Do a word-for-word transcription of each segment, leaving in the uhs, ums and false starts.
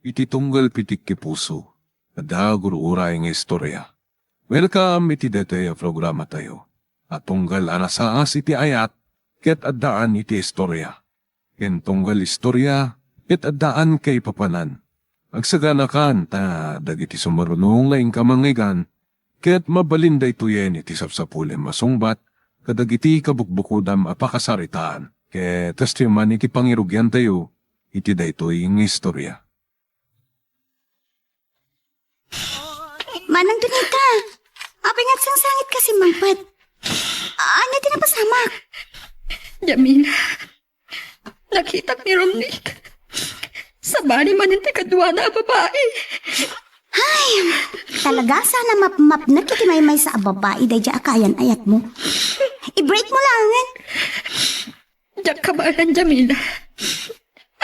iti tunggal pitik ti puso, adda gur-uray nga istorya. Welcome iti daytoy a programatayo a tunggal a nasaas iti ayat ket addaan iti istorya. Ken tunggal istorya ket addaan kaipapanan. Agsaganakan ta dagiti sumaruno nga inka mangngeggan ket mabalin daytoyen iti sapsapulem a sungbat kadagiti kabukbukodam a pakasaritaan. Ket kastoy man iti pangirugiantayo iti daytoy nga istorya. Manang Donita, apay nga agsangsangitka simmangpet? Ania ti napasamak? Jamila, nakitak ni Romnick. Sabali manen ti kaduana a babai. Ay, talaga sana mapmapnek iti maymaysa a babai daydiay a kayan-ayatmo. I-break mo laengen. Diak kabaelan, Jamila.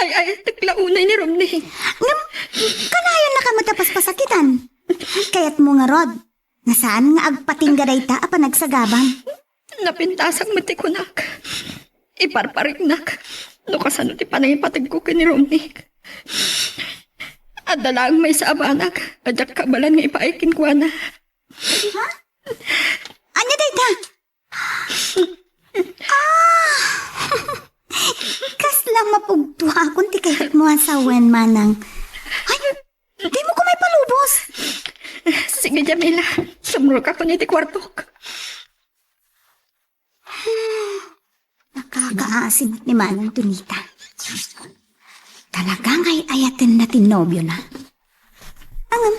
Ay-ayatek la unay ni Romnick. Ngem, kanayonnaka met a paspasakitan. Kayatmo ngarud, nga saan nga agpatingga dayta a panagsagabam. Napintasak met ti kunak. Iparpariknak no kasano ti panangipategko ken ni Romnick. Adda laeng maysa a banag a diak kabaelan nga ipaay kenkuana. Ha? Ania dayta? Ah! Kasla mapugtuakon ti kayatmo a sawen, manang. Ay, dimo ko maipalubos. Sige, Jamila. Sumrok ako iti kuartok. Nakakaasi met ni Manang Donita. Talaga nga ay-ayatenna ti nobiona. Ngem,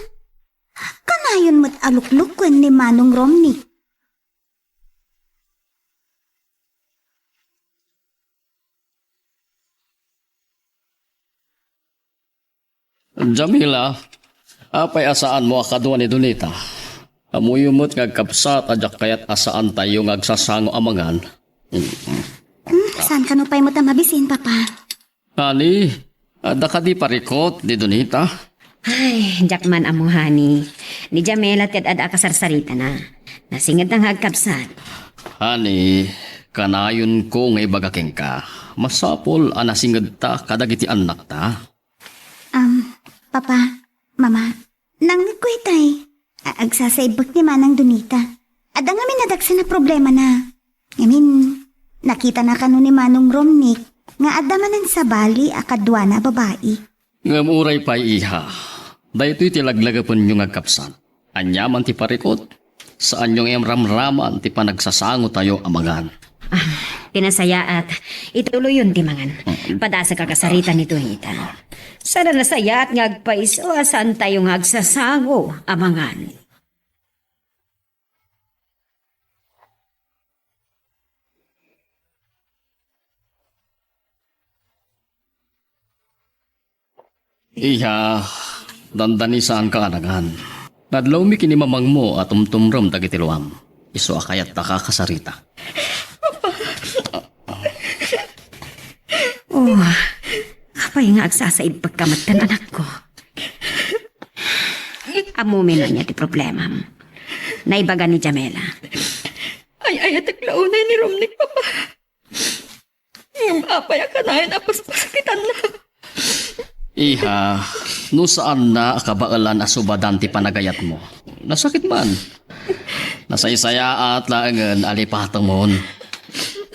kanayon met a luklukuen ni Manong Romnick. Jamila, apay a saanmo a kadua ni Donita? Ammoyo met nga agkabsat a diak kayat a saantayo nga agsasango a mangan. Hmm, saan kano pay met a mabisin, Papa? Honey, adda kadi parikut ni Donita? Ay, diak man ammo, honey. Ni Jamila ti ad-ada a kasarsaritana. Nasingedna nga agkabsat. Honey, kanayonko nga ibaga kenka, masapul a nasingedta kadagiti annakta. Um, Papa, Mama, nangngegko itay. A-, agsasaibbek ni Manang Donita. Adda ngamin a daksen a problemana. Ngamin, nakitana kano ni Manong Romnick nga adda manen sabali a kaduana a babai. Ngem uray pay, iha, daytoy ti laglagepenyo nga agkabsat. Ania man ti parikut, saanyo nga imramraman ti panagsasangotayo a mangan. Ah, ti nasayaat, ituloyon ti mangan. Mm. Padasek a kasarita ni Donita. Saan a nasayaat nga agpayso a saantayo nga agsasango a mangan. Iha, dandani saanka a nangan. Nadlawmi ken ni mamangmo a tumtumrem dagiti luam. Isu a kayatta a kasarita. Oh, apay nga agsasaibbekka met ken anakko? Ammomin ania ti problemam. Naibaga ni Jamela. Ay-ayatek la unay ni Romnick, Papa. Ngem apay a kanayon a paspasakitanna? Iha, no saanna a kabaelan a subadan ti panagayatmo, nasakit man. Nasaysayaat laengen a lipatemon.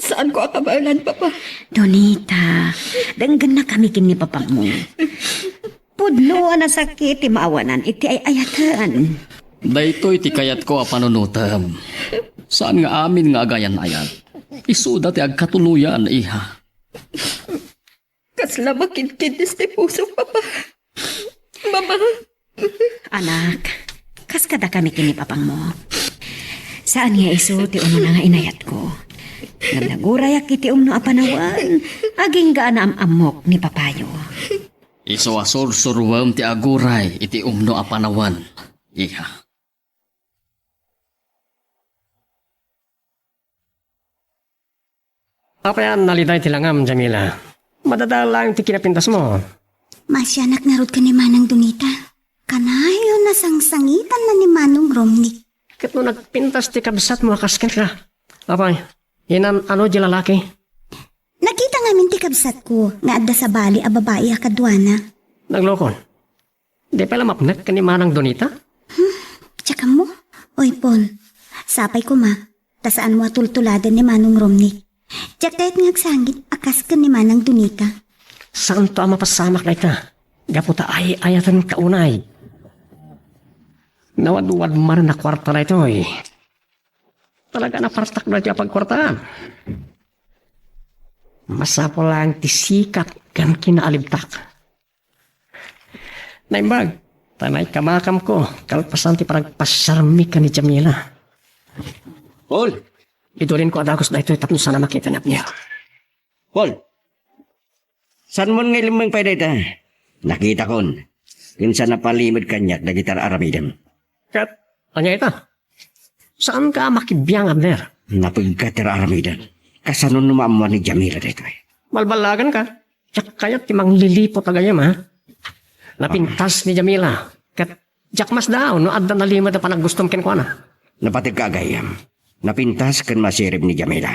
Saanko a kabaelan, Papa. Donita, denggennakami ken ni Papamo. Pudno a nasakit ti maawanan iti ay-ayaten. Daytoy ti kayatko a panunotem. Saan nga amin nga agayan-ayat. Isuda ti agkatuloyan, iha. Kasla makidkidis ti pusok, Papa. Mama. Anak, kas kadakami ken ni Papangmo. Saan nga isu ti umuna nga inayatko. Ngem nagurayak iti umno a panawen, agingga a naam-ammok ni Papayo. Isu a sursuruem ti aguray iti umno a panawen, iha. Apay a naliday ti langam, Jamila? Madadael laeng ti kinapintasmo. Maasianak ngarud ken ni Manang Donita. Kanayon a sangsangitanna ni Manong Romnick. Ket no nagpintas ti kabsatmo a kas kenka, apay, inan-ano diay lalaki? Nakita ngamin ti kabsatko nga adda sabali a babai a kaduana. Naglokon. Di pay la mapnek ken ni Manang Donita? Diak ammo. Oy, Paul, sapay koma, ta saanmo a tultuladen ni Manong Romney. Diak kayat nga agsangit a kas ken ni Manang Donita. Saanto a mapasamak dayta, gapu ta ay-ayatenka unay. Nawadwad manen a kuarta daytoy. Talaga a napartak daytoy a pagkuartaan. Masapul laeng ti sikat ken kinaalibtak. Naimbag, ta naikamakamko, kalpasan ti panagpasiarmi ken ni Jamila. Paul! Idulinko a dagus daytoy tapno saan a makita ni Abner. Paul! Saanmon nga ilimmeng pay dayta? Nakitakon, ken saan a palimed kaniak dagiti ar-aramidem. Ket, ania ita? Saanka a makibiang, Abner? Napegka ti ar-aramidem. Kasano no maammuan ni Jamila daytoy? Balballaganka. Diak kayat ti mangliliput a gayyem, ha? Napintas ni Jamila. Ket diak masdaaw no adda nalimed a panaggustom kenkuana. Napategka a gayyem. Napintas ken masirib ni Jamila.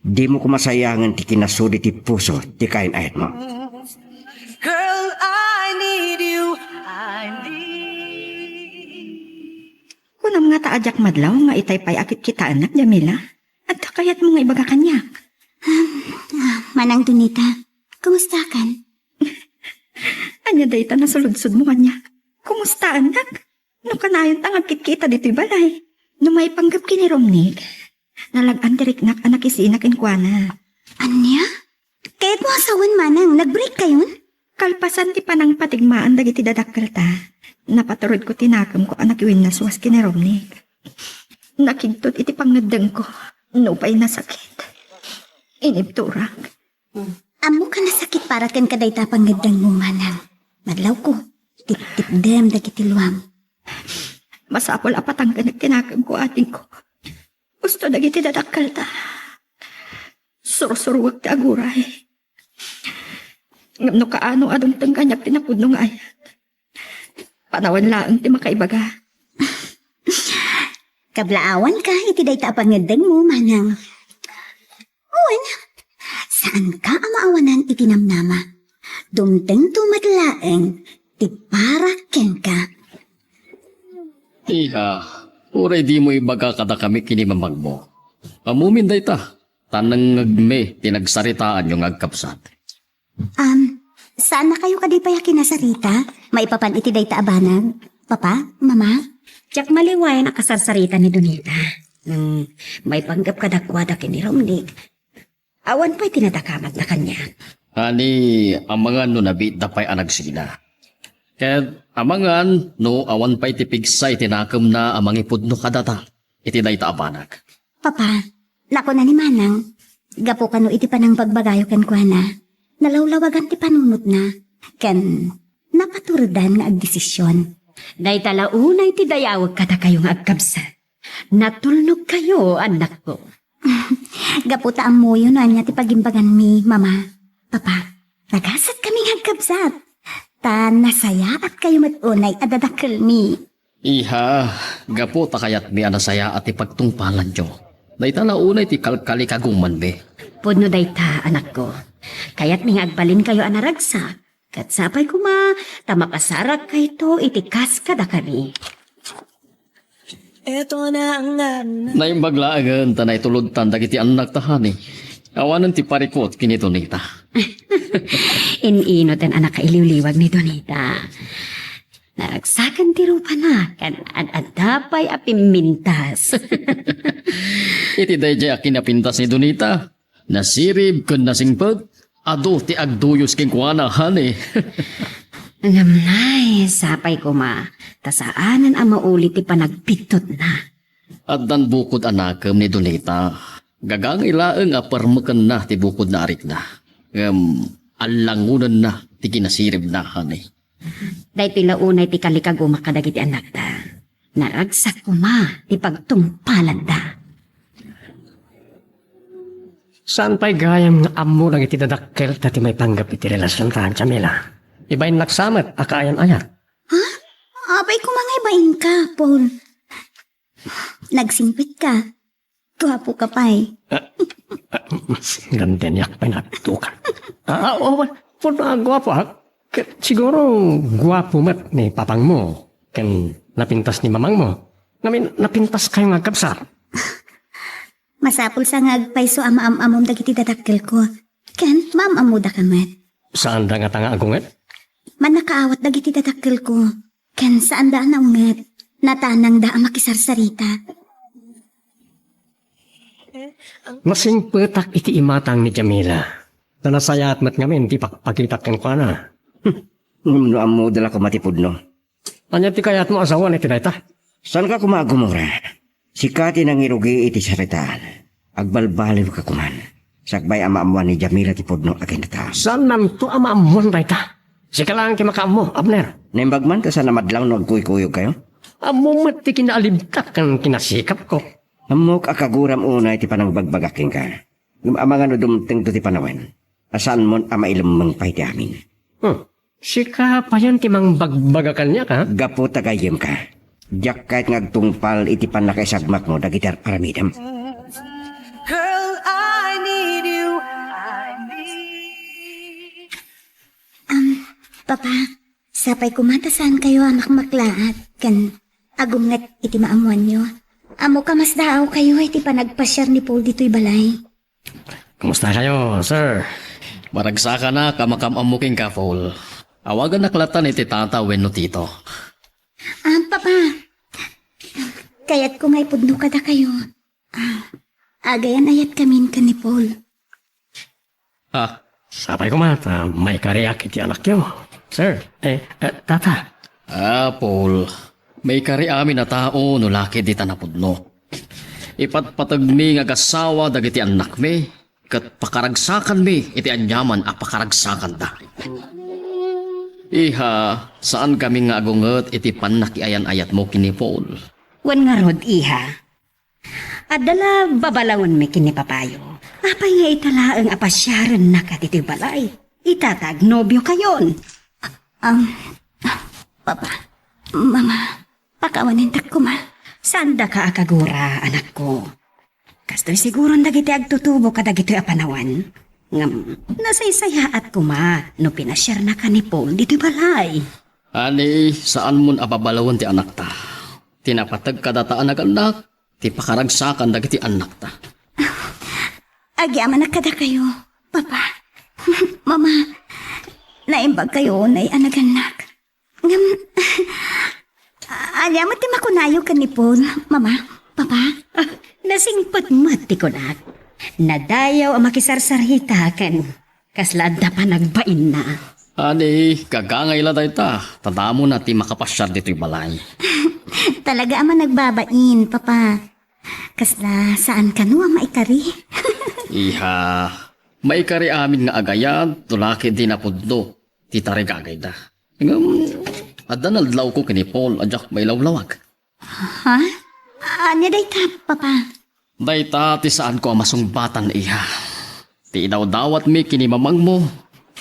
Dimo koma sayangen ti kinasudi ti puso ti kayan-ayatmo. Girl, I need you. I need. Kunam ngata a diak madlaw nga itay pay a kitkitaennak, Jamila? Adda kayatmo nga ibaga kaniak? Ah, Manang Donita, kumustakan? Ania dayta nasuludsodmo kaniak? Kumustaennak? No kanayon ta nga agkitkita ditoy balay. No maipanggep ken ni Romney, nalag-an ti riknak a nakisina kenkuana. Ania? Kayatmo a sawen, Manang, nag-break kayon? Kalpasan ti panangpatigmaan dagiti dadakkelta, napaturedko ti nakemko a nakiwinnaswas ken ni Romney. Nakigtot iti pangngeddengko, nupay nasakit. Inibturak. Ammok a nasakit para kenka dayta a pangngeddengmo, Manang. Madlawko, tiptipdem dagiti luam. Masapul a patangkenek ti nakemko, adingko. Usto dagiti dadakkelta. Sursuruek ti aguray. Ngem no kaano a dumteng kaniak ti napudno nga ayat, panawen laeng ti makaibaga. Kablaawanka iti dayta a pangngeddengmo, Manang. Wen, saanka a maawanan iti namnama. Dumtengto met laeng ti para kenka. Iha, uray dimo ibaga kadakami ken ni mamagmo. Ammomin dayta, ta nangngegmi ti nagsaritaanyo nga agkabsat. Am, saannakayo kadi pay a kinasarita maipapan iti dayta a banag? Papa, Mama? Diak maliwayan a kasarsarita ni Donita. Ngem maipanggep kadakuada ken ni Romney. Awan pay ti nadakamatna kaniak. Ani, amangan no nabiitda pay a nagsina. Ket amangan no awan pay ti pigsa iti nakemna a mangipudno kadata iti dayta a banag. Papa, nakuna ni Manang, gapu kano iti panangbagbagayo kenkuana, nalawlawagan ti panunotna, ken napaturedan nga agdesision. Dayta la unay ti dayawek kadakayo nga agkabsat. Natulnogkayo, annakko. Gapu ta ammoyo no ania ti pagimbaganmi, Mama, Papa, nagasatkami nga agkabsat. Ta nasayaatkayo met unay a dadakkelmi. Iha, gapu ta kayatmi a nasayaat ti pagtungpalanyo, dayta la unay ti kalkalikagumanmi. Pudno dayta, anakko. Kayatmi nga agbalinkayo a naragsak, ket sapay koma ta mapasarakkayto iti kas kadakami. Eto na nga. Naimbag laengen ta naitulodtan dagiti annakta, honey. Awanen ti parikut ken ni Donita. In-ino ten a nakailiwliwag ni Donita. Naragsaken ti rupana, ken ad-adda pay a pimmintas. Iti daydiay a kinapintas ni Donita, nasirib ken nasingpet, adu ti agduyos kenkuana, honey. Ngem nay, sapay koma, ta saanen a mauli ti panagpigtutna. Addan bukod a nakem ni Donita. Gagangay laeng a permekenna ti bukodna a rikna. Ngem allangonenna ti kinasiribna, honey. Daytoy la unay ti kalikagumak kadagiti annakta. Naragsak koma ti pagtungpalanda. Saan pay gayam nga ammo dagiti dadakkelta ti maipanggep iti relasionta, Jamila? Ibainnak sa met a kaayan-ayat. Ha? Apay koma nga ibainka, Paul. Nagsingpet ka. Guapo ka pay. Ah, ah, gandeniak pay natuka. Ah, ah, oh, pun, ah, guapo, ha? Ket siguro guapo met ni papangmo ken napintas ni mamangmo. Ngamin, napintaskayo nga agkabsat. Masapul sa nga agpayso a maam-amom dagiti dadakkelko. Ken maam-ammodaka met. Saanda ngata nga agunget? Mannakaawat dagiti dadakkelko. Ken saanda a naunget. Natanangda a makisarsarita. Nasingpetak iti imatang ni Jamila. Ta nasayaat met ngamin ti pakpakitak kenkuana. Hmm. Ngem no ammoda la koma ti pudno. Ania ti kayatmo a sawen iti dayta? Saanka koma a gumura. Sika ti nangirugi iti saritaan. Agbalbaliwka koman. Sakbay a maammoan ni Jamila ti pudno a kinatao. Saannanto a maammoan dayta. Sika laeng ti makaammo, Abner. Naimbag man ta saan a madlaw no agkuykuyogkayo? Ammo met ti kinaalibtak ken kinasikapko. Ammok a kaguram unay ti panangbagbagak kenka. Ngem amangan no dumtengto ti panawen, a saanmon a mailemmeng pay ti amin. Hmm. Sika payen ti mangbagbaga kaniak, ha? Gapu ta gayyemka, diak kayat nga agtungpal iti pannakaisagmakmo dagiti ar-aramidem. Girl, I need you. I need. Um, Papa, sapay koma ta saankayo a makmaklaat ken agunget iti maammoanyo. Ammok a masdaawkayo iti panagpasiar ni Paul ditoy balay. Kumusta kayo, sir? Maragsakanak a makaam-ammo kenka, Paul. Awagannak latta iti tata wenno tito. Ah, Papa, kayatko nga ipudno kadakayo. Ah, agayan-ayatkamin ken ni Paul. Ah, sapay koma ta maikariak iti anakyo, sir. Eh, eh, tata. Ah, Paul, maikari amin a tao no la ket dita napudno. Ipatpategmi nga agassawa dagiti annakmi, ket pakaragsakanmi iti aniaman a pakaragsakanda. Iha, saankami nga agunget iti pannakiayan-ayatmo ken ni Paul. Wen ngarud, iha. Adda la babalawenmi ken ni papayo. Apay nga ita laeng a pasiarennaka ditoy balay? Ita ta agnobiokayon. Um, Papa, Mama, pakawanentak koma. Saandaka a kagura, anakko. Kastoy siguron dagiti agtutubo kadagitoy a panawen. Ngem, nasaysayaat koma no pinasiarnaka ni Paul ditoy balay. Ani, saanmon a babalawen ti anakta. Ti napateg kadata a nagannak, ti pakaragsakan dagiti annakta. Agyamanak kadakayo, Papa. Mama, naimbagkayo unay a nagannak. Ngem, ania met ti makunayo ken ni Paul, Mama, Papa? Ah, nasingpet met ti kunak. Nadayaw a makisarsarita ken kasla adda panagbainna. Ani, gagangay la dayta, ta damona ti makapasiar ditoy balay. Talaga a managbabain, Papa. Kasla saan kano a maikari? Iha, maikari amin nga agayat, no la ket di napudno ti tarigagayda. Ngem, adda naldaw ko ken ni Paul a diak mailawlawag. Ha? Ania dayta, Papa? Dayta ti saanko a masungbatan, iha. Ti idawdawatmi ken ni mamangmo,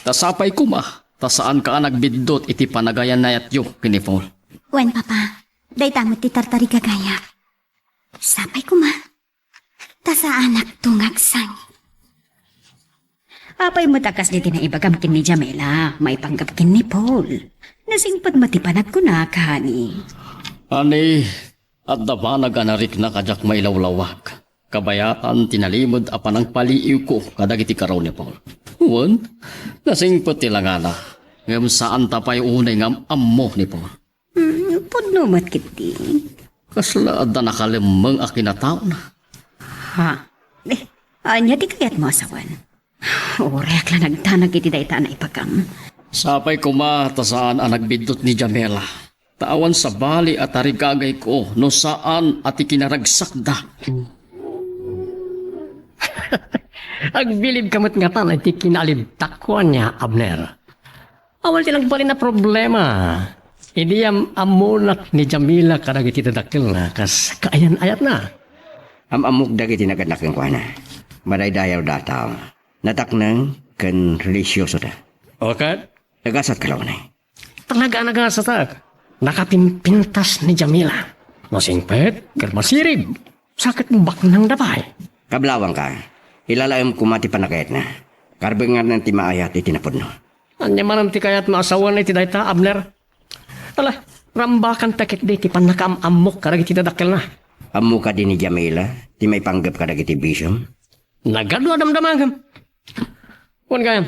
ta sapay koma, ta saanka a nagbiddut iti panagayan-ayatyo ken ni Paul. Wen, Papa, dayta met ti tartarigagayak. Sapay koma, ta saanakto nga agsangit. Apay met a kas diti naibagam ken ni Jamila, maipanggep ken ni Paul? Nasingpet met ti panagkunak, honey. Honey, adda banag a nariknak a diak mailawlawag. Kabayatan ti nalimed a panangpaliiwko kadagiti karaw ni Paul. Wen, nasingpet ti langana, ngem saanta pay unay nga am-ammo ni Paul. Hmm, pudno met ketdi. Kasla adda nakalemmeng a kinataona. Ha? Eh, ania ti kayatmo a sawen? Uray ak la nagdanag iti dayta a naibagam. Sapay koma ta saan a nagbiddut ni Jamila. Ta awan sabali a tarigagayko no saan a ti kinaragsakda. Agbilibka met ngatan iti kinaalibtakko ania, Abner. Awan ti nagbalin a problema. Idi am-ammonak ni Jamila kadagiti dadakkelna kas kaayan-ayatna. Am-ammok dagiti nagannak kenkuana. Madaydayaw dataw. Natakneng ken relihiyosoda. O ket? Nagasat ka la unay. Talaga a nagasatak. Nakapimpintas ni Jamila. Masingpet ket masirib. Sa ket baknangda pay. Kablawangka, ilalaem koma ti panagayatna. Karbenganan ti maayat iti napudno. Ania manen ti kayatmo a sawen iti dayta, Abner? Ala, rambakanta ketdi ti pannakaam-ammok kadagiti dadakkelna. Ammo kadi ni Jamila ti maipanggep kadagiti bisiom? Nagadu a damdamagem. Wen gayam,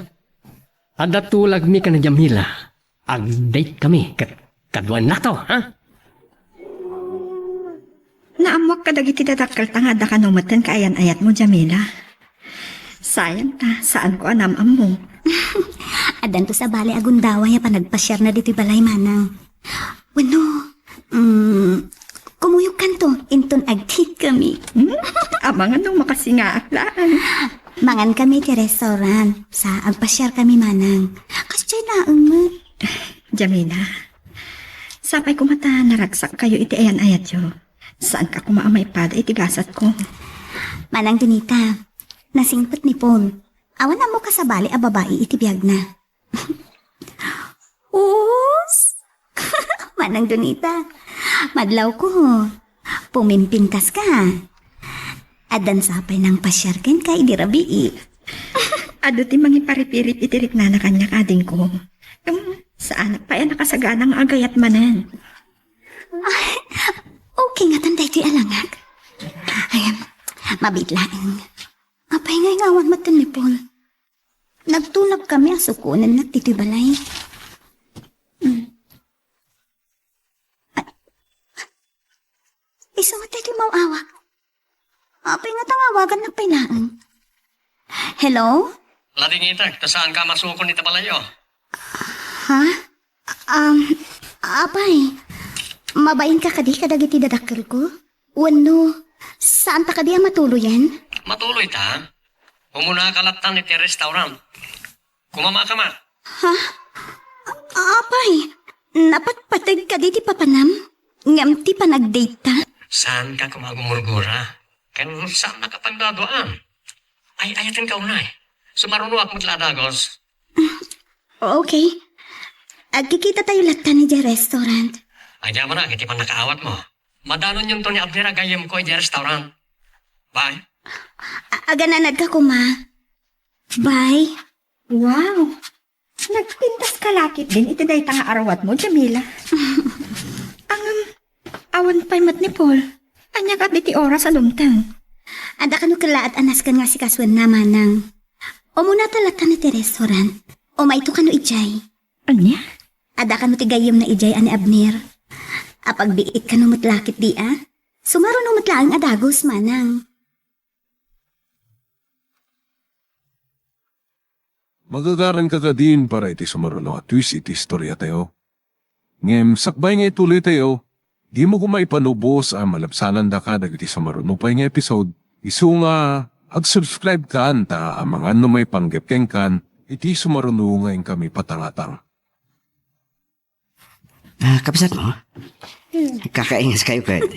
adda tulagmi ken ni Jamila. Ag-date kami ket kaduannato, ha? Naammoak kadagiti dadakkelta nga adda kano metten kaayan-ayatmo, Jamila. Sayang ta, saanko a naam-ammo. Addanto sabali a gundaway a panagpasiarna ditoy balay, Manang. Wenno, mm, kumuyogkanto inton ag-date kami. Hmm? Amangan no makasingaak laeng. Mangan kami iti restaurant, sa agpasiar kami, Manang. Kasdiay laeng met. Jamila, sapay koma ta naragsakkayo iti ayan-ayatyo. Saanka koma a maipada iti gasatko. Manang Donita, nasingpet ni Paul. Awan ammoka sabali a babai iti biagna. Us! Manang Donita, madlawko. Pumimpintaska. Addan sapay nangpasiar kenka idi rabii. Adu ti mangiparipirip iti riknana kaniak, adingko. Em, saanak pay a nakasagana nga agayat manen. Ay, okay ngatan daytoy a langak. Ay, mabiit laeng. Apay nga ingawan metten ni Paul? Nagtulag kami a sukonennak ditoy balay. Mm. Ay. Isu met daytoy maw-awag. Apay ngata nga awagannak pay laeng? Hello? Ladingitek, ta saanka a masukon iti balayyo. Ha? Um, apay, mabainka kadi kadagiti dadakkelko? Wenno, saanta kadi a matuloyen? Matuloyta. Umunaka lattan iti restaurant. Kumamaka met. Ha? A-, apay, napatpateg kadi ti papanam? Ngem ti panagdate ta? Saanka koma a gumurgura. Ken saannaka pagduaduaan. Ay-ayatenka unay. Sumarunoak met la a dagus. Okay. Agkikitatayo lattan idiay restaurant. Agyamanak iti pannakaawatmo. Madanonyonto ni Abner a gayyemko idiay restaurant. Bye. A-, agananadka koma. Bye. Wow! Nagpintaska la ketdin iti dayta nga aruatmo, Jamila. Ngem, awan pay met ni Paul. Ania kadi ti oras a dumteng? Adda kano kellaat a nasken nga asikasoenna, Manang. Umunata lattan iti restaurant. Umayto kano idiay. Ania? Adda kano ti gayyemna idiay a ni Abner. Apagbiit kano met la ketdi a? Sumaruno met laeng a dagus, Manang. Magagaranka kadin para iti sumaruno a twist iti istoriatayo. Ngem sakbay nga ituloytayo, dimo koma ipanubos a malabsanandaka dagiti sumaruno pay nga episode, isu nga ag-subscribe kan ta amangan no maipanggep kenkan iti sumaruno nga inkami patangatang. Ah, kabsatmo? Hmm. Kakaingas kayo, ket.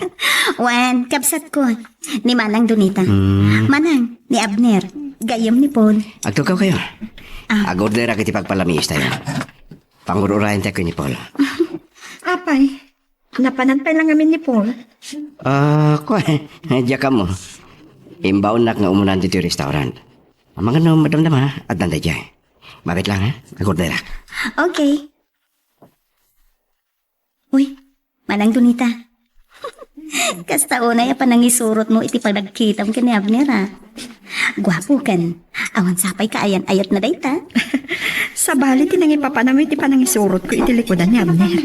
Wen, kabsatko. Ni Manang Donita. Hmm. Manang, ni Abner. Gayyem ni Paul. Agtukaw kayo. Ah. Agorderak iti pagpalamiis tayo. Pangur-urayan tayo ni Paul. Apay, napanan pay lang amin ni Paul. Ah, kua, diak ammo. Imbaonnak nga umunan ditoy restaurant. Amangan no madamdama, addan daydiay. Mabit lang, ha? Agorderak. Okay. Uy, Manang Donita. Kasta unay a panangisurotmo iti panagkitam ken ni Abner, a. Guapo ken awan sapay kaayan-ayatna dayta. Sabali ti nangipapanam iti panangisurotko iti likudan ni Abner.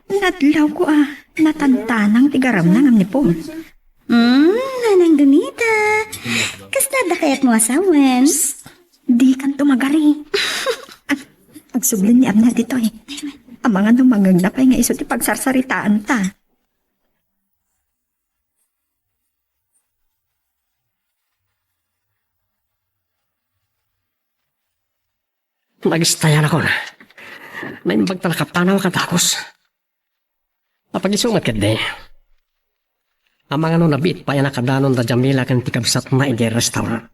Nadlawko a natantanang ti garamna ngem ni Paul. Hmm, Manang Donita. Kasta adda kayatmo a sawen? Dikanto magari. Ag-, agsubli ni Abner ditoy. Amangan no mangngegna pay nga isu ti pagsarsaritaanta. Nagistayanakon. Naimbag ta nakapanaw a dagus. Apag-isu met ketdi. Amangan no nabiit pay a nakadanon da Jamila ken ti kabsatna idiay restaurant.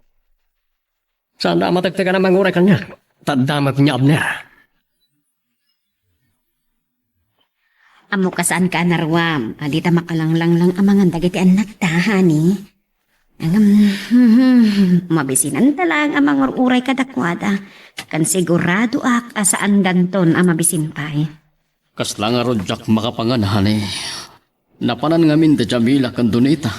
Saanda a matektekan a manguray kaniak, ta adda met ni Abner. Ammok a saanka a naruam, a dita makalanglanglang amangan dagiti annakta, honey. Ngem, mabisinanta laeng a mangur-uray kadakuada, ken siguradoak a saandanton a mabisin pay. Kasla ngarud diak makapangan, honey. Napanan ngamin da Jamila ken Donita.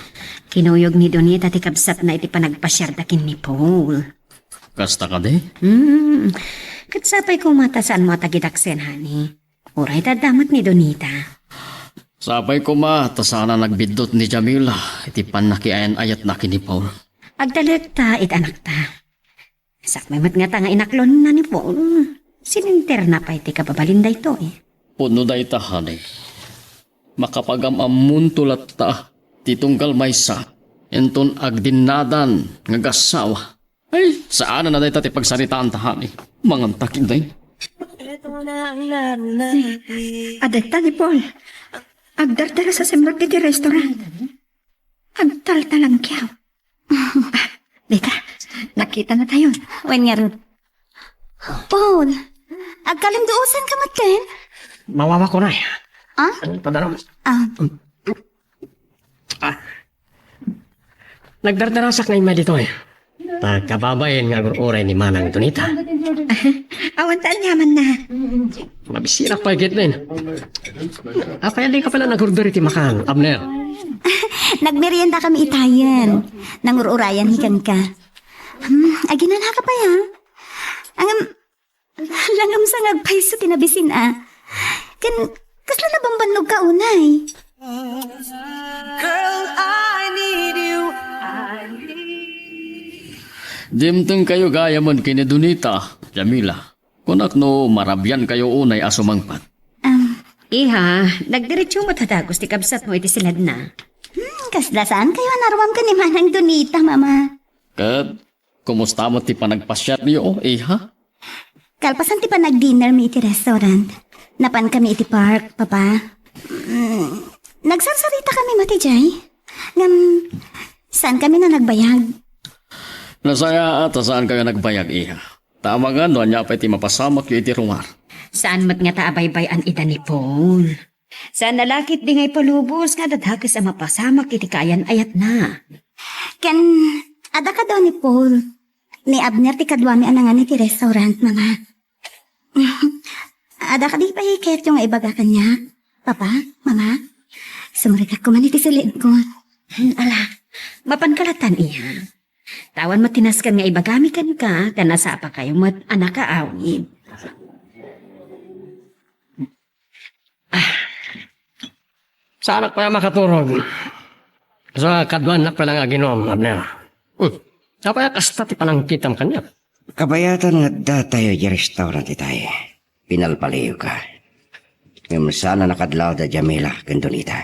Kinuyog ni Donita ti kabsatna iti panagpasiarda ken ni Paul. Kasta kadi? Hmm. Ket sapay koma ta saanmo a tagidaksen, honey. Uray ta adda met ni Donita. Sapay koma ta saan a nagbiddut ni Jamila iti pannakiayan-ayatna ken ni Paul. Agtalekta iti anakta. Sakbay met ngata nga inaklonna ni Paul. Sininterna pay ti kababalin daytoy. Pudno dayta, honey. Makapagam-ammonto latta ti tunggal maysa inton agdinnadan nga agassawa. Ay, saanen a dayta ti pagsaritaanta, honey. Mangantak, Inday. Adda ta ni Paul. Agdardaras a simmurot iti restaurant. Agtaltalangkiaw. Ah, dita, nakita na tayo. Wen ngarud. Paul, agkalinduosan ka met ken? Mawawak unay. Ah? Padaram. Ah. Ah. Nagdardarasak nga immay ditoy. Ta kababain nga agur-uray ni Manang Donita. Awan ta aniamanna. Mabisirak pay ketdin. Apay a dika pay la nag-order iti makan, Abner? Nagmerienda kami itayen. Nangur-urayan hi kenka. Hmm, aginana ka pay, ha? Ngem, langam sa nga agpayso ti nabisin, a. Ken, kasla nabambannog ka unay? Girl, I need you. I need Dimtengkayo gayamen ken ni Donita, Jamila. Kunak no marabiankayo unay a sumangpet. Ah, iha, nagdiretso met a dagus ti kabsatmo iti siledna. Hmm, kasla saankayo a naruam ken ni Manang Donita, Mama. Ket, kumusta met ti panagpasiaryo, iha? Kalpasan ti panagdinnermi iti restaurant, napankami iti park, Papa. Mm, nagsarsaritakami met idiay. Ngem, saankami a nagbayag. Nasayaat a saankayo a nagbayag, iha. Ta amangan no ania pay ti mapasamakyo iti rumar. Saan met ngata a baybay-an ida ni Paul. Saan a la ketdi nga ipalubos nga adda dakes a mapasamak iti kaayan-ayatna. Ken, adda kado ni Paul. Ni Abner ti kaduami a nangan iti restaurant, Mama. Adda kadi pay kayatyo nga ibaga kaniak, Papa, Mama? Sumrekak koma iti siledko. Hmm, ala, mapanka latan, iha. Ta awan met ti nasken nga ibagami kenka, ta nasapakayo met a nakaawid. Ah. Saanak pay a makaturog. Sa kaduanak pay la nga aginom, Abner. Hmm. Apay a kasta ti panangkitam kaniak? Kabayatan nga adda tayo di restaurant itay. Pinalpaliwka. Ngem saan a nakadlaw da Jamila ken Donita.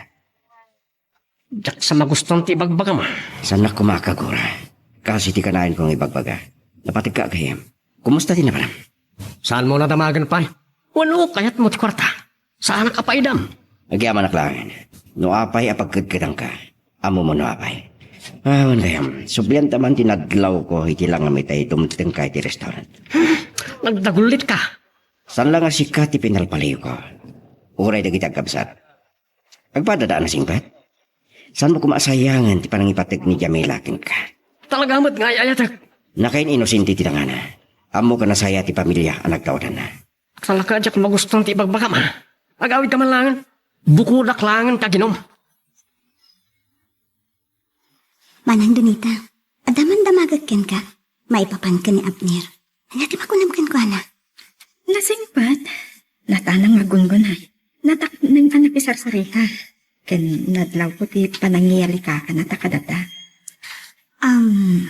Diak sa magustuan ti ibagbagam, a. Saannak koma a kagura. Kasi ti kanayon ko nga ibagbaga. Napategka a gayyem. Kumusta ti napanem? Saanmo a damagen pay? Wenno kayatmo ti kuarta? Saanak a paidam. Agyamanak laengen. No apay a pagkedkedanka, ammom no apay. Awan gayam, sublianta man ti nadlawko iti langam itay dumtengka iti restaurant. Nagdagullitka. Saan la nga sika ti pinalpaliwko. Uray dagiti agkabsat. Agpadada a nasingpet? Saanmo koma a sayangen ti panangipateg ni Jamila kenka? Talaga met nga ay-ayatek. Nakain-inosente ti dangana. Ammok a nasaya ti pamilia a nagtaudanna. Salaka, diak magustuan ti ibagbagam, a. Agawidka man laengen. Bukodak laengen ti aginom. Manang Donita, adda man damagek kenka, maipapan ken ni Abner. Ania ti makunam kenkuana? Nasingpet, natanang nga gunggunay. Natakneng a nakisarsarita. Ken nadlawko ti panangiyalikakana ta kadata. Um,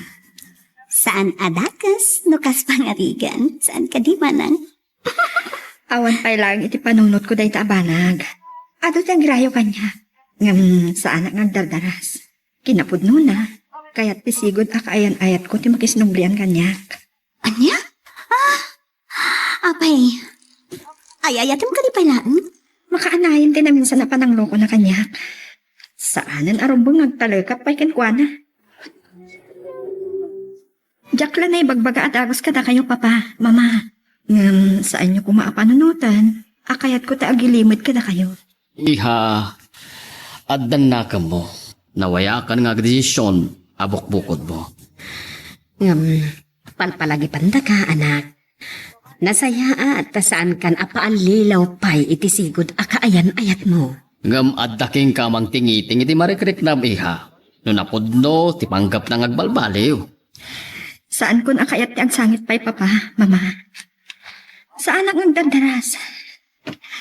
saan a dakes no kas pangarigan? Saan kadi, Manang? Awan pay laeng iti panunotko dayta a banag. Adu ti agrayo kaniak. Ngem saanak nga agdardaras. Kinapudnona, kayat ti sigud a kaayan-ayatko ti makisnublian kaniak. Ania? Ah! Apay, ay-ayatem kadi pay laeng? Makaanayon ti naminsan a pananglokona kaniak. Saanen a rumbeng nga agtalekak pay kenkuana. Diak la naibagbaga a dagus kadakayo, Papa, Mama. Ngem saanyo koma a panunoten a kayatko ti agilimed kadakayo. Iha, addan nakemmo. Nawayakan nga agdesisyon a bukbukodmo. Ngem, palpalagipandaka, anak. Nasayaat ta saankan a paallilaw pay iti sigud a kaayan-ayatmo. Ngem adda kenka a mangtingiting iti marikriknam, iha, no napudno ti panggepna nga agbalbaliw. Saankon a kayat ti agsangit pay, Papa, Mama. Saanak nga agdardaras.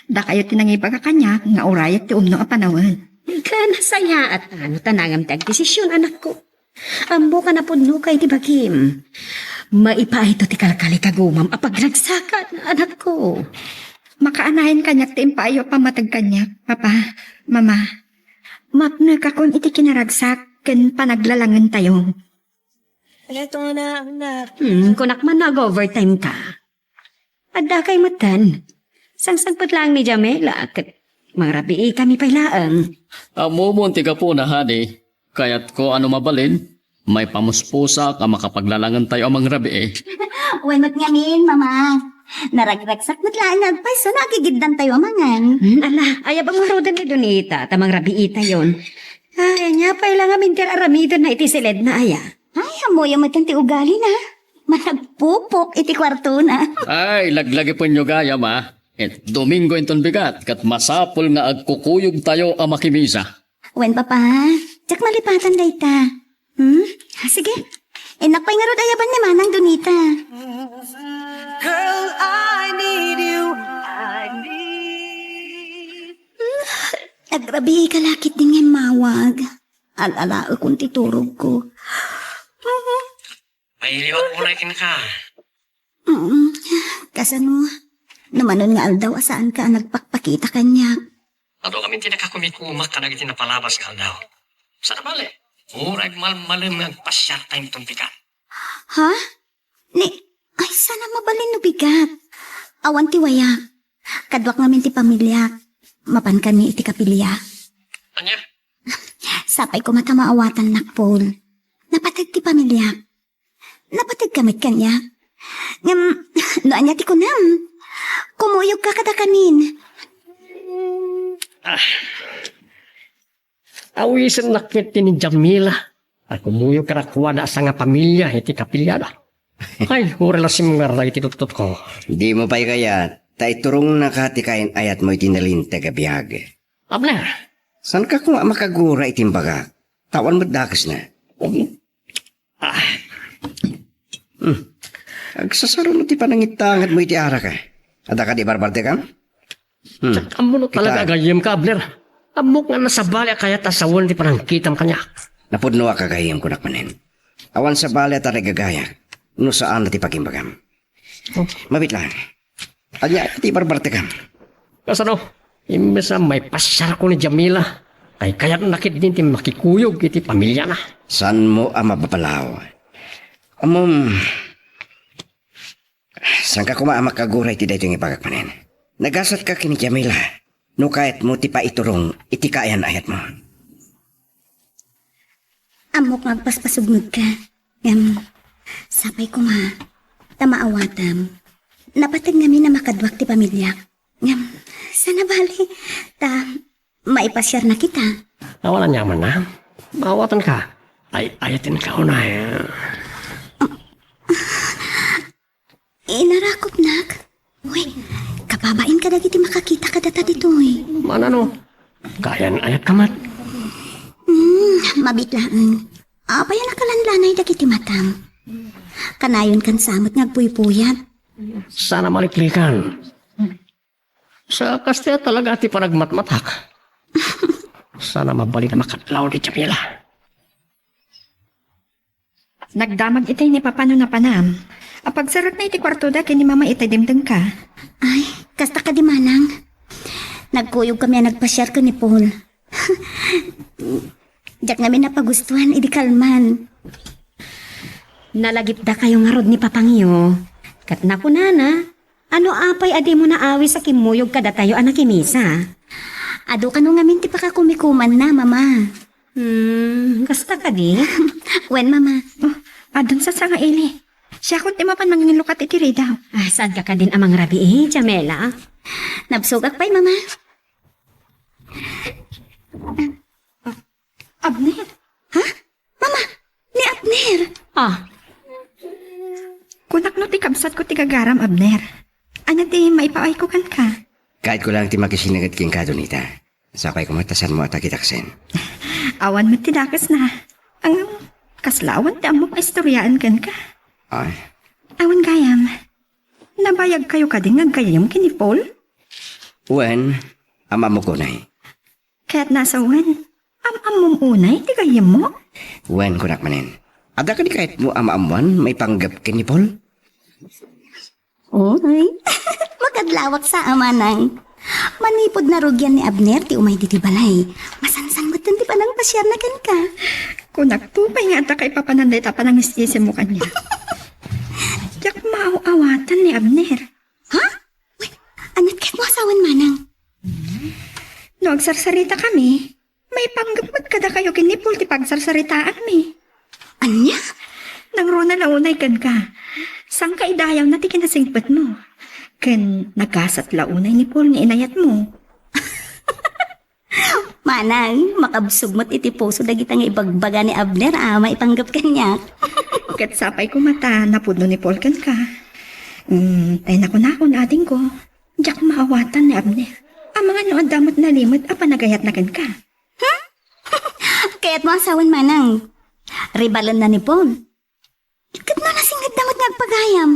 Dakayo ti nangibaga kaniak nga urayak ti umno a panawen. Ket nasayaat no ta nangam ti agdesisyon, anakko. Ammok a napudnoka iti bagim. Maipaayto ti kalkali kagumam a pagragsakan, anakko. Makaanayon kaniak ti impaayyo a pammateg kaniak, Papa, Mama. Mapnekakon iti kinaragsak ken panaglalangentayo. Hmm, kunak man no ag-overtime ka. Addakay metten. Sangsangpet laeng ni Jamela ket mangrabiikami pay laeng. Ammomon ti gapuna, honey. Kayatko a no mabalin, maipamuspusak a makapaglalangentayo a mangrabii. Wen met ngamin, Mama. Naragragsak met laeng nga agpayso no agigiddantayo a mangan. Hmm, ala, ayab a ngaruden ni Donita ta mangrabiitayon. Ay, ania pay la ngamin ti ar-aramidenna iti siledna aya? Ay, ammoyo met ti ugalina. Managpupok iti kuartona. Ay, laglagipenyo gayam, a. Et Domingo inton bigat, ket masapul nga agkukuyogtayo a makimisa. Wen, Papa, diak malipatan dayta. Hmm? Sige. Innak pay ngarud ayaban ni Manang Donita. Girl, I need you. I need. Agrabi ka lakit din nga mawag. Al-alaekon ti turogko. Mailiwat uray kenka. Mm, kasano? Namanon nga aldaw a saanka a nagpakpakita kaniak. Adu ngamin ti nakakumikumak kadagiti napalabas nga aldaw. Saan a bale? Uray agmalmalem nga agpasiarta inton bigat. Ha? Ni, ay, saan a mabalin no bigat. Awan ti wayak. Kaduak ngamin ti pamiliak. Mapan kami iti kapiliak. Ania? Sapay koma ta maawatannak, Paul. Napateg ti pamiliak. Napategka met kaniak. Ngem, no ania ti kunam? Kumuyogka kadakamin. Ah. Awisennak ket ti ni Jamila a kumuyog kadakuada a sangapamilia iti kapiliada. Ay, uray la simngar dagiti tuttotko. Dimo pay kayat, ta iturongnaka ti kayan-ayatmo iti nalinteg a biag. Abner. Saanka koma a makagura iti imbagak? Ta awan met dakesna. Um, Ah. Hmm. Agsasaruno ti panangitangadmo iti arak, a. Adda kadi barbartekam? Hmm. Diak ammo no talaga a gayyemka, Abner. Ammok nga nasabali a kayat a sawen ti panangkitam kaniak. Napudnoak a gayyemko, kunak manen. Awan sabali a tarigagayak no saan ti pagimbagam. Oh. Mabit lang. Ania ti barbartekam? Kasano? Imbes a maipasiarko ni Jamila, kaykayatna ketdin ti makikuyog iti pamiliana. Saanmo a mababalaw? Ammom, saanka koma a makagura iti daytoy nga ibagak manen? Nagasatka ken ni Jamila no kayatmo ti paiturong iti kaayan-ayatmo. Ammok nga agpaspasubngegka. Ngem, sapay koma, ta maawatam. Napateg ngamin a makaduak ti pamiliak. Ngem, saan a bali, ta maipasiarna kita. Awan aniamanna. Maawatanka. Ay, ayatenka unay. Inarakupnak? Uy, kababain kadagiti makakita kadata ditoy. Manano? Kaayan-ayatka met? Hmm, mabit laeng. Apay a nakalanlanay dagiti matam? Kanayonkan sa met nga agpuypuyat. Saan a maliklikan. Sa kasta talaga ti panagmatmatak. Saan a mabalin a makadlaw ni Jamila. Nagdamag itay ni Papa no napanam. Apagsarakna iti kuartoda ken ni Mama itay dimdengka. Ay, kasta kadi manang. Nagkuyogkami a nagpasiar ken ni Paul. Diak ngamin napagustuan idi kalman. Nalagipdakayo ngarud ni Papangyo. Ket nakunana, ano apay a dimo naawis a kimmuyog kadatayo a nakimisa? Adu kano ngamin ti pakakumikumanna, Mama. Hmm, kasta kadi? Wen, Mama. Oh, adun sa sanga ili. Siakon ti mapan manginlukat iti ridaw. Ah, saanka kadin a mangrabii, Jamela? Nabsogak pay, Mama. Abner? Ha? Mama! Satko ti gagaram, Abner. Ania ti maipaayko kenka? Kayatko lang ti makisinagat kenka, Donita. Sapay koma ta saanmo a takitaksen. Awan met ti dakesna. Ang kasla awan ti ammok a istoriaan kenka. Ay. Awan gayam. Nabayagkayo kadi nga aggayyem ken ni Paul? Wen, am-ammok unay. Kayatna a sawen, am-ammom unay ti gayyemmo? Wen, kunak manen. Adda kadi kayatmo a maammoan maipanggep ken ni Paul? Uy, makadlawak sa, a manang. Manipud narugian ni Abner ti umay ditoy balay, masansan metten ti panangpasiarna kenka. Kunakto pay nga adda kaipapanan dayta panangisisimo kaniak. Diak maaw-awatan ni Abner. Ha? Uy, aniat kayatmo a sawen, manang? No agsarsaritakami, maipanggep met kadakayo ken ni Paul ti pagsarsaritaanmi. Ania? Nangruna la unay kenka. Saan nga idayawna ti kinasingpetmo? Ken nagasat la unay ni Paul nga inayatmo. Manang, makabsog met iti puso dagita nga ibagbaga ni Abner a maipanggep kaniak. Ket sapay koma ta napudno ni Paul kenka. Mm, tay nakunakon, adingko, diak maawatan ni Abner. Amangan no adda met nalimed a panagayatna kenka. Hmm? Kayatmo a sawen, manang. Ribalenna ni Paul. Ket no nasingedda met nga agpagayam,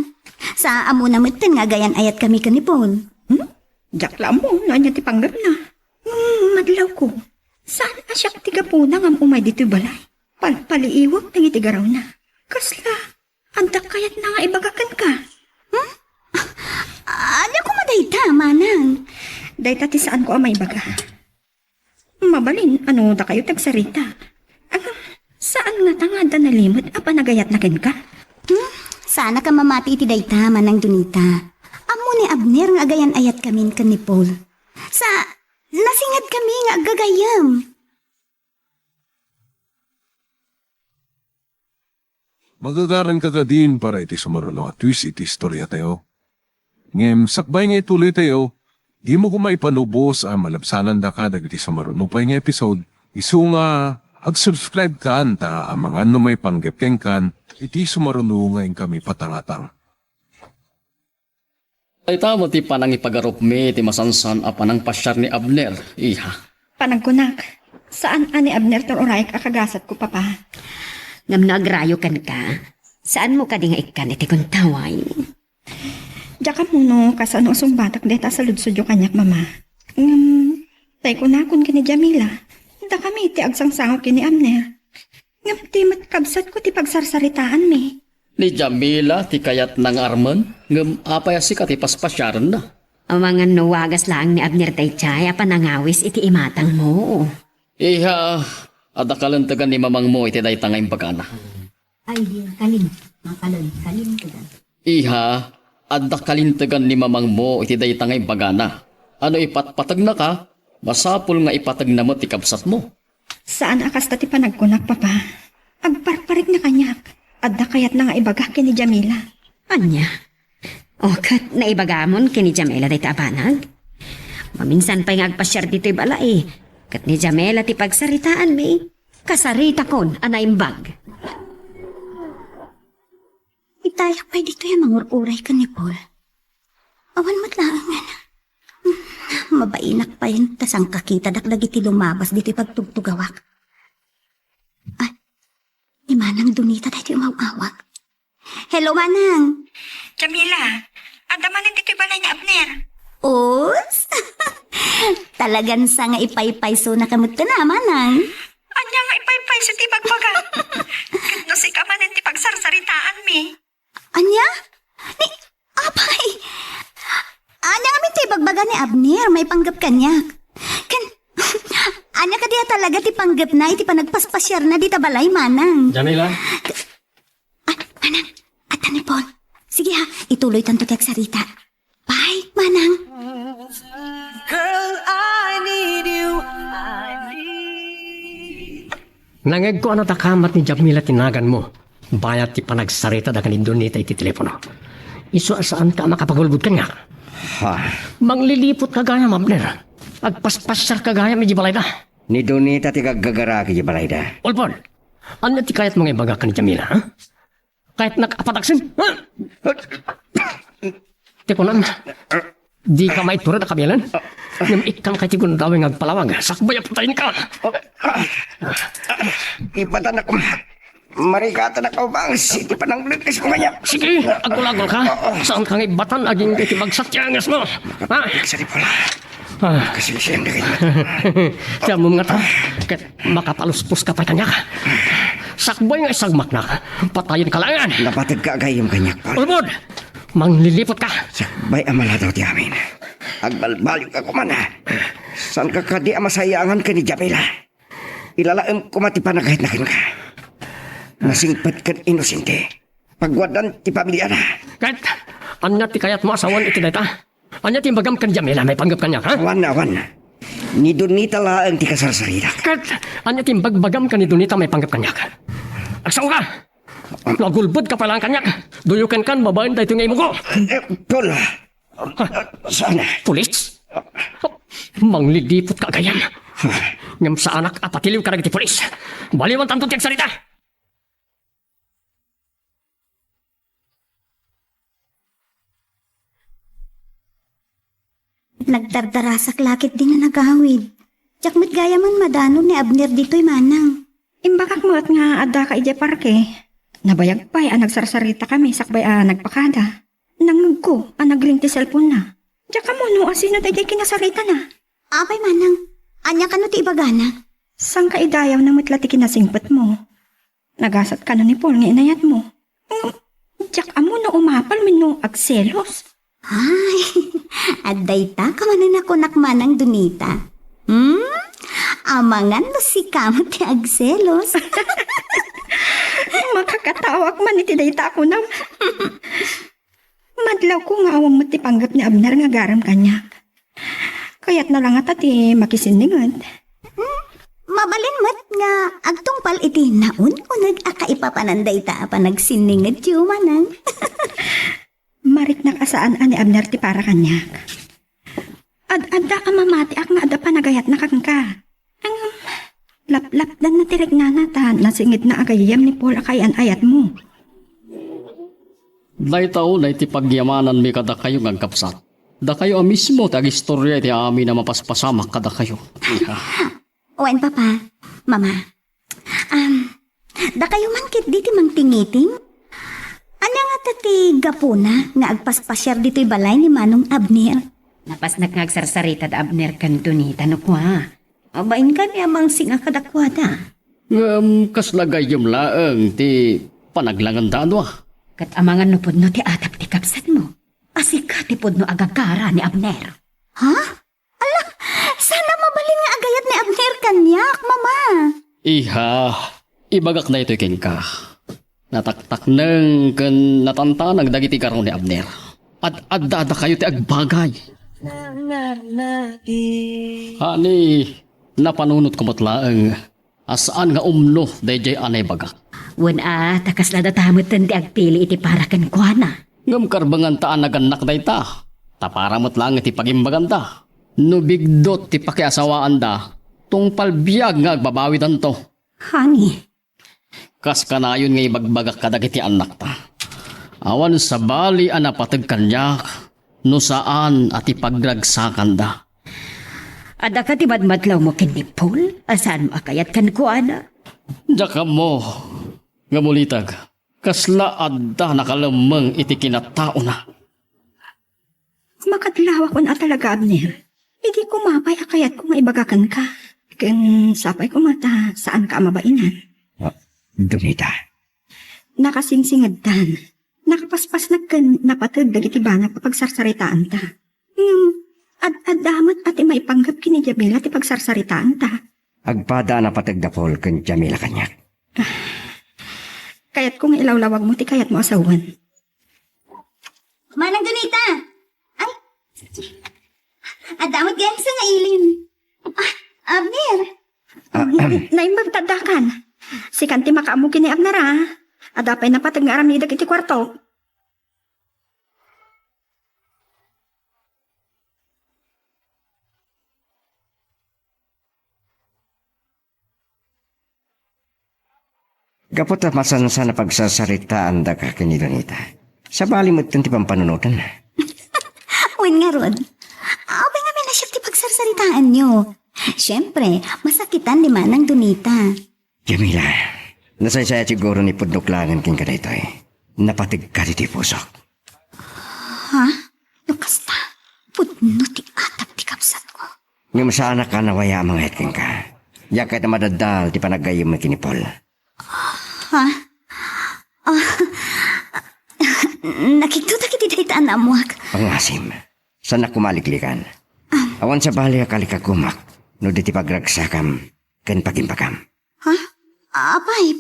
sa ammona metten nga agayan-ayatkami ken ni Paul. Hmm? Diak la ammo no ania ti panggepna. Ngem madlawko, saan a siak ti gapuna nga umay ditoy balay. Palpaliiwek dagiti garawna. Kasla, adda kayatna nga ibaga kenka? Hmm? Ania koma dayta, manang? Dayta ti saanko a maibaga. Mabalin, ano dakayo ti agsarita? Ngem, saan ngata nga adda nalimed a panagayatna kenka? Hmm? Saanka mamati iti dayta, Manang Donita. Ammo ni Abner nga agayan-ayatkamin ken ni Paul. Sa, nasingedkami nga aggagayyem. Magagaranka kadin para iti sumaruno a twist iti istoriatayo. Ngem sakbay nga ituloytayo, dimo koma ipalubos a malabsanandaka dagiti sumaruno pay nga episode, isu nga ag-subscribe kan ta amangan no maipanggep kenkan iti sumaruno nga inkami patangatang. Dayta met ti panangipagarupmi iti masansan a panangpasiar ni Abner, iha. Panagkunak, saan a ni Abner ti uraek a kagasatko, Papa. Ngem no agrayo kenka, saanmo kadi nga ikkan iti kuntaway? Diak ammo no kasano a sungbatak dayta a saludsodyo kaniak, Mama. Ngem, tay kunakon ken ni Jamila, dakami ti agsangsango ken ni Abner. Ngem ti met kabsatko ti pagsarsaritaanmi. Ni Jamila ti kayatna nga armen, ngem apay a sika ti paspasiarenna? Amangan no wagas laeng ni Abner daydiay a panangawis iti imatangmo. Iha, adda kalentegan ni mamangmo iti dayta nga imbagana. Ay, kalim-, makalon-, kalintegan. Iha, adda kalintegan ni mamangmo iti dayta nga imbagana. Ano ipatpategnaka, masapul nga ipategna met ti kabsatmo. Saan a kasta ti panagkunak, Papa. Agparparikna kaniak. Adda kayatna nga ibaga ken ni Jamila. Ania? O, ket naibagamon ken ni Jamila dayta a banag? Maminsan pay nga agpasiar ditoy balay, ket ni Jamila ti pagsaritaanmi. Kasaritakon a naimbag. Itay pay ditoy a mangur-uray ken ni Paul. Awan met laengen. Mabainak pay ta sangkakitadak dagiti lumabas ditoy pagtugtugawak. Ay, ni Manang Donita daytoy umaw-awag. Hello, Manang. Jamila, adda manen ditoy balay ni Abner. Us? Talagan sa nga ipaypaysonaka metten a, Manang. Ania nga ipaypayso ti ibagbaga? Ket no sika manen ti pagsarsaritaanmi. Ania? Ni, apay! Ania ngamin ti ibagbaga ni Abner maipanggep kaniak? Ken, ania kadi a talaga ti panggepna iti panagpaspasiarna dita balay, Manang? Jamila? Ay, Manang, adda ni Paul. Sige ha, ituloytanto ti agsarita. Bye, Manang. Girl, I need you. I need Nangegko a nadakamat ni Jamila ti naganmo, bayat ti panagsaritada ken ni Donita iti telepono. Isu a saanka a makapagulgod kaniak. Ha? Mangliliputka gayam, Abner. Agpaspasiarka gayam iti balayda. Ni Donita ti gaggagaraak iti balayda. Ulpon, ania ti kayatmo nga ibaga ken ni Jamila, ha? Kayatnak a pataksim. Ha? Ti kunam, dika maitured a kabilan? Ngem ikkan kay ti gundaway nga agpalawag. Sakbay a patayenka. Ibatan ako. Marikatan ako, Bangs, iti panangligis mo kaniak. Sige, agulagol ka. Saan ka nga ibatan, agingga iti bagsak ti anges mo? Ha? Sa di pala. Ah. Kasi siyempre. Ti ammom ngata, ket makapaluspos ka pay kaniak. Sakbay nga isagmaknak, patayenka laengen. Napateg ka agayem kaniak, Paul. Ulbod! Mangliliput ka. Sakbay a maladaw ti amin. Agbalbaliw ka koma. Saan ka kadi a masayangan ken ni Jamila? Ilalaem koma ti panagayatna kenka. Nasingpet ken inosente. Pagwaddan ti pamiliana. Ket ania ti kayatmo a sawen iti dayta? Ania ti imbagam ken Jamila maipanggep kaniak, ha? Awan, awan. Ni Donita laeng ti kasarsaritak. Ket ania ti imbagbagam ken ni Donita maipanggep kaniak? Agsao ka! No agulbod ka pay laeng kaniak, duyokenkan babaen daytoy nga imugo. Eh, Paul. Ha? Saan? Pulis? Mangliliput ka agayem. Ngem saanak a patiliw kadagiti pulis. Baliwantanto ti agsarita. Nagdardarasak la ketdi nga nagawid. Diak met gayamen madano ni Abner ditoy, manang. Imbagak met nga addaka idiay parke. Nabayag pay a nagsarsaritakami sakbay a nagpakada. Nangngegko a nagring ti cellphone-na. Diak ammo no asino daydiay kinasaritana. Apay, manang, ania kano ti ibagana? Sangkaidayaw na met la ti kinasingpetmo. Nagasat kano ni Paul nga inayatmo. Ngem, diak ammo no umapal wenno agselos. Ay, adda ita ka manen a kunak, manang Donita. Hmm? Amangan no sika met ti agselos. Makakataoak man iti dayta a kunam. Madlawko nga awan met ti panggep ni Abner nga agarem kaniak. Kayatna la ngata ti makisinninged. Hmm? Mabalin met nga agtungpal iti naun-uneg a kaipapanan dayta a panagsinningedyo, manang. Mariknak a saan a ni Abner ti para kaniak. Ad-adda a mamatiak nga adda panagayatna kenka. Ngem, laplapdanna ti riknana ta nasingedna a gayyem ni Paul a kaayan-ayatmo. Dayta unay ti pagyamananmi kadakayo nga agkabsat. Dakayo a mismo ti agistorya iti amin a mapaspasamak kadakayo. Wen, Papa, Mama. Am, dakayo man ketdi ti mangtingiting? Ania ngata ti gapuna nga agpaspasiar ditoy balay ni Manong Abner? Napasnak nga agsarsarita da Abner ken Donita no kua. Abain kaniak a mangsinga kadakuada. Ngem kasla gayyem laeng ti panaglangenda, ania? Ket amangan no pudno ti atap ti kabsatmo. A sika ti pudno a gagara ni Abner. Ha? Ala, saan a mabalin nga agayat ni Abner kaniak, Mama? Iha, ibagak daytoy kenka. Nataktakneng ken natantanag dagiti garo ni Abner. Ad-adda dakayo ti agbagay. Honey, napanunotko met laeng a saan nga umno daydiay a naibagak. Wen a, ta kasla data metten ti agpili iti para kenkuana. Ngem karbenganta a nagannak dayta, ta para met laeng iti pagimbaganda. No bigdut ti pakiasawaanda, tungpal biag nga agbabawidanto. Honey. Kas kanayon nga ibagbagak kadagiti annakta. Awan sabali a napateg kaniak no saan a ti pagragsakanda. Adda kadi madmadlawmo ken ni Paul a saanmo a kayat kenkuana? Diak ammo. Ngem uliteg, kasla adda nakalemmeng iti kinataona. Makadlawak on a talaga, Abner. Idi koma pay a kayatko nga ibaga kenka. Ken sapay koma ta saanka a mabainan. Ah, Donita. Nakasingsingedtan. Nakapaspasnek ken napateg dagiti banag a pagsarsaritaanta. Hmm, ad-adda met a ti maipanggep ken ni Jamila ti pagsarsaritaanta. Agpada a napateg da Paul ken Jamila kaniak. Kayatko nga ilawlawagmo ti kayatmo a sawen. Manang Donita! Ay! Adda met gayam sa nga ilin. Ah, Abner! Ah, ahem. Naimbag ta addakan. Sikan ti makaammo ken ni Abner, a. Adda pay napateg nga aramidek iti kuarto. Gapu ta masansan a pagsarsaritaandaka ken ni Donita. Sabali metten ti pampanunotenna. Wen ngarud, apay ngamin a siak ti pagsarsaritaanyo? Siempre, masakitan ni Manang Donita. Jamila, nasaysayaat siguro ni pudno laengen kenka daytoy. Napategka ditoy pusok. Ha? No kasta, pudno ti atap ti kabsatko. Ngem saanak a nawaya a mangayat kenka. Diak kayat a madaddal ti panaggayyemmi ken ni Paul. Ha? Ah, nakigtotak iti dayta a naammoak. Pangasim, saannak koma a liklikan. Awan sabali a kalikagumak no di ti pagragsakam ken pagimbagam. Ha? Apay,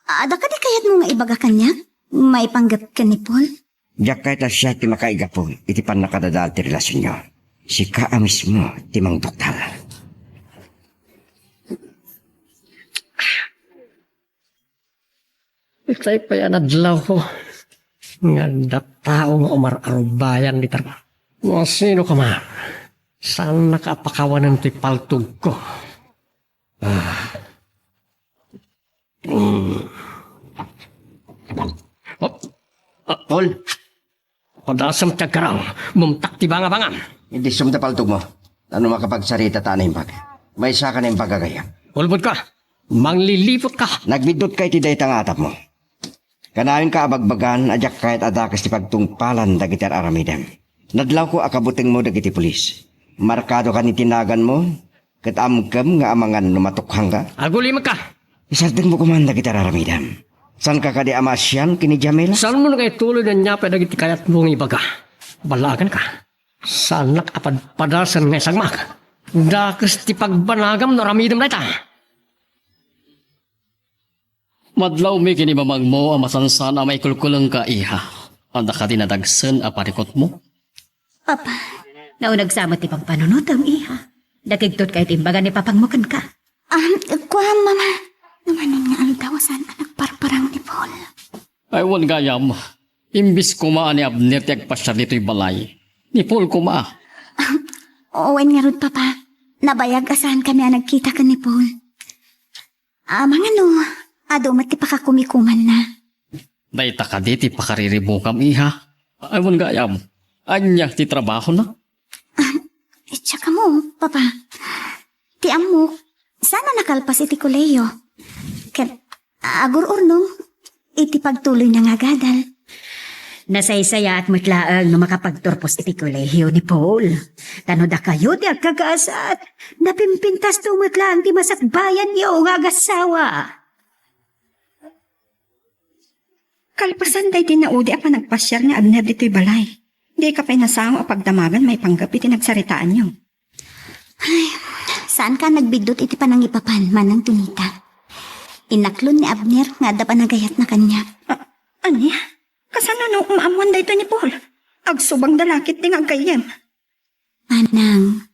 adda kadi kayatmo nga ibaga kaniak maipanggep ken ni Paul? Diak kayat a siak ti makaigapu iti pannakadadael ti relasionyo. Sika a mismo ti mangbuktal. Itay pay a nadlawko nga adda tao nga umar-arubayan dita. No sino ka man, saannaka a pakawanen ti paltogko. Ah. Mm. Hop. Ah, Paul. Padasem ti agkarang, bumtak ti bangabangam. Idi sumda paltogmo. Tano makapagsarita ta a naimbag. Maysa ka naimbag a gayyem. Ulbod ka. Mangliliput ka. Nagbiddut ka iti dayta nga atapmo. Kanayon ka a bagbagan a diak kayat a dakes ti pagtungpalan dagiti ar-aramidem. Nadlawko a kabutengmo dagiti pulis. Markado kan iti naganmo, ket amkem nga amangan no matukhangka. Agulimekka. Isardengmo koman dagiti ar-aramidem. Saanka kadi a maasian ken ni Jamila? Saanmo nga ituloy ania pay dagiti kayatmo nga ibaga? Ballaaganka. Saannak a padpadasen nga isagmak. Dakes ti pagbanagam no aramidem dayta. Madlawmi ken ni mamangmo a masansan a maikulkulengka, iha. Adda kadi nadagsen a parikutmo? Papa, naunegsa met ti pampanunotem, iha. Nakigtot ka iti imbaga ni papangmo kenka. Ah, kuan, Mama. Namanon nga aldaw a saan a nagparparang ni Paul. Ay, wen gayam. Imbis koma a ni Abner ti agpasiar ditoy balay, ni Paul koma. Ah, wen ngarud, Papa. Nabayag a saankami a nagkita ken ni Paul. Amangan no adu met ti pakakumikumanna. Dayta kadi ti pakariribukam, iha? Ay, wen gayam, ania ti trabahona? Ah, iti kamo, Papa. Ti ammok, saan a nakalpas iti kolehiyo. Ket agur-urnong iti pagtuloyna nga agadal. Nasaysayaat met laeng no makapagturpos iti kolehiyo ni Paul. Ta no dakayo ti agkagasat, napimpintasto met laeng ti masakbayanyo nga agassawa. Kalpasan daydi naudi a panagpasiar ni Abner ditoy balay, dika pay nasango a pagdamagan maipanggep iti nagsaritaanyo. Ay, saanka a nagbiddut iti panangipapan, Manang Donita. Inaklon ni Abner nga adda panagayatna kaniak. A-, ania? Kasano no maammoan daytoy ni Paul? Agsubangda la ketdi nga aggayyem. Manang,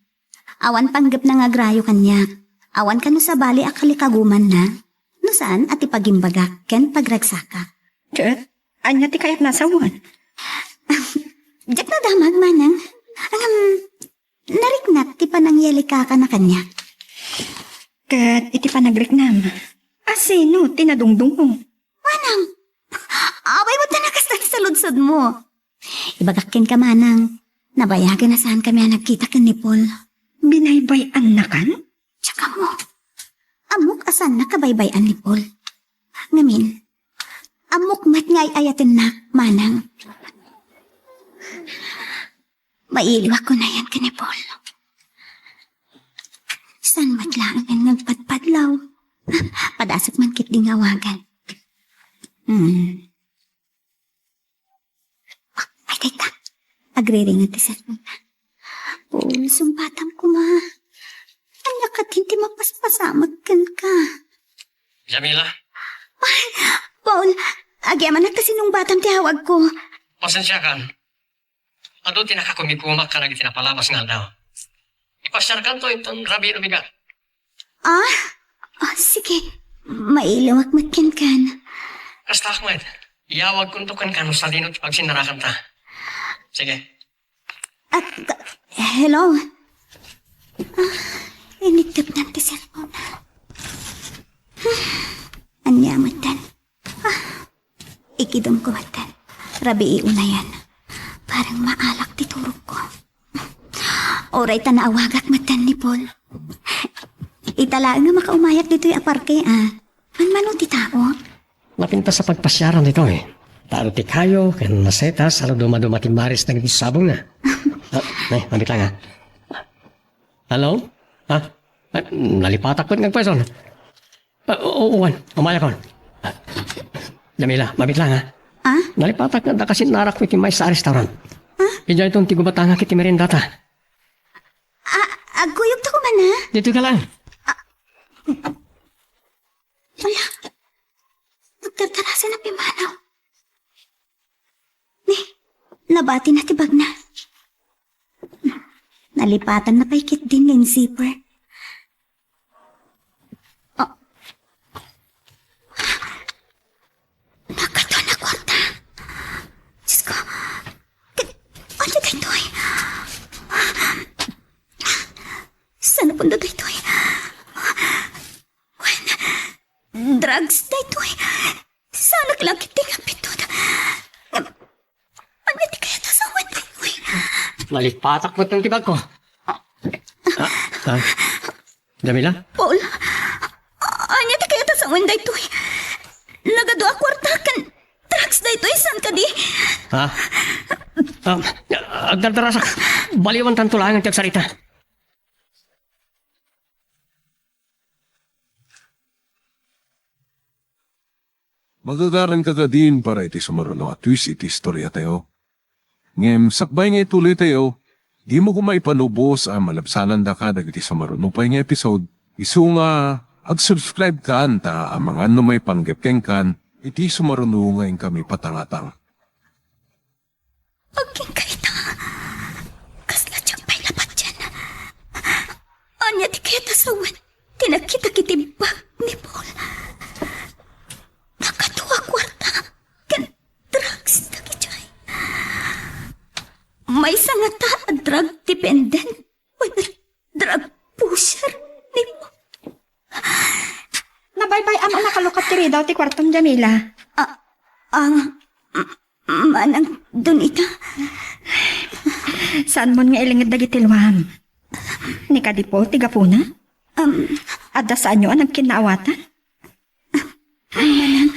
awan panggepna nga agrayo kaniak. Awan kano sabali a kalikagumanna. No saan a ti pagimbagak ken pagragsakak. Ket, ania ti kayatna a sawen? Diak nadamag, Manang. Ngem, nariknak ti panangyalikakana kaniak. Ket iti panagriknam, a sino ti nadungdungo? Manang, apay met ta nakasta ti saludsodmo. Ibagak kenka, Manang, nabayagen a saankami a nagkita ken ni Paul. Binaybay-annakan? Diak ammo. Ammok a saannak a baybay-an ni Paul. Ngamin, ammok met nga ay-ayatennak, Manang. Mailiwak kunayan ken ni Paul. Saan met laengen nga agpadpadlaw? Padasek man ketdi nga awagan. Hmm. Ay, teka. Agriringed ti cellphone. Paul, sungbatam koma. Ania katin ti mapaspasamak kenka? Jamila? Ay, Paul, agyamanak ta sinungbatam ti awagko. Pasensiakan. Adu ti nakakumikumak kadagiti napalabas nga aldaw. Ipasiarkanto inton rabii no bigat. Ah? Ah, sige. Mailiwak met kenkan. Kasta met. Iyawagkonto kenka no sadino ti pagsinnarakanta. Sige. At, hello? Ah, inittepnan ti cellphone. Hmm, ania met ta Idumko metten. Rabii unayen. Parang maalak ti turogko. Uray ta naawagak metten ni Paul. Ita laeng nga makaumayak ditoy a parke, a. Manmano ti tao? Napintas a pagpasiaran ditoy. Tao ti kayo, ken masetas, a dumaduma ti maris dagiti sabongna. Ah, eh, mabit lang, ah. Hello? Ha? Ah, nalipatak met nga agpayson. Ah, oo, uwan. Umayakon. Ah, Jamila, mabit lang, ha? Ah? Nalipatak nga adda kasinnarak iti maysa a restaurant. Ah? Idiay ton ti gubatangak iti merendata. Ah, agkuyogta koma, a? Ditoy ka lang. Ala, nagdardarasen a pimanaw. Ni, nabatina ti bagna. Nalipatanna pay ketdin nga in-zipper. Oh. Nagkadua a kuarta. Diyos ko. Ket, ania daytoy? Saan a punda daytoy? Wen, drugs daytoy. Saanak la ketdi nga appitud. Ngem, ania ti kayat a sawen daytoy? Nalipatak met ti bagko. Ah, ah. Jamila? Paul, ania ti kayat a sawen daytoy? Nagadua a kuarta ken drugs daytoy, saan kadi? Ha? Ah, agdardarasak. Baliwantanto laeng ti agsarita. Magagaranka kadin para iti sumaruno a twist iti istoriatayo. Ngem sakbay nga ituloytayo, dimo koma ipanubos a malabsanandaka dagiti sumaruno pay nga episode, isu nga ag-subscribe kan ta amangan no maipanggep kenkan iti sumaruno nga inkami patangatang. Agingga ita. Kasla diak pay la patien. Ania ti kayat a sawen ti nakitak iti bag ni Paul? Nagkadua a kuarta ken drugs dagidiay. Maysa ngata a drug dependent wenno drug pusher ni Paul? Nabaybay-am a nakalukat ti ridaw ti kuartom, Jamila. Ah, ah, m-, Manang Donita. Saanmon nga ilinged dagiti luam? Ni kadi Paul ti gapuna? Um, Adda saanyo a nagkinnaawatan? Manang.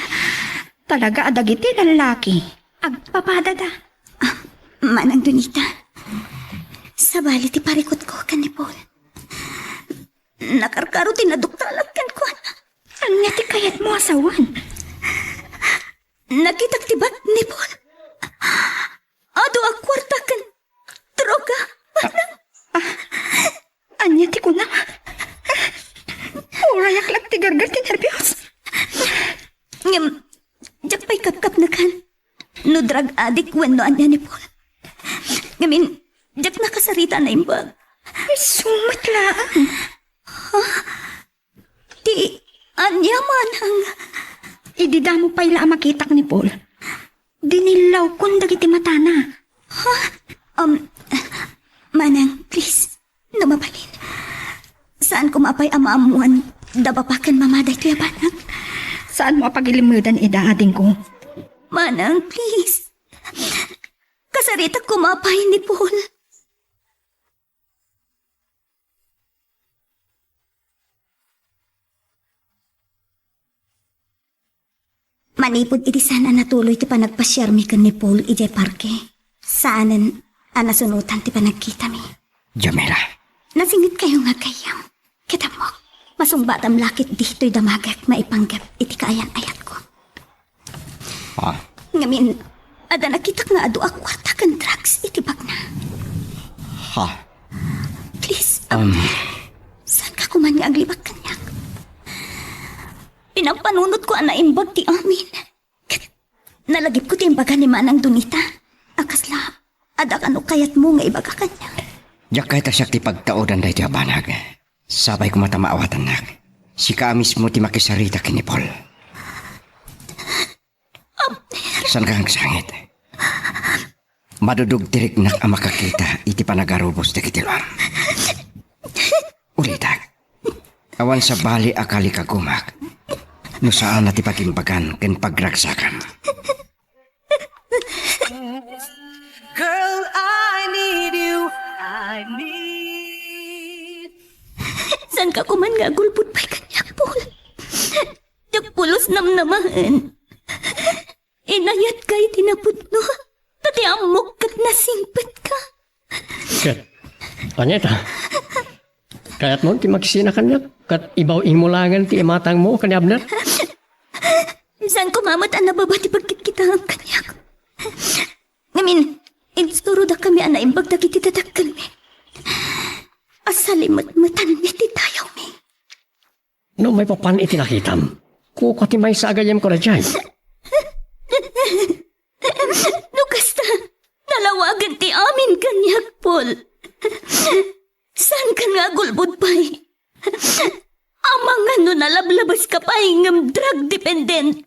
Talaga a dagiti lallaki, agpapadada. Ah, Manang Donita, sabali ti parikutko ken ni Paul. Nakarkaro ti naduktalak kenkuana. Ania ti kayatmo a sawen? Nakitak ti bag ni Paul. Adu a kuarta ken droga. Ah, ania ti kunam? Urayak la ti gargar ti nerbios. Ngem, diak pay kapkapnekan no drug addict wenno ania ni Paul. Ngamin, diak nakasarita a naimbag. Isu met laeng. Ti ania manang? Idi damo pay la a makitak ni Paul, dinillawkon dagiti matana. Ha? Um, Manang, please, no mabalin, saan koma pay a maammoan da bapa ken mama daytoy a banag? Saanmo a pagilimmedan ida, adingko? Manang, please. Kasaritak koma pay ni Paul. Manipud iti saan a natuloy ti panagpasiarmi ken ni Paul idiay parke, saanen a nasunotan ti panagkitami. Jamila. Nasingetkayo nga aggayyem. Ket ammok, masungbatam la ketdi toy damagek maipanggep iti kaayan-ayatko. Ah. Ngamin, adda nakitak nga adu a kuarta ken drugs iti bagna. Ha? Please, Um. Abner, saanka koman nga aglibak kaniak? Pinampanunotko a naimbag ti amin. Ket nalagipko ti imbaga ni Manang Donita a kasla adda kano kayatmo nga ibaga kaniak. Diak kayat a siak ti pagtaudan daytoy a banag. Sapay koma ta maawatannak. Sika a mismo ti makisarita ken ni Paul. Saanka nga agsangit? Madudog ti riknak a makakita iti panagarubos dagiti luam. Ulitek, awan sabali a kalikagumak no saan a ti pagimbagan ken pagragsakam. koman nga agulbod pay kaniak, Paul. Diak pulos namnamaen. Inayatka iti napudno. Ta ti ammok ket nasingpetka. Ket, ania ita? Kayatmo ti magsina kaniak? Ket ibaw-im mo laengen ti imatangmo ken ni Abner? Saan koma met a nababa ti pagkitkitaem kaniak. Ngamin, insurudakami a naimbag dagiti dadakkelmi. A salimetmetanmi ti dayawmi. No maipapan iti nakitam, kua ti maysa a gayyemko daydiay. No kasta, nalawagen ti amin kaniak, Paul. Saankan nga agulbod pay? Amangan no nalablabaska pay ngem drug dependent.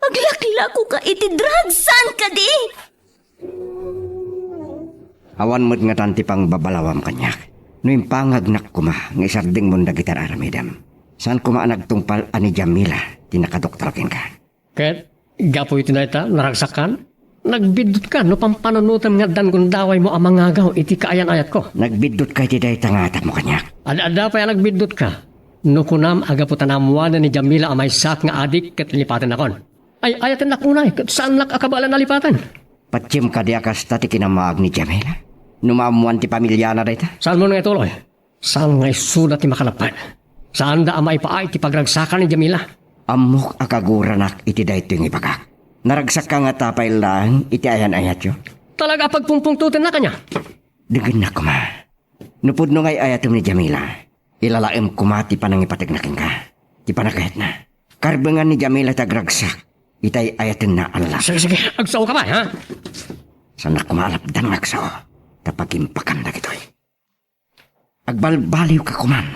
Aglaklakoka iti drug, saan kadi? Awan met ngatan ti pangbabalawam kaniak. No impangagnak koma nga isardengmon dagiti ar-aramidem, saan koma a nagtungpal a ni Jamila ti nakadoktor kenka. Ket gapu iti dayta, naragsakkan? Nagbiddutka no pampanunotem nga addan gundawaymo a mangagaw iti kaayan-ayatko. Nagbiddutka iti dayta nga atapmo kaniak. Ad-adda pay a nagbiddutka no kunam a gapu ta naammoanen ni Jamila a maysaak nga adik ket lipatennakon. Ay-ayatennak unay ket saannak a kabaelan a lipaten. Patiem kadi a kasta ti kinammaag ni Jamila? No maammoan ti pamiliana dayta? Saanmon nga ituloy? Saan nga isuda ti makalabpan? Saanda a maipaay ti pagragsakan ni Jamila. Ammok a kaguranak iti daytoy nga ibagak. Naragsakka ngata pay laeng iti ayan-ayatyo? Talaga a pagpumpungtotennak ania? Degennak koma. No pudno nga ay-ayatem ni Jamila, ilalaem koma ti panangipategna kenka, ti panagayatna. Karbengan ni Jamila ti agragsak iti ay-ayatenna a lalaki. Sige, sige, agsao ka pay, ha? Saannak koma a lapdan nga agsao, ta pagimpakan dagitoy. Agbalbaliwka koman,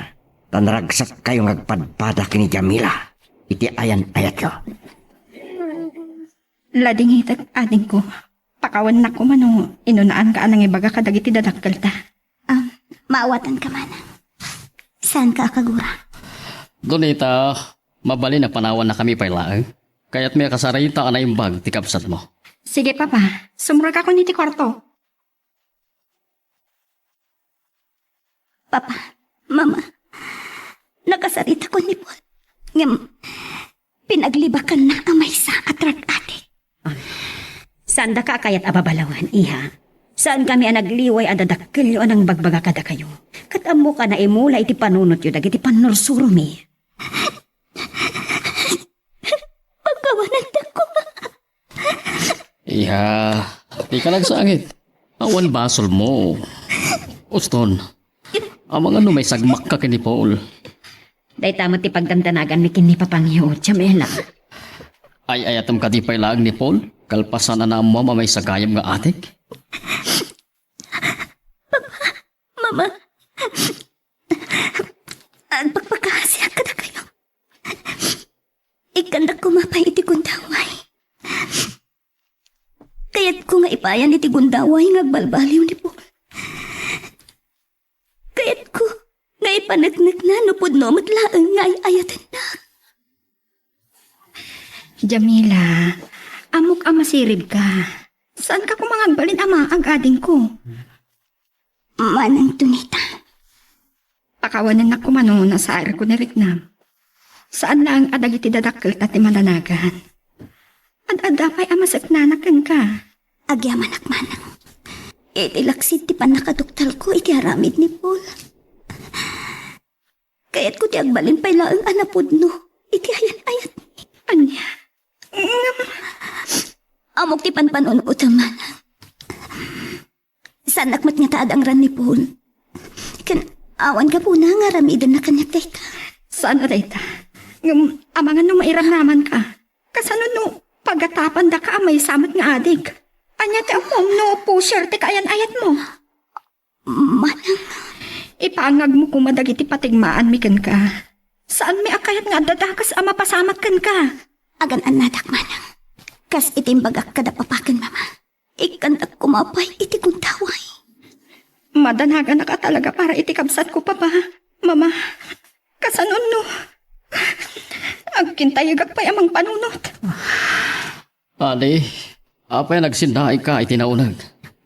ta naragsakkayo nga agpadpada ken ni Jamila iti ayan-ayatyo. Ladingitek, adingko. Pakawannak koma no inunaanka a nangibaga kadagiti dadakkelta. Ah, maawatanka man. Saanka a kagura? Donita, mabalin a panawannakami pay laeng. Kayatmi a kasarita a naimbag ti kabsatmo. Sige, Papa. Sumrekakon iti kuarto. Papa, Mama, nakasaritakon ni Paul. Ngem, pinaglibakanna a maysa a drug addict. Ah, saandaka a kayat a babalawen, iha. Saankami a nagliway a dadakkelyo a nangbagbaga kadakayo. Ket ammok a naimula iti panunotyo dagiti pannursuromi. Pagkawanandak koma. Iha, dika nagsangit. Awan basolmo. Uston, amangan no maisagmakka ken ni Paul. Dayta met ti pagdandanaganmi ken ni Papangyo, Jamila. Ay-ayatem kadi pay laeng ni Paul, kalpasan a naammoam a maysa gayam nga adik? Mama, agpakpakaasiak kadakayo. Ikkandak koma pay iti gundaway. Kayatko nga ipayan iti gundaway nga agbalbaliw ni Paul. Kayatko nga ipaneknekna no pudno met laeng nga ay-ayatenna. Jamila, ammok a masiribka. Saanka koma nga agbalin a maag, adingko? Manang Donita. Pakawanennak koma no nasairko ni riknam. Saan laeng a dagiti dadakkelta ti madanagan. Ad-adda pay a maseknanak kenka. Agyamanak manang. Iti laksid ti pannakaduktalko iti aramid ni Paul. Kayatko ti agbalin pay laeng a napudno iti ayan-ayatmi. Ania? Ngem, ammok ti panpanunotem, manang. Saanak met ngata a dangran ni Paul. Ken awan gapuna nga aramidenna kaniak dayta. Saan a dayta? Ngem, amangan no mairamramanka. Kasano no pagatapandaka a maysa met nga adik? Ania ti ammom no pusher ti kaayan-ayatmo? Manang. Ipangagmo koma dagiti patigmaanmi kenka. Saanmi a kayat nga adda dakes a mapasamak kenka. Agan-annadak, manang. Kas iti imbagak kada papa ken mama. Ikkandak koma pay iti gundaway. Madanaganak a talaga para iti kabsatko, papa, mama. Kasano no agkintayegak pay a mangpanunot? Adi, apay a nagsinnaika iti nauneg?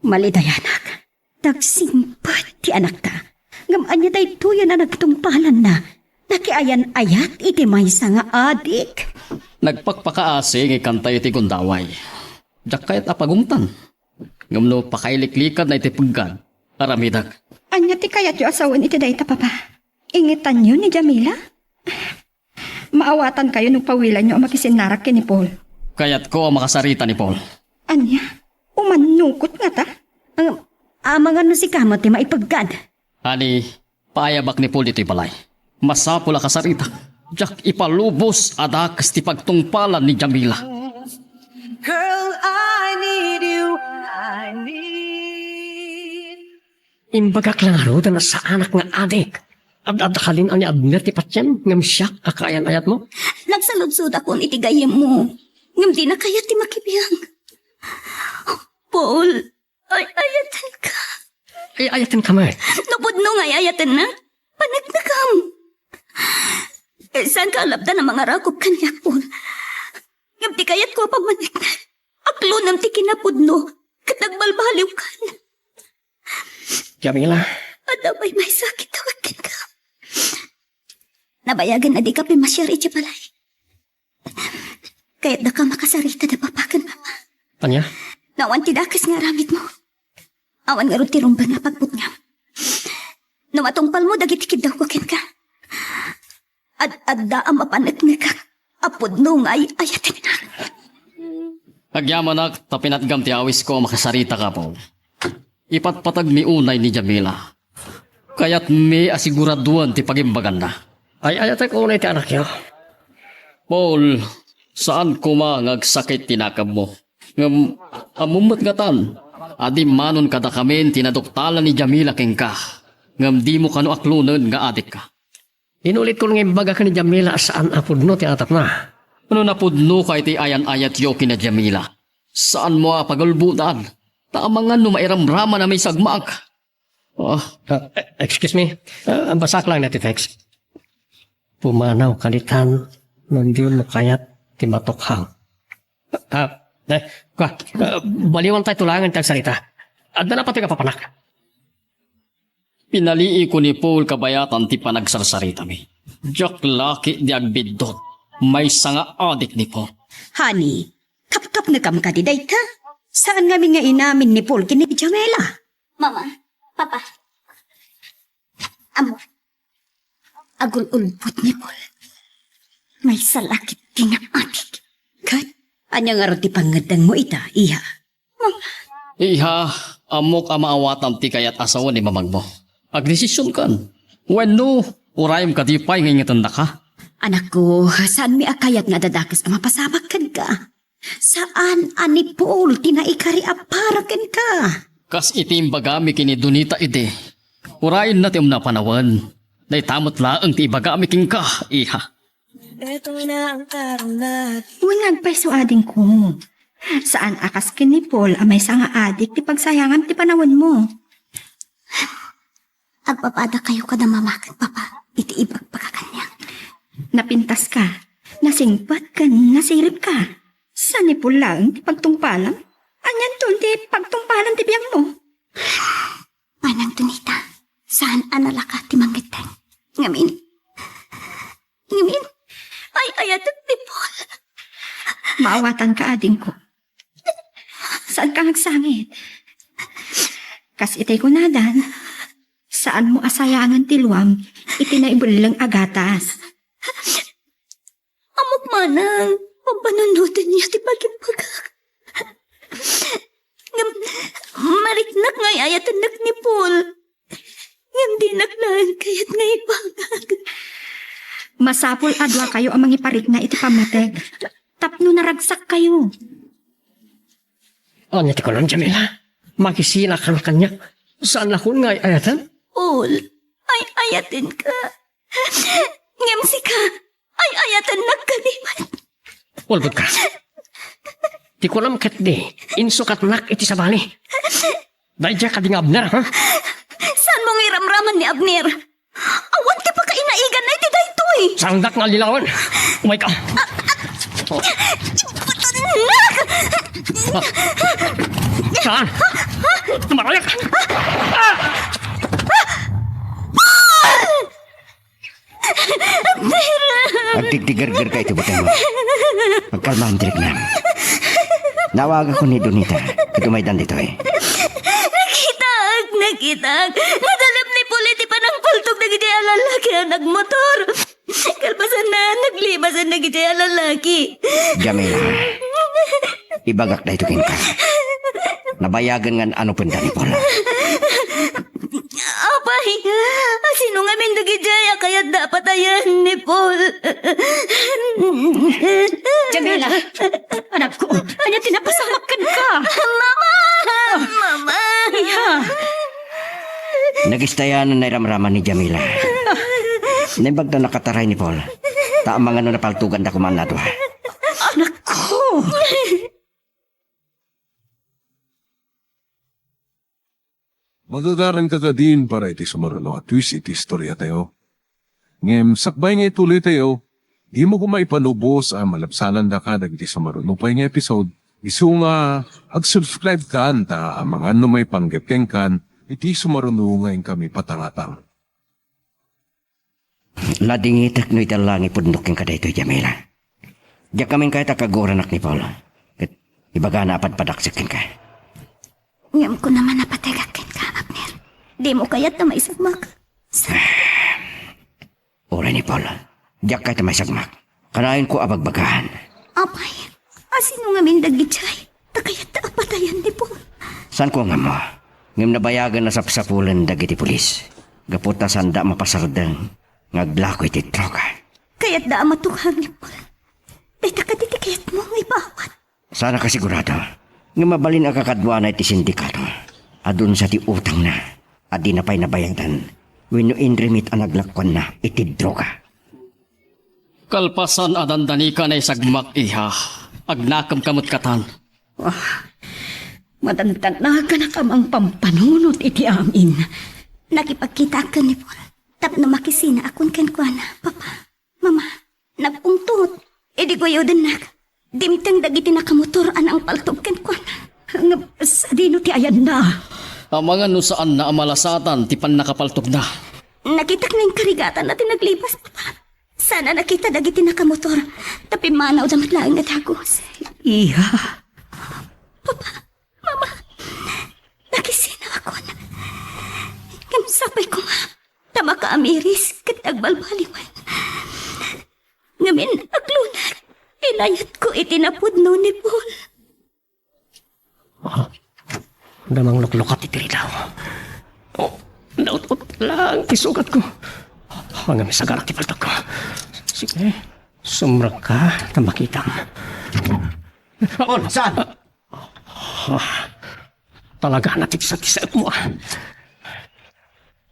Malidayanak, nagsingpet ti anakta. Ngem ania daytoyen a nagtungpalanna? Nakiayan-ayat iti maysa nga adik. Nagpakpakaasi nga ikkantayo iti gundaway. Diak kayat a pagungtan. Ngem no pakailiklikadna iti peggad, aramidek. Ania ti kayatyo a sawen iti dayta, Papa? Ingitanyo ni Jamila? Maawatankayo no pawilanyo a makisinnarak ken ni Paul. Kayatko a makasarita ni Paul. Ania? Umannukot ngata? Ang, amangan no sika met ti maipeggad. Ani, paayabak ni Paul ditoy balay. Masapul a kasaritak. Diak ipalubos a dakes ti pagtungpalan ni Jamila. Girl, I need you. I need Imbagak la ngaruden a saanak nga adik. Ad-adda kalin a ni Abner ti patiem, ngem siak a kaayan-ayatmo? Nagsaludsodakon iti gayyemmo, ngem dina kayat ti makibiang. Paul, ay-ayatenka. Ay-ayatenka met? No pudno nga ay-ayatennak, paneknekam. Eh, saanka a lapdan a mangarakop kaniak, Paul. Ngem ti kayatko a pammaneknek, aklonem ti kinapudno ket agbalbaliwkan. Jamila. Adda pay maysa a kitawag kenka. Nabayagen a dika pimasiar idiay balay. Kayatdaka makasarita da Papa ken Mama. Ania? No awan ti dakes nga aramidmo, awan ngarud ti rumbeng nga pagbutngam. No matungpalmo dagiti kiddawko kenka, ad-adda a mapaneknekak a pudno nga ay-ayatennak. Agyamanak ta pinatgam ti awisko a makasarita, Paul. Ipatpatagmi unay ni Jamila. Kayatmi a siguraduen ti pagimbaganna. Ay-ayatek unay ti anakyo. Paul, saan koma nga agsakit ti nakemmo. Ngem ammom met ngatan a dimmanon kadakamin ti naduktalan ni Jamila kenka, ngem dimo kano aklonen nga adikka. Inulitkon nga imbagak ni Jamila a saan a pudno ti atapna. No napudnoka iti ayan-ayatyo ken ni Jamila, saanmo a pagulbodan, ta amangan no mairamraman a maisagmaak. Ah, ah, excuse me. Ah, basaak laeng ti text. Pumanaw kanitan no diyo kayat ti matukhang. Ah, eh, kua, ah, baliwan tayo tulangan ti agsarita. Adda na pati kapapanak. Pinaliiko ni Paul kabayatan ti panagsarsaritami. Diak la ketdi agbiddut. Maysa nga adik ni Paul. Honey, kapkapnekam kadi dayta? Saan ngamin nga inamin ni Paul ken ni Jamila? Mama, Papa, Ammo, agul-ulbod ni Paul. Maysa la ketdi nga adik. Ket, ania ngarud ti pangngeddengmo ita, iha? Iha, ammok a maawatan ti kayat a sawen ni mamagmo. Agdesisionkan. Wenno, urayem kadi pay nga ingetennaka? Anakko, saanmi a kayat nga adda dakes a mapasabak kenka. Saan a ni Paul ti naikari a para kenka. Kas iti imbagami ken ni Donita idi, urayenna ti umna a panawen. Dayta met laeng ti ibagami kenka, iha. Wen nga agpayso, adingko. Saan a kas ken ni Paul a maysa nga adik ti pagsayangam ti panawenmo. Agpapadakayo kada mama ken papa iti ibagbaga kaniak. Napintaska, nasingpet ken nasiribka. Saan ni Paul laeng ti pagtungpalam? Anianto ti pagtungpalan ti biangmo? Manang Donita, saan a nalaka ti mangeddeng. Ngamin, ngamin, ay-ayatek ni Paul. Maawatanka, adingko. Saanka nga agsangit. Kas itay kunadan, saanmo a sayangen ti luam iti naibelleng a gatas. Ammok manang, pampanunotenyo ti pagimbagak. Ngem, mariknak nga ay-ayatennak ni Paul. Ngem dinak laeng kayat nga ibagak. Masapul a duakayo a mangiparikna iti pammateg tapno naragsakkayo. Ania ti kunam, Jamila? Makisinakan kaniak. Saan la kun nga ay-ayaten? Paul, ay-ayatenka. Ngem sika, ay-ayatennak kadi met. Ulbodka. Ti kunam ketdi, insukatnak iti sabali. Daydiay kadi nga Abner, ha? Saanmo nga iramraman ni Abner? Awan ti pakainaiganna iti daytoy. Saandak nga allilawen. Umayka. Saan? Marayak! Ah! Agtigtigergerka iti butengmo. Agkalmam, diriknam. Naawagakon ni Donita ket umaydan ditoy. Nakitaak, nakitaak. Nadalem ni Paul iti panangpaltog dagiti a lalaki a nagmotor. Kalpasanna, naglibasan dagiti a lalaki. Jamila, ibagak daytoy kenka. Nabayagen nga an-anupenda ni Paul. Apay, asino ngamin dagiti a kayatda a patayen ni Paul? Jamila, anakko, ania ti napasamak kenka? Mama! Mama! Iha! Nagistayan a nairamraman ni Jamila. Naimbag ta nakataray ni Paul. Ta amangan no napaltoganda koma a dua. Anakko! Magagaranka kadin para iti sumaruno a twist iti istoriatayo. Ngem sakbay nga ituloytayo, dimo koma ipalubos a malabsanandaka dagiti sumaruno pay nga episode. Isu nga ag-subscribe kan ta amangan no maipanggep kenkan iti sumaruno nga inkami patangatang. Ladingitek no iti langipudno kenka daytoy, Jamila. Diak ngamin kayat a kaguaranak ni Paul. Ket ibagana a padpadaksek kenka. Ngem kuna man a pategak kenka, Abner. Dimo kayat a maisagmak. Sa- Uray ni Paul, diak kayat a maisagmak. Kanayon ko a bagbagaan. Apay, asino ngamin dagiti ay ta kayat ta apatayan ni Paul? Saan ko nga mo? Ngem nabayagan a sapsapulen dagiti pulis. Gapu ta saanda mapasardeng nga aglako iti droga. Kayatda a matukar ni Paul. Dayta kadi ti kayatmo nga ipaawat? Saan a kasigurado nga mabalin a kakaduana iti sindikato. Adunsa ti utangna a dina pay nabayadan wenno inrimit a naglakuanna iti droga. Kalpasan a dandani ka naisagmak, iha, agnakemka met katan. Ah, madandanagan a kamangpampanunot iti amin. Nakipagkitaak ken ni Paul tapno makisinaakon kenkuana, Papa. Mama, nagpungtot. Idi guyodennak, dimteng dagiti nakamotor a nangpaltog kenkuana. Ngem sadino ti ayanna? Amangan no saanna a malasatan ti pannakapaltogna. Nakitak nga inkarigatanna ti naglibas, Papa. Sana nakita dagiti nakamotor, ta pimmanawda met laeng a dagus. Iha. Papa, Mama, nakisinakon. Ngem sapay koma ta makaamiris ket agbalbaliwen. Ngamin, aglunag, inayatko iti napudno ni Paul. Ah, damang luklukat iti ridaw. Oh, naut-ut lang ti sugatko. Ngem isaganak ti paltagko. Sige, sumrekka ta makitam. Paul, saan? Ah, talaga na ti sakisekmo, ah.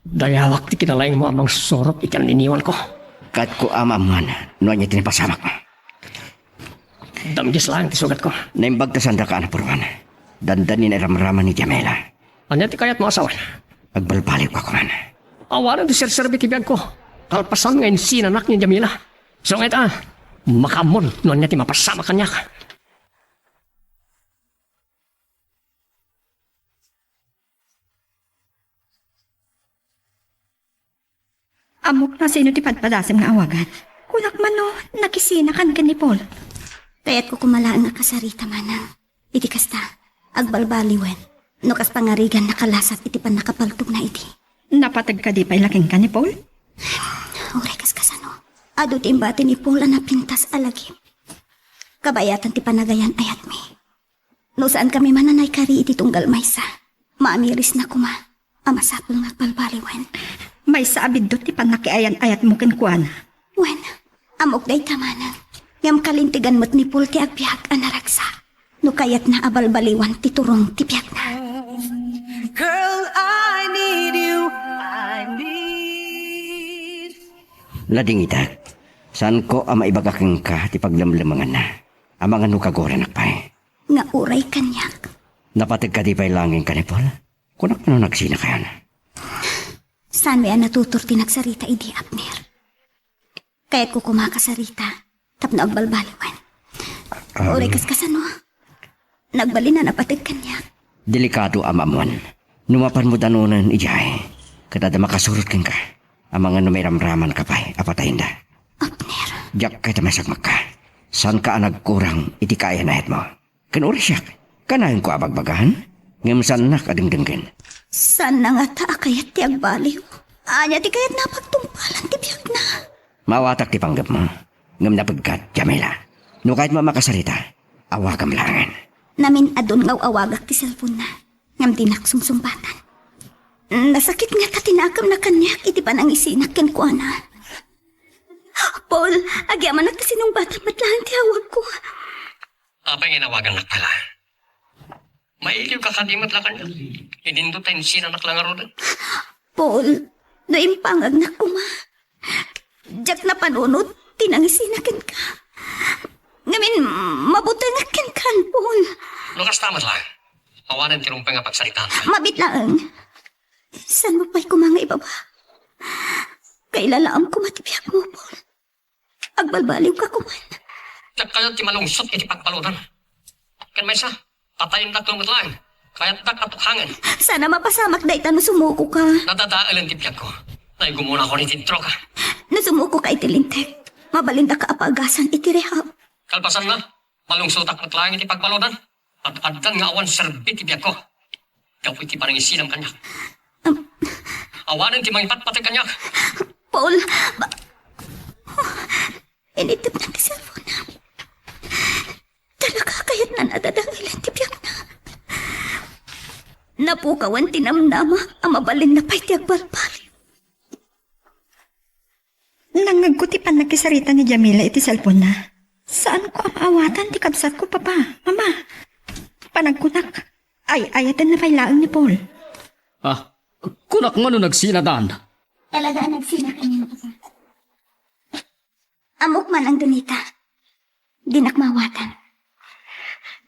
Dayawak ti kinalaingmo a mangsurot iti anniniwanko. Kayatko a maammuan no ania ti napasamak. Damgis laeng ti sugatko. Naimbag ta saandaka a napuruan. Dandani nairamraman ni Jamila. Ania ti kayatmo a sawen? Agbalbaliwka koman. Awanen ti serserbi ti biagko. Kalpasan nga insinanak ni Jamila. Isu nga ita, makaammon no ania ti mapasamak kaniak. Ammok no sino ti padpadasem nga awagan. Kunak man no nakisinakan ken ni Paul. Kayatko koma laeng a kasarita, manang. Iti kasta, agbalbaliwen. No kas pangarigan nakalasat iti pannakapaltogna idi. Napateg kadi pay la kenka ni Paul? Uray kas kasano. Adu ti imbati ni Paul a napintas a lagip. Kabayatan ti panagayan-ayatmi. No saankami man a naikari iti tunggal maysa, maamirisna koma a masapul nga agbalbaliwen. Maysa a biddut ti pannakiayan-ayatmo kenkuana. Wen, ammok dayta manang. Ngem kalintegan met ni Paul ti agbiag a naragsak. No kayatna a balbaliwan ti turong ti biagna. Girl, I need you. I need. Ladingitek, saanko a maibaga kenka ti paglemlemenganna. Amangan no kaguaranak pay. Nga uray kaniak. Napateg kadi pay laeng kenka ni Paul? Kunak no nagsinakayon. Saanmi a natutor ti nagsarita idi, Abner? Kayatko koma a kasarita tapno agbalbaliwen. Um. Uray kas kasano, nagbalin a napateg kaniak. Delikado a maammuan. No mapanmo danonen idiay, ket adda makasurot kenka. Amangan no mairamramanka pay a patayenda. Abner. Diak kayat a maisagmakka. Saanka a nagkurang iti kaayan-ayatmo. Ken uray siak, kanayon ko a bagbagaen? Ngem saannak a dengdenggen. Saanna ngata a kayat ti agbaliw. Ania ti kayatna a pagtungpalan ti biagna? Maawatak ti panggepmo. Ngem napegkat, Jamila. No kayatmo a makasarita, awagam laengen. Namin-adun nga aw-awagak ti cellphone-na. Ngem dinak sungsungbatan. Nasakit ngata ti nakemna kaniak iti panangisinak kenkuana. Paul, agyamanak ta sinungbatam met laeng ti awagko. Apay nga inawagannak pay laeng? Mailiwka kadi met la kaniak? Idinto ta insinanak la ngaruden. Paul, no impangagnak koma, diak napanunot ti nangisina kenka. Ngamin, mabutengak kenka, Paul. No kasta met laeng, awanen ti rumbeng a pagsaritaan. Mabiit laeng. Saanmo pay koma nga ibaba? Kailalaam koma ti biagmo, Paul. Agbalbaliwka koma. Diak kayat ti malungsot iti pagbaludan. Ken maysa, patayendak met laeng. Kayatdak a tukhangen. Saan a mapasamak dayta no sumukoka. Nadadaelen ti biagko. Naigumonakon iti droga. No sumukoka iti Linteg, mabalindaka a paagasan iti rehab. Kalpasanna, malungsotak met laeng iti pagbaludan. Ad-addan nga awan serbi ti biagko. Gapu iti panangisinam kaniak. Am- Awanen ti mangipatpateg kaniak. Paul, ba-, initepna ti cellphone-na. Talaga a kayatna a dadaelen ti biagna. Napukawan ti namnama a mabalinna pay ti agbalbaliw. Nangngegko ti pannakisarita ni Jamila iti cellphone-na. Saanko a maawatan ti kabsatko, Papa, Mama. Panagkunak, ay-ayatenna pay laeng ni Paul. Ah, kunak man no nagsinadan. Talaga a nagsina kaniak, Papa. Ammok man, Donita. Dinak maawatan.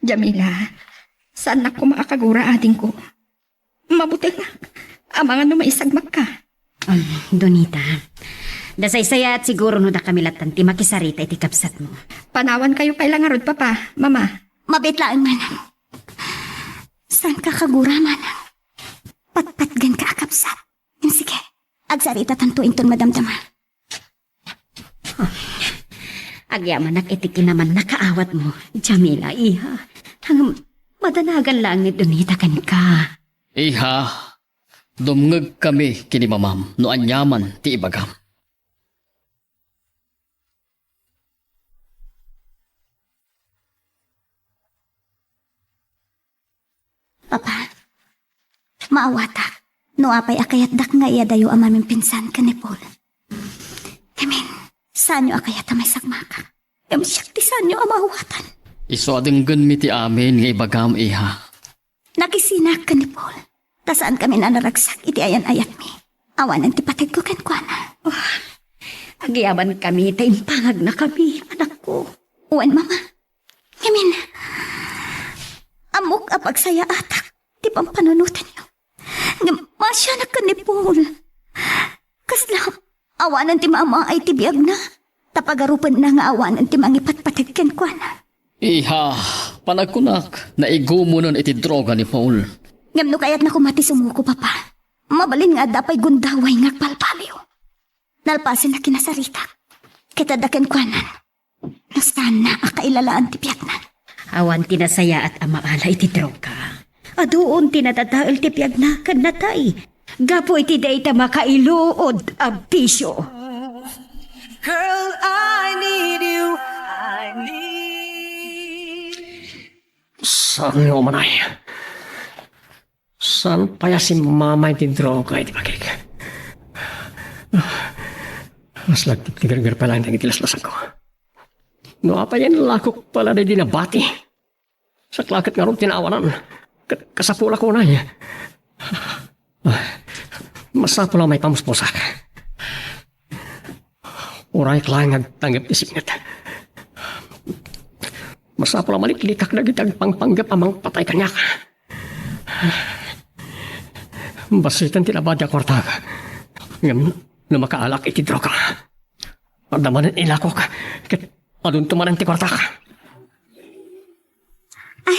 Jamila, saannak koma a kagura, adingko. Mabutengak. Amangan no maisagmakka. Um, Donita, dasaysayaat siguro no dakami lattan ti makisarita iti kabsatmo. Panawankayo pay la ngarud, Papa, Mama. Mabiit laeng, Manang. Saanka a kagura, Manang? Patpatgenka a kabsat. Ngem sige, agsaritatanto inton madamdama. Agyamanak iti kinamannakaawatmo, Jamila, iha. Ngem madanagan laeng ni Donita kenka. Iha, dumngegkami ken ni Mamam no aniaman ti ibagam. Papa, maawatak no apay a kayatdak nga iyadayo a mamimpiensan ken ni Paul. Ngamin, saanyo a kayat a maisagmakak? Ngem siak ti saanyo a maawatan. Isu a denggenmi ti amin nga ibagam, iha. Nakisinak ken ni Paul, ta saankami a naragsak iti ayan-ayatmi. Awanen ti pategko kenkuana. Oh, agyamankami ta impagnakami, anakko. Wen, Mama. Ngamin, ammok a pagsayaatak ti pampanunotenyo. Ngem maasianak ken ni Paul. Kasla awanen ti maamaay ti biagna, ta pagarupenna nga awanen ti mangipatpateg kenkuana. Iha, panagkunak, naigumonen iti droga ni Paul. Ngem no kayatna koma ti sumuko, Papa, mabalin nga adda pay gundaway nga agbalbaliw. Nalpasen a kinasaritak, ket adda kenkuanan. No saanna a kailalaan ti biagna. Awan ti nasayaat a maala iti droga. Aduon ti nadadael ti biagna ken natay gapu iti dayta makailuod a bisio. Girl, I need you. I need. Saan nga umanay? Saan pay a simmamay ti droga iti bagik? Mas lagtik ti gerger pay laeng dagiti laslasangko. No apay, inlakok pay la daydi nabati. Saklaket ngarud ti naawanan. Ka-, kasapulak unay. Masapul a maipamuspusak. Urayek laeng nga agtangngep ti sipnget. Masapul a maliklikak dagiti agpangpanggep a mangpatay kaniak. Basiten ti labad nga kuartak. Ngem no makaalak iti droga, adda manen ilakok ket adunto manen ti kuartak. Ay,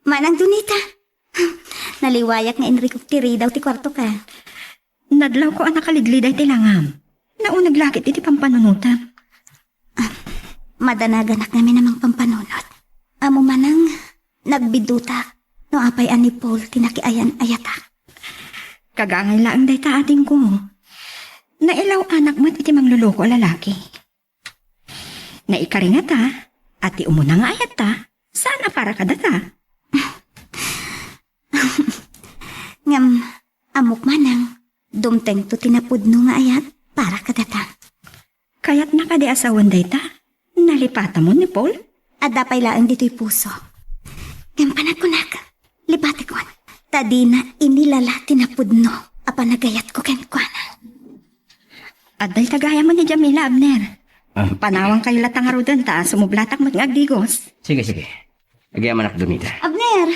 Manang Donita. Naliwayak nga inrikok ti ridaw ti kuartoka. Nadlawko a nakaligliday ti langam. Nauneg la ket iti pampanunotam. Madanaganak ngamin a mangpampanunot. Ammom manen, nagbiddutak no apay a ni Paul ti nakiayan-ayatak. Kagangay laeng dayta, adingko. Nailaw-anak met iti mangloloko a lalaki. Naikaringata, a ti umuna nga ayatta, saan a para kadata. Ngem, ammok manen, dumtengto ti napudno nga ayat para kadata. Kayatna kadi a sawen dayta? Nalipatamon ni Paul? Adda pay laeng ditoy puso. Ngem panagkunak, lipatekon. Ta dina inilala ti napudno a panagayatko kenkuana. Adda ita gayam ni Jamila, Abner. Ah. Panawankayo latta ngaruden ta sumublatak met nga agdigos. Sige, sige. Agyamanak, Donita. Abner!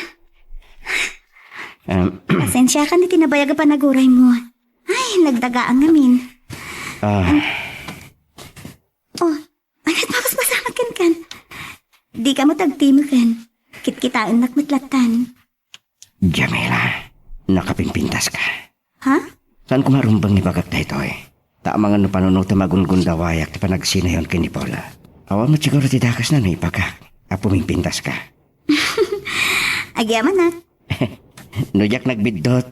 Um, Pasensiakan iti nabayag a panaguraymo. Ay, nagdagaang ngamin. Ah. An-, oh, ay, nagpapaspasamak kenkan. Dika met agtimeken. Kitkitaennak met lattan. Jamila, nakapimpintaska. Ha? Saan ko marumbeng ni bagak daytoy? Ta amangan no panunotem a gungundawayak ti panagsinayon ken ni Paula. Awan met siguro ti dakesna no ibagak a pumimpintaska. Agyamanak. No diak nagbiddut,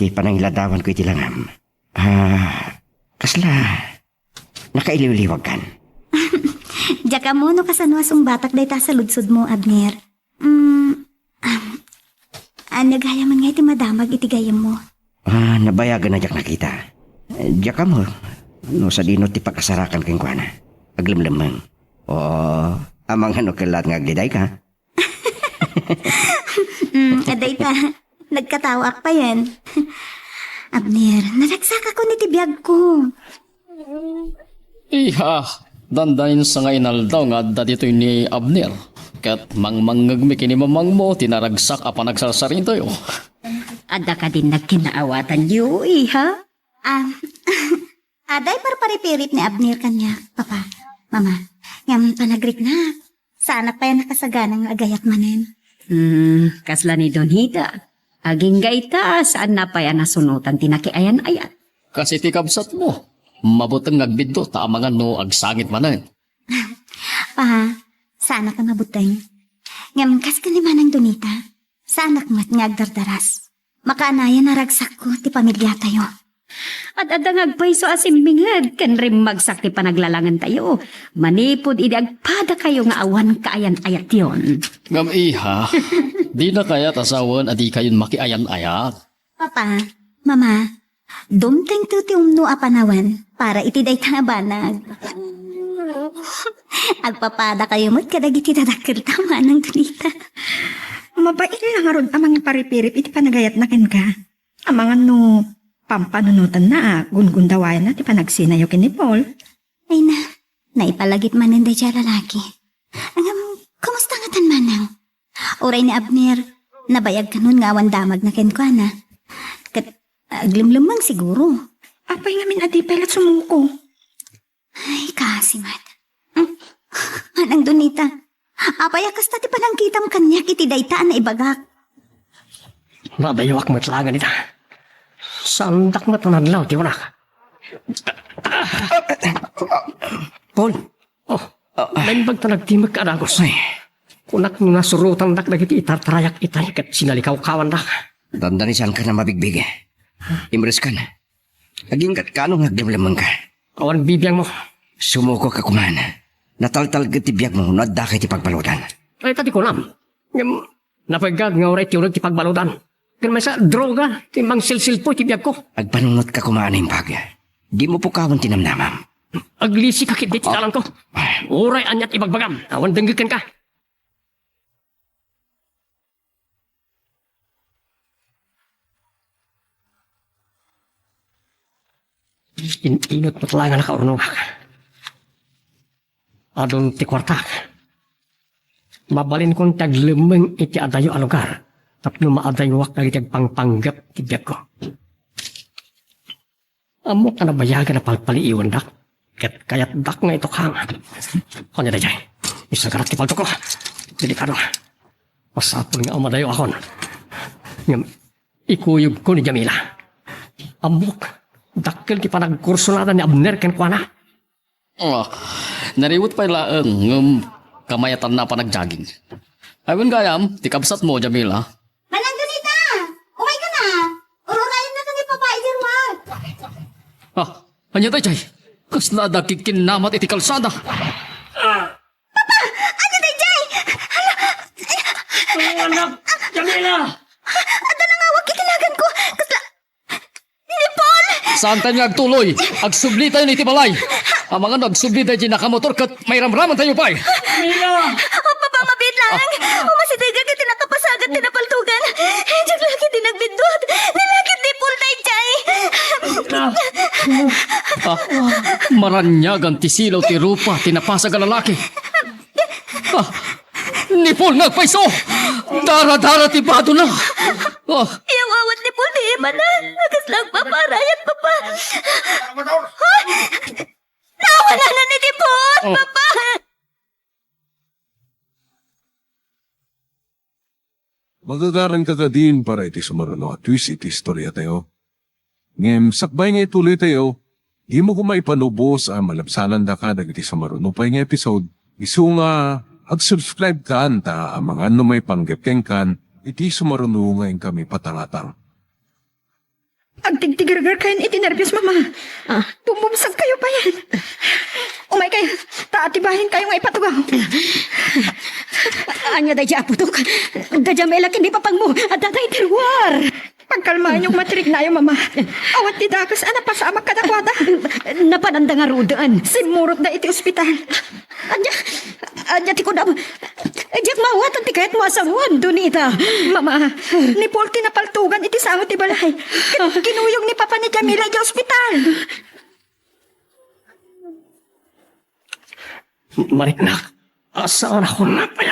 ti panangiladawanko iti langam. Ah, kasla nakailiwliwagkan. Diak ammo no kasano a sungbatak dayta a saludsodmo, Abner. Mm, am, ania gayam ngay ti madamag iti gayyemmo? Ah, nabayagen a diak nakita. Eh, diak ammo no sadino ti pakasarakan kenkuana. Aglemlemmeng. Oo, amangan no kellat nga aglidayka. Mm, adda ita. Nagkataoak payen. Abner, naragsakakon iti biagko. Iha, dandanin sa nga inaldaw nga adda ditoy ni Abner. Ket mangmangngegmi ken ni mamangmo ti naragsak a panagsarsaritayo. Adda kadin nagkinaawatanyo, iha? Ah, adda parparipirit ni Abner kaniak, Papa, Mama. Ngem panagriknak, saanak pay a nakasagana nga agayat manen. Hmm, kasla ni Donita. Agingga ita, saanna pay a nasunotan ti nakiayan-ayat. Kas iti kabsatmo, mabuteng nga agbiddut ta amangan no agsangit manen. Pa, saanak a mabuteng. Ngem kas ken ni Manang Donita, saanak met nga agdardaras. Makaanayan a ragsakko ti pamiliatayo. Ad-adda nga agpayso a simminged ken rimmagsak ti panaglalangentayo manipud idi agpadakayo nga awan kaayan-ayatyon. Ngem iha, dina kayat a sawen a dikayon makiayan-ayat. Papa, Mama, dumtengto ti umno a panawen para iti dayta a banag. Agpapadakayo met kadagiti dadakkelta, Manang Donita. Mabain la ngarud a mangiparipirit iti panagayatna kenka. Amangan no pampanunotanna a gungundawayanna ti panagsinayo ken ni Paul. Ay na, naipalagip manen daydiay a lalaki. Ngem, kumusta ngatan, Manang? Uray ni Abner, nabayag kanon nga awan damagna kenkuana. Ket, aglemlemmeng siguro. Apay ngamin a di pay la sumuko? Ay, kaasi met. Hmm? Manang Donita, apay a kasta ti panangkitam kaniak iti dayta a naibagak? Nadayuak met laeng ita. Saandak met a nadlaw ti kunak. Paul! Oh, naimbag ta nagtimek ka a dagus. Ay. Kunak no nasurotandak dagiti itartarayak itay ket sinalikawkawandak. Dandani, saankan a mabigbig. Imreskan. Agingga't kano nga aglemlemmengka? Awan bibiangmo. Sumukok ka koman. Nataltalged ti biagmo no addaka iti pagbaludan. Ay, ta di kunam. Ngem, napaigad nga uray ti uneg ti pagbaludan. Ken maysa, droga ti mangsilsilpo iti biagko. Agpanunotka koma a naimbag. Dimo pukawen ti namnamam. Aglisika ketdi ti dalangko. Uray ania ti ibagbagam, awan denggek kenka. In-inut met laeng a nakaurnongak. Adun ti kuartak. Mabalinkon ti aglemmeng iti adayo a lugar tapno maadayuak dagiti agpangpanggep ti biagko. Ammok a nabayagen a palpaliiwandak, ket kayatdak nga itukang. Ania daydiay? Isagarak ti paltokko. Delikado. Masapul nga umadayo akon. Ngem, ikuyogko ni Jamila. Ammok Dakkel ti panagkursunada ni Abner kenkuana. Oh, nariwet pay laeng, ngem kamayatanna a panagjogging. Ay, wen gayam, ti kabsatmo, Jamila. Manang Donita, umayka na. Ururayenna ken ni Papa idiay ruar. Ah, ania daydiay? Kasla adda kikkinnamat iti kalsada. Papa, ania daydiay? Hala, Anak, Jamila! Adda nangawag iti naganko. Kasla, ni Paul! Saantayo nga agtuloy. Agsublitayon iti balay. Amangan no agsubli daydiay nakamotor ket mairamramantayo pay. Mila! O, Papa, mabiit lang. Umasidegak iti nakapasagat ti napaltugan. Diak la ketdi nagbiddut. Nilakip ni Paul daydiay. Mila! Ah, maraniagan ti silaw ti rupa ti napasag a lalaki. Ah, ni Paul nga agpayso! Dara-dara ti badona! Ah, Iyawawat ni Paul ti imana. Kasla agpaparayat, Papa. Ay! Nawalanan ni Paul, Oh. Papa! Magagaranka kadin para iti sumaruno a twist iti istoriatayo. Ngem sakbay nga ituloytayo, dimo koma ipanubos a malabsanandaka dagiti sumaruno pay nga episode. Isu nga, ag-subscribe kan ta amangan no maipanggep kenkan iti sumaruno nga inkami patangatang. Agtigtigergerkayon iti nerbios, Mama. Ah. Bumubsagkayo pay. Umaykayo, ta atibayenkayo nga ipatugaw. Ania daydiay, Apotok? Da Jamila ken ni Papangmo, adda iti ruar. Pagkalmaenyo koma ti riknayo, Mama. Awan ti dakes a napasamak kadakuada. Napananda ngaruden. Simmurotda iti ospital. Ania, ania ti kunam? Diak maawatan ti kayatmo a sawen, Donita. Mama, ni Paul ti napaltugan iti sango ti balay. Ket kinuyog ni Papa ni Jamila idiay ospital. Mariknak, asa nga nakunna pay?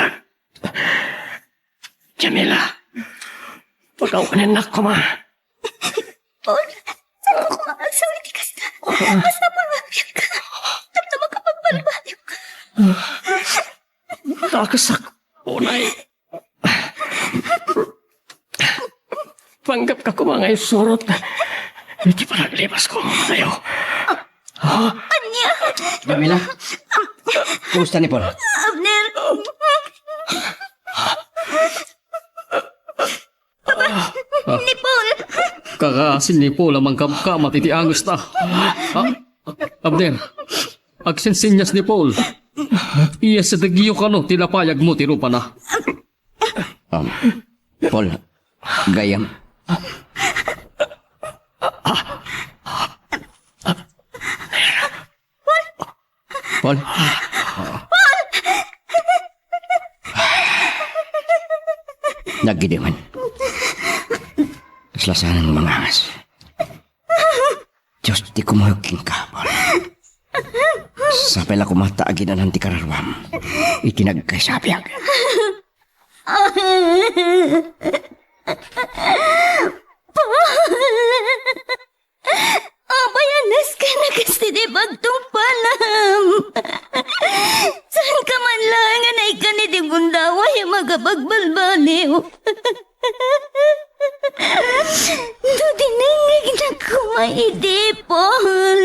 Jamila, pakawanennak koma. Paul, saan ko koma agsaw iti kasta? Asa nga agbiagka? Tapno makapagbalbaliwka. Nakasak unay. Panggepka koma nga isurot iti panaglibas ko tayo. Ania? Jamila, kumusta ni Paul? Abner. Papa, ni Paul. Kakaasin ni Paul a mangkamkamat iti angesta. Ah, Abner, agsinsinnias ni Paul. Iyasidegyo kano ti napayagmo ti rupana. Um, Paul, gayyem. Paul. Naggidiman. Kasla saan nga mangangas. Dios ti kumuyog kenka, Paul. Sapay la koma ta aginanan ti kararuam iti nagkaisabiag. Paul! Apay a nasken a kas ti pagtungpalam? Saanka man laeng a naikkan iti gundaway a makapagbalbaliw? No dinengngegnak koma idi, Paul.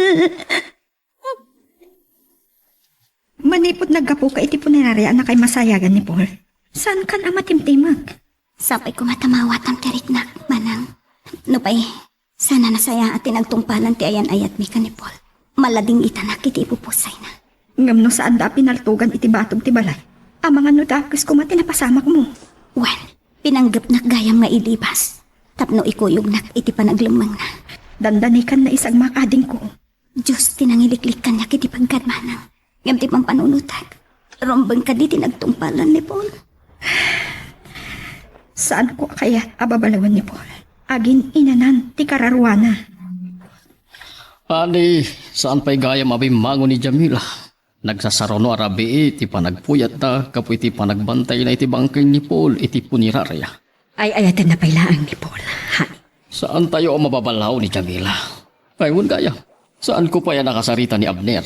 Manipud naggapuka iti puneraria a nakaimasayagan ni Paul, saankan a matimtimek? Sapay koma ta maawatam ti riknak, Manang. Nupay, saan a nasayaat ti nagtungpalan ti ayan-ayatmi ken ni Paul. Maladingitanak iti ipupusayna. Ngem no saanda a pinaltugan iti batog ti balay, amangan no dakes koma ti napasamakmo. Wen, pinanggepnak gayam nga ilibas tapno ikuyognak iti panaglemmengna. Dandanikan naisagmak, adingko. Dios ti nangiliklik kaniak iti pagkadmanang, ngem ti pampanunotek, rumbeng kadi ti nagtungpalan ni Paul. Saanko a kayat a babalawen ni Paul. Agin-inanan ti kararuana. Adi, saan pay gayam a bimmangon ni Jamila. Nagsasaruno a rabii ti panagpuyatda gapu iti panagbantayna iti bangkay ni Paul iti puneraria. Ay-ayatenna pay laeng ni Paul, honey. Saantayo a mababalaw ni Jamila. Ay, wen gayam, saanko pay a nakasarita ni Abner.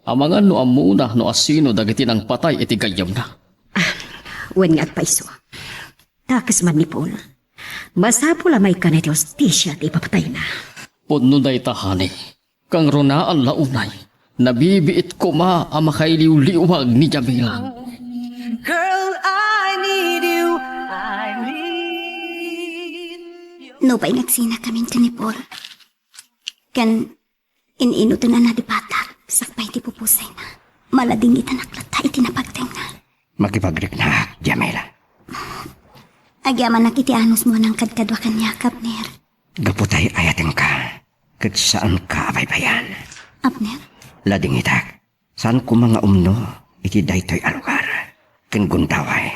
Amangan no ammona no asino dagiti nangpatay iti gayyemna. Ah, wen nga agpayso. Dakes man ni Paul. Masapul a maikkan iti hustisia ti ipapatayna. Pudno dayta, honey. Kangrunaan la unay. Nabibiit koma a makailiwliwag ni Jamila. Girl, I need you. I need you. Nupay nga agsinakamin ken ni Paul. Ken in-inutenna ti batak, sakbay ti pupusayna. Maladingitanak latta iti napagtengna. Makipagriknak, Jamila. Agyamanak iti anusmo a nangkadkadua kaniak, Abner. Gapu ta ay-ayatenka, ket saanka a baybay-an. Abner? Ladingitak. Saan koma nga umno iti daytoy a lugar ken gundaway.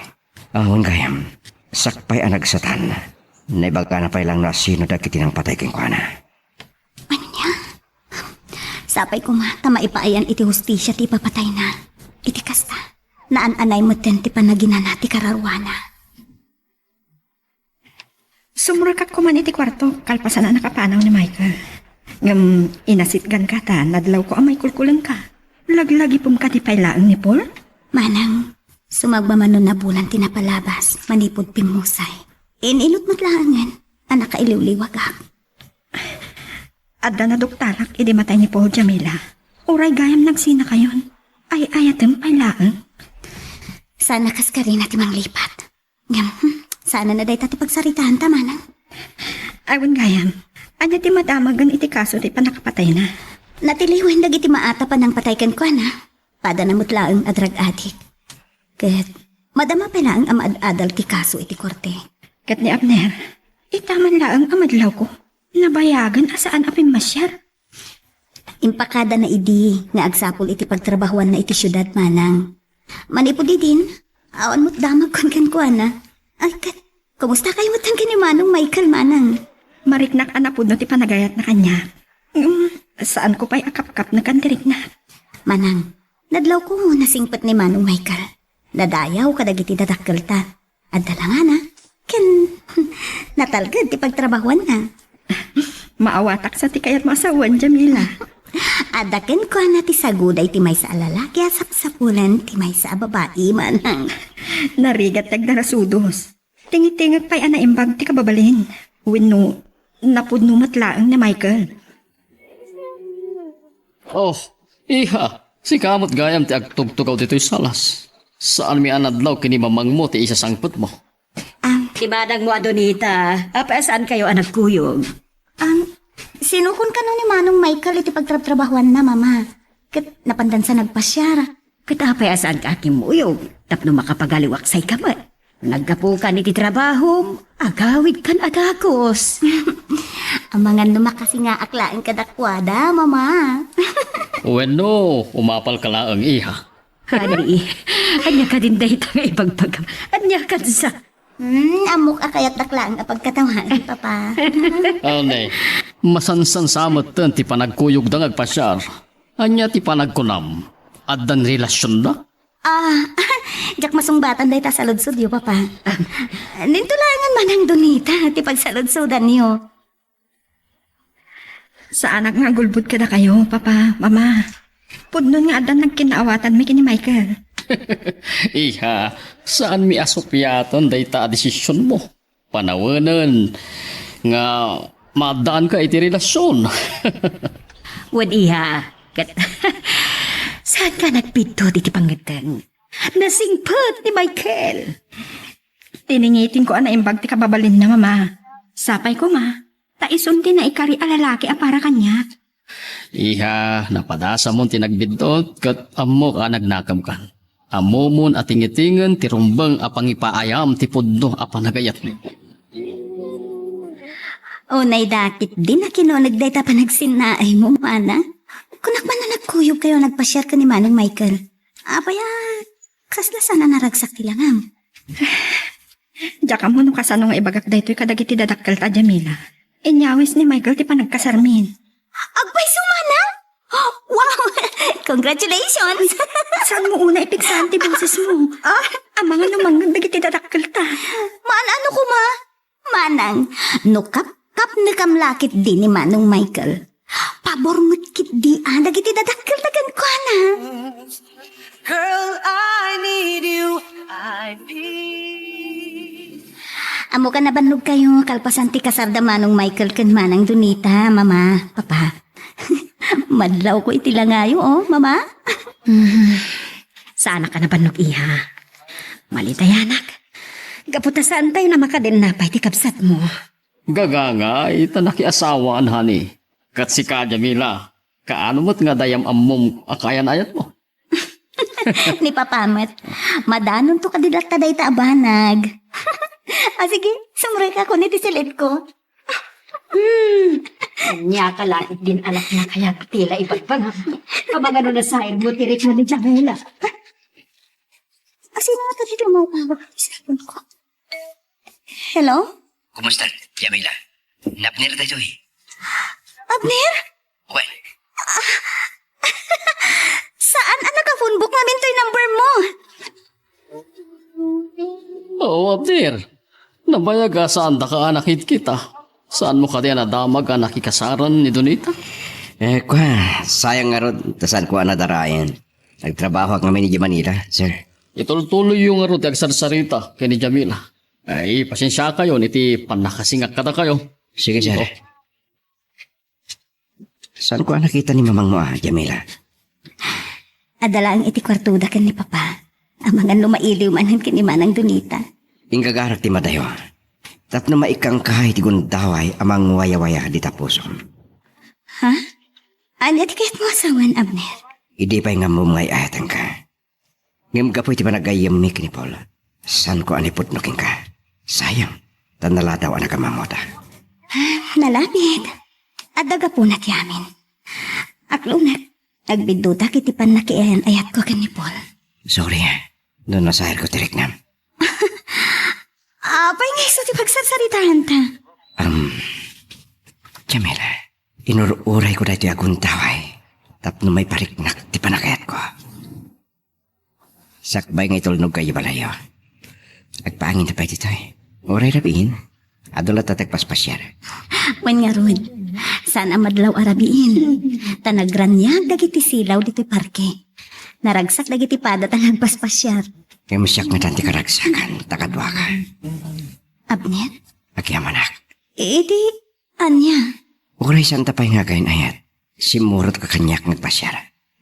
Awan gayam, sakbay a nagsatan, naibagana pay laeng no asino dagiti nangpatay kenkuana. Ania? Sapay koma ta maipaayan iti hustisia ti ipapatayna. Iti kasta, naan-anay metten ti panaginana ti kararuana. Sumrekak koman iti kuarto, kalpasan a nakapanaw ni Michael. Ngem inasitganka ta nadlawko a maikulkulengka. Laglagipemka ti pay laeng ni Paul? Manang, sumagmamano nabulan ti napalabas manipud pimmusay. In-inut met laengen a nakailiwliwagak. Adda naduktarak idi matay ni Paul, Jamila. Uray gayam nagsinakayon. Ay-ayatem pay laeng. Sana kaskarina ti manglipat. Ngem, hmm, saan a dayta ti pagsaritaanta, manang? Awan gayam. Ania ti madamagen iti kaso ti pannakapatayna? Natiliwen dagiti maatap a nangpatay kenkuana. Padana met laeng a drug addict. Ket madama pay laeng a maad-adal ti kaso iti korte. Ket ni Abner, ita man laeng a madlawko, nabayagen a saan a pimmasiar. Impakadana idi nga agsapul iti pagtrabahoanna iti siudad, manang. Manipud idin, awan met damagkon kenkuana. Ay, ket, kumustakayo met ken ni Manong Michael, manang? Mariknak a napudno ti panagayatna kaniak. Ngem, saanko pay a kapkapnekan ti riknak. Manang, nadlawko nasingpet ni Manong Michael. Nadayaw kadagiti dadakkelta. Adda langana, ken natalged ti pagtrabahoanna. Maawatak sa ti kayatmo a sawen, Jamila. Adda kenkuana ti saguda iti maysa a lalaki a sapsapulen ti maysa a babai, manang. Narigat ti agdarasudos. Tingitingek pay a naimbag ti kababalin. Wenno, napudno met laeng ni Michael. Oh, iha, sika met gayam ti agtugtugaw ditoy salas. Saanmi a nadlaw ken ni mamangmo ti isasangpetmo. Am, ti manangmo a Donita, apay a saankayo a nagkuyog? Am, sinukon kano ni Manong Michael iti pagtrabtrabahoanna, Mama. Ket napandansa nagpasiar. Ket apay a saanka a kimmuyog tapno makapagaliwak say ka met? Naggapukan iti trabahom, agawidkan a dagus. Amangan no makasingaak laeng kadakuada, Mama. Wenno, umapalka laeng, iha. Honey, ania kadin dayta nga ibagbagam? Ania kadsa? Hmm, ammok a kayatdak laeng a pagkatawaen, Papa. Honey, masansansa metten ti panagkuyogda nga agpasiar. Ania ti panagkunam? Addan relasionda? Ah, diak masungbatan dayta saludsodyo, Papa. Ninto laengen manang Donita ti pagsaludsodanyo. Saanak nga agulbod kadakayo, Papa, Mama. Pudnon nga addan nagkinnaawatanmi ken ni Michael. Iha, saanmi a supiaten dayta a desisionmo. Panawenen nga maaddaanka iti relasion. Wen, iha, ket saanka nagbiddut iti pangngeddeng. Nasingpet ni Michael. Tiningitingko a naimbag ti kababalinna, Mama. Sapay koma, ta isun ti naikari a lalaki a para kaniak. Iha, napadasamon ti nagbiddut ket ammok a nagnakemkan. Ammomon a tingitingen ti rumbeng a pangipaayam ti pudno a panagayatmo. Unay dakit din a kinuneg dayta panagsinnaaymo, Mana. Kunak man a nagkuyogkayo a nagpasiar ken ni Manong Michael. Apay a, kasla saan a naragsak ti langam? Diak ammo no kasano nga ibagak daytoy kadagiti dadakkelta, Jamila. Inyawis ni Michael ti panagkasarmin. Agpayso, Manang? Wow! Congratulations! Saanmo una ipigsaan ti bosesmo? Ah? Amangan no mangngeg dagiti dadakkelta. Maan-ano koma? Manang, no kapkapnekam la ketdi ni Manong Michael, pabor met ketdi a dagiti dadakkelta kenkuana. Girl, I need you. I need. Ammok a nabannogkayo kalpasan ti kasarda Manong Michael ken Manang Donita, Mama, Papa. Madlawko iti langayo, oh, Mama. Saanak a nabannog, iha. Malitayanak. Gapu ta saantayo a makadenna pay ti kabsatmo. Gagangay ta nakiasawaan, honey. Ket sika, Jamila, kaano met nga dayam ammom a kayan-ayatmo? Ni Papa met, madanonto kadi latta dayta a banag. Ah, sige, sumrekakon iti sil-itko. Hmm. Ania ka laeng din alak na kayat ti la ibagbagam. Amangan no nasairmo ti rikna ni Jamila. Asino nga kadi tumawag? Cellphone ko. Hello? Kumusta, Jamila? Ni Abner daytoy. Abner? Wen. Saan a naka-phonebook ngamin toy number mo? Oo, Abner. Nabayag a saandaka a nakitkita. Saanmo kadi a nadamag a nakikasaran ni Donita? Eh, kua, sayang ngarud, ta saanko a nadarayen. Nagtrabahoak ngamin idiay Manila, sir. Itultuloyyo ngarud ti agsarsarita ken ni Jamila. Ay, pasensiakayon iti pannakasingak kadakayo. Sige, sir. Oh. Saanko a nakita ni mamangmo a, Jamila? Adda laeng iti kuartoda ken ni Papa. Amangan no mailiw manen ken ni Manang Donita. Ingagarak ti madayo. Tapno maikkanka iti gundaway a mangwayawaya dita pusom. Ha? Ania ti kayatmo a sawen, Abner? Idi pay nga ammom nga ay-ayatenka. Ngem gapu iti panagayyemmi ken ni Paul, saanko a naipudno kenka. Sayang, ta naladaw a nagamamoda. Nalabit. Adda gapuna ti amin. Aklonek, nagbiddutak iti pannakiayan-ayatko ken ni Paul. Sorry, no nasairko ti riknam. Apay nga isu ti pagsarsaritaanta? Um, Jamila, inur-urayko daytoy a gundaway tapno maipariknak ti panagayatko. Sakbay nga itulnogkayo balayyo. Agpaangin ta pay ditoy. Uray rabiin, adu latta ti agpaspasiar. Wen ngarud, saan a madlaw a rabiin, ta nagraniag dagiti silaw ditoy parke. Naragsak dagiti pada ta nagpaspasiar. Kay siak nga ti karagsakan, ta kaduaka. Abner? Agyamanak. Idi, ania? Uray saanta pay nga agayan-ayat, simmurotka kaniak nga agpasiar.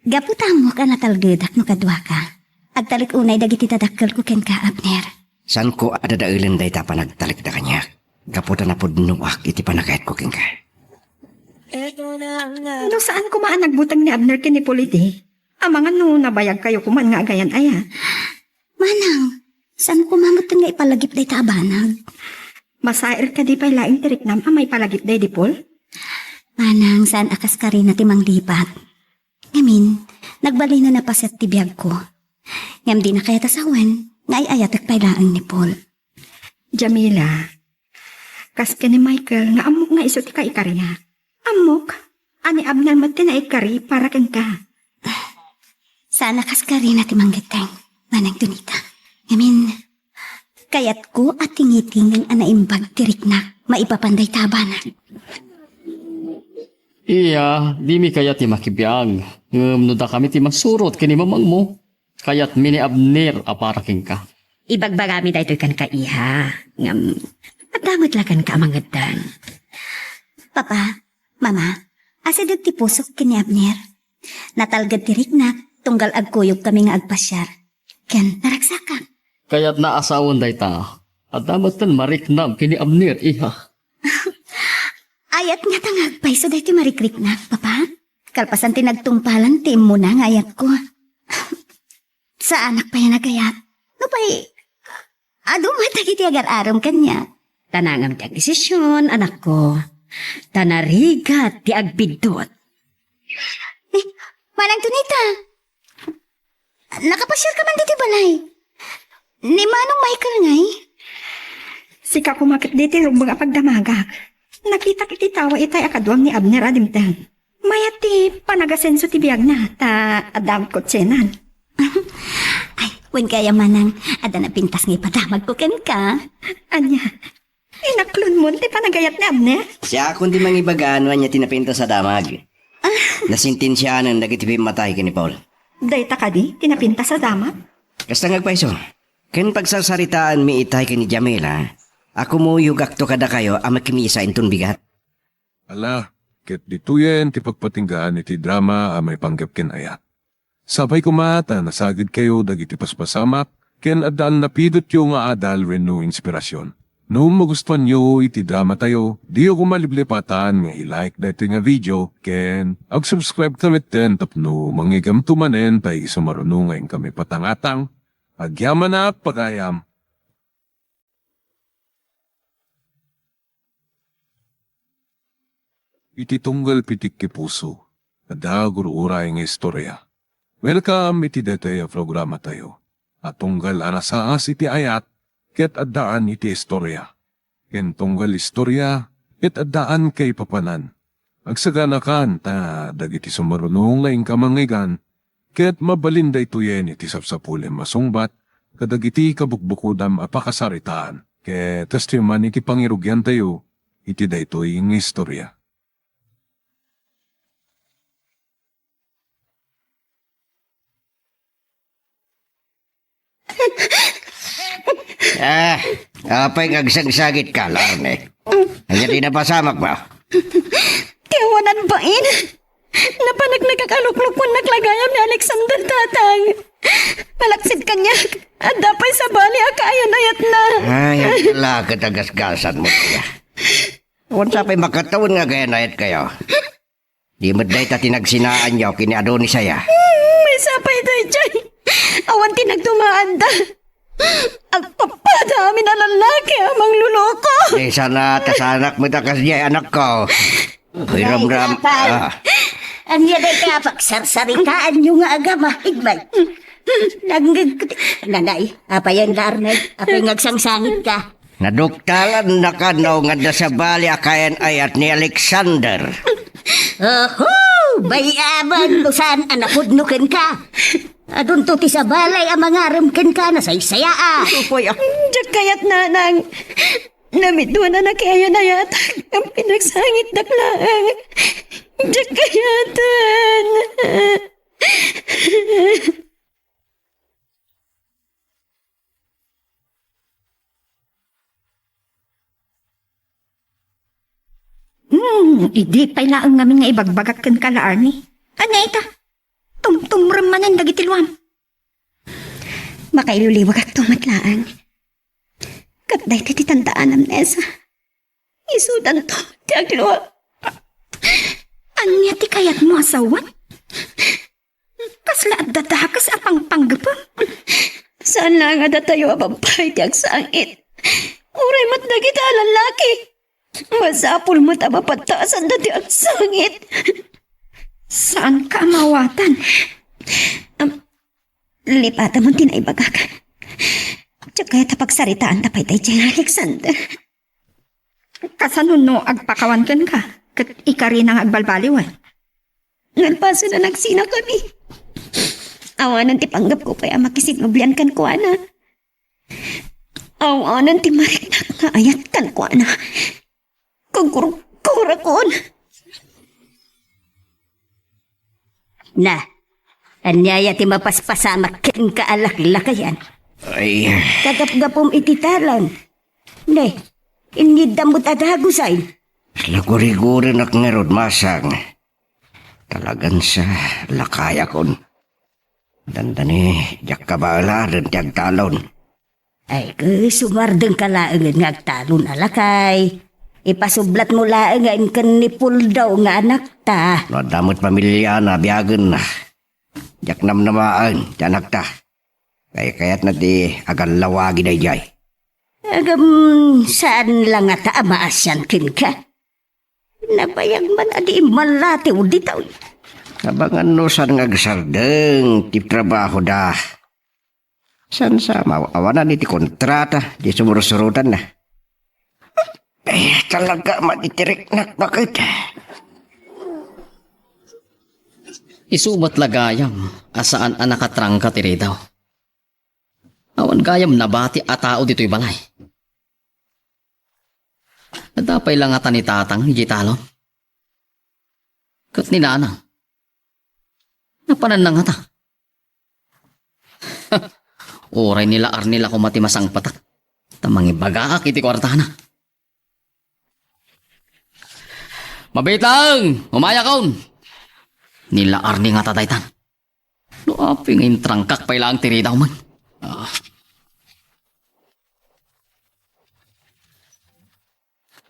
Gapu ta ammok a natalgedak no kaduaka. Agtalek unay dagiti dadakkelko kenka, Abner. Saanko a dadaelen dayta a panagtalekda kaniak, gapu ta napudnoak iti panagayatko kenka. No saan koma a nagbuteng ni Abner ken ni Paul idi, amangan no nabayagkayo koman nga agayan-ayat. Manang, saan koma metten nga ipalagip dayta a banag? Masair kadi pay laeng ti riknam a maipalagip daydi Paul? Manang, saan a kaskarina ti manglipat. Ngamin, nagbalin a napasiat ti biagko. Ngem dina kayat a sawen nga ay-ayatek pay laeng ni Paul. Jamila, kas ken ni Michael nga ammok nga isu ti kaikariak. Ammok a ni Abner met ti naikari para kenka. Saan a kaskarina ti manggetteng, Manang Donita. Ngamin, kayatko a tingitingen a naimbag ti riknak maipapan dayta a banag. Iya, dimi kayat ti makibiag. Ngem no dakami ti masurot ken ni mamangmo, kayatmi ni Abner a para kenka. Ibagbagami daytoy kenka, iha. Ngem, adda met la kenka a mangeddeng. Papa, Mama, asideg ti pusok ken ni Abner. Natalged ti riknak tunggal agkuyogkami nga agpasiar. Ken naragsakak. Kayatna a sawen dayta. Adda metten mariknam ken ni Abner, iha. Ayat ngata nga agpayso daytoy marikriknak, Papa. Kalpasan ti nagtungpalan ti immuna nga ayatko. Saanak pay a nagayat. Nupay, adu met dagiti agar-arem kaniak. Ta nangam ti agdesision, anakko. Ta narigat ti agbiddut. Eh, Manang Donita, nakapasiarka man ditoy balay. Ni Manong Michael ngay? Sika koma ket ditoy rumbeng a pagdamagak. Nakitak iti tawa itay a kaduam ni Abner a dimteng. Mayat ti panagasenso ti biagna, ta adda met kutsina. Ay, wen kaya, Manang, adda napintas nga ipadamagko kenka. Ania? Inaklonmon ti panagayat ni Abner? Siakon ti mangibaga no ania ti napintas a damag. Ah. Nasentensianen dagiti pimmatay ken ni Paul. Dayta kadi ti napintas a damag? Kasta nga agpayso, ken pagsarsaritaenmi itay ken ni Jamila, a kumuyogakto kadakayo a makimisa inton bigat. Ala, ket ditoyen ti pagpatinggaan iti drama a maipanggep ken ayat. Sapay koma ta nasagidkayo dagiti paspasamak ken addaan napidotyo nga adal wenno inspirasyon. No magustuanyo iti dramatayo, diyo koma liplipatan nga i-like daytoy nga video ken ag-subscribe ka metten tapno mangigamto manen ta isu maruno nga inkami patangatang. Agyamanak pagayam. Iti tunggal pitik ti puso, adda gur-uray nga istorya. Welcome iti daytoy a programatayo a tunggal a nasaas iti ayat ket addaan iti istorya. Ken tunggal istorya ket addaan kaipapanan. Agsaganakan ta dagiti sumaruno nga inka mangngeggan, ket mabalin daytoyen iti sapsapulem a sungbat kadagiti kabukbukodam a pakasaritaan. Ket kastoy man iti pangirugiantayo iti daytoy nga istorya. Ah, apay nga agsangsangitka, Larne? Ania ti napasamak mo? Ti awanan bain. Napanak nakakaluklukwan naklagayam ni Alexander, tatang. Malaksid kaniak, adda pay sabali a kaayan-ayatna. Ay, ala, ket agasgasan mo kaya. Awan sa pay makatawen nga agayan-ayat kayo. Di met dayta ti nagsinaanyo ken ni Adonis aya. Hmm, maysa pay daydiay. Awan ti nagdumaanda. Agpapada amin a lallaki a mangluloko. Di sana, ta saanak met a kasdiay, anakko. Ay, ramram. Ay, ah. Ania dayta a pagsarsaritaanyo nga agama, Igmay? Nangngegko ti, nanay, apay nga, Larne? Apay nga agsangsangitka? Naduktalannaka no nga adda sabali a kaayan-ayat ni Alexander. Oho! Bay-aban no saan a napudno kenka. Adunto ti sabali a mangarem kenka, nasaysayaa. Uy, ah. Diak kayat, nanang. Namiduan a nakaayan-ayat. Ang pinagsangitdak laeng. Diak kayatan. Hmm, idi pay laeng ngamin nga ibagbagak kenka, Larne. Ania ita? Tumtumrem manen dagiti luam. Makailuliwagakto met laeng. Ket daytoy ti tanda a namnesa. Isudanto ti aglua. Ania ti kayatmo a sawen? Kasla adda dakes a pangpanggepem? Saan laeng a datayo a babbai ti agsangit. Uray met dagita a lallaki. Masapul met a mapattasan dati agsangit. Saanka a maawatan. Am, lipatam ti naibagak. Diak kayat a pagsaritaanta pay daydiay, Alexander. Kasano no agpakawan kenka, ket ikarina nga agbalbaliwen? Nalpasen a nagsinakami. Awanen ti panggepko pay a makisignublian kenkuana. Awanen ti mariknak nga ayat kenkuana. Kagurgurakon. Na, aniaya ti mapaspasamak kenka a laklakayan? Ay. Kagapgapum iti talon. Ne, inngidda met a dagusay. Nagurigurenak ngarud, masang. Talagan sa lakayakon. Dandani, diak kabaeladen ti agtalon. Ay, ket sumardengka laengen nga agtalon a lakay. Ipasublatmo laeng nga inken ni Puldo nga anakta. No adda met pamiliana, biagenna. Diak namnamaen ti anakta. Kaykayatna ti agallawagi daydiay. Ngem, saan la ngata a maasian kenka? Nabayag man a di immallatiw ditoy. Abangan no saan nga agsardeng ti trabahoda. Saan sa ma-, awanan iti kontrata, di sumursurutanna. Eh, talaga matitiriknak bakit? Isu met la gayam a saan a nakatrangka ti ridaw. Awan gayam nabati a tao ditoy balay. Adda pay la ngata ni Tatang idiay talon? Ket ni Nanang? Napananna ngata? Uray ni la Arnel a koma ti masangpetak. Ta mangibagaak iti kuartana. Mabitang! Umayakon! Ni la Arnie ngata daytan. No apay nga intrangkak pay laeng ti ridaw man. Ah.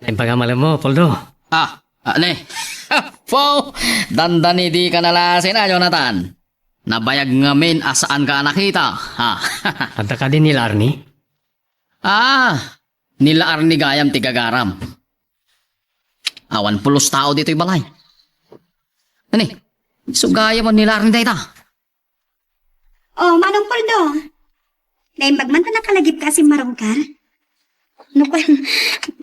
Naimbag a malem mo, Poldo. Ah, ah, ne. Po, dandani di ka nalasin a, Jonathan. Nabayag ngamin a saan ka a nakita. Ha. Adda kadi ni la Arnie? Ah, ni la Arnie gayam ti gagaram. Awan pulos tao ditoy balay. Ani, isu gayam ni la Arnie dayta. Oh, Manong Poldo. Naimbag man ta nakalagipka a simmarungkar. No kua,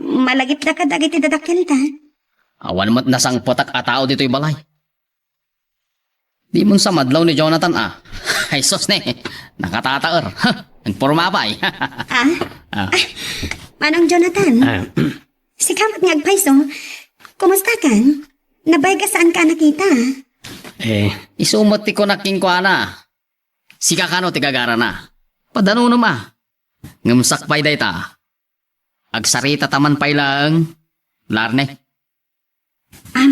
malagipdaka dagiti dadakkelta. Awan met nasangpetak a tao ditoy balay. Dimon sa madlaw ni Jonathan, ah. Ay, sus, ne. Nakatataer. Nagporma pay. Ah? Ah. Ah, Manong Jonathan. Ah. Sika met nga agpayso. Kumusta kan? Nabayag a saan ka a nakita. Eh. Isu met ti kunak kenkuana. Sika kano ti gagarana? Padanunom a. Ngem sakbay dayta. Agsarita ta man pay laeng, la Arnie. Am,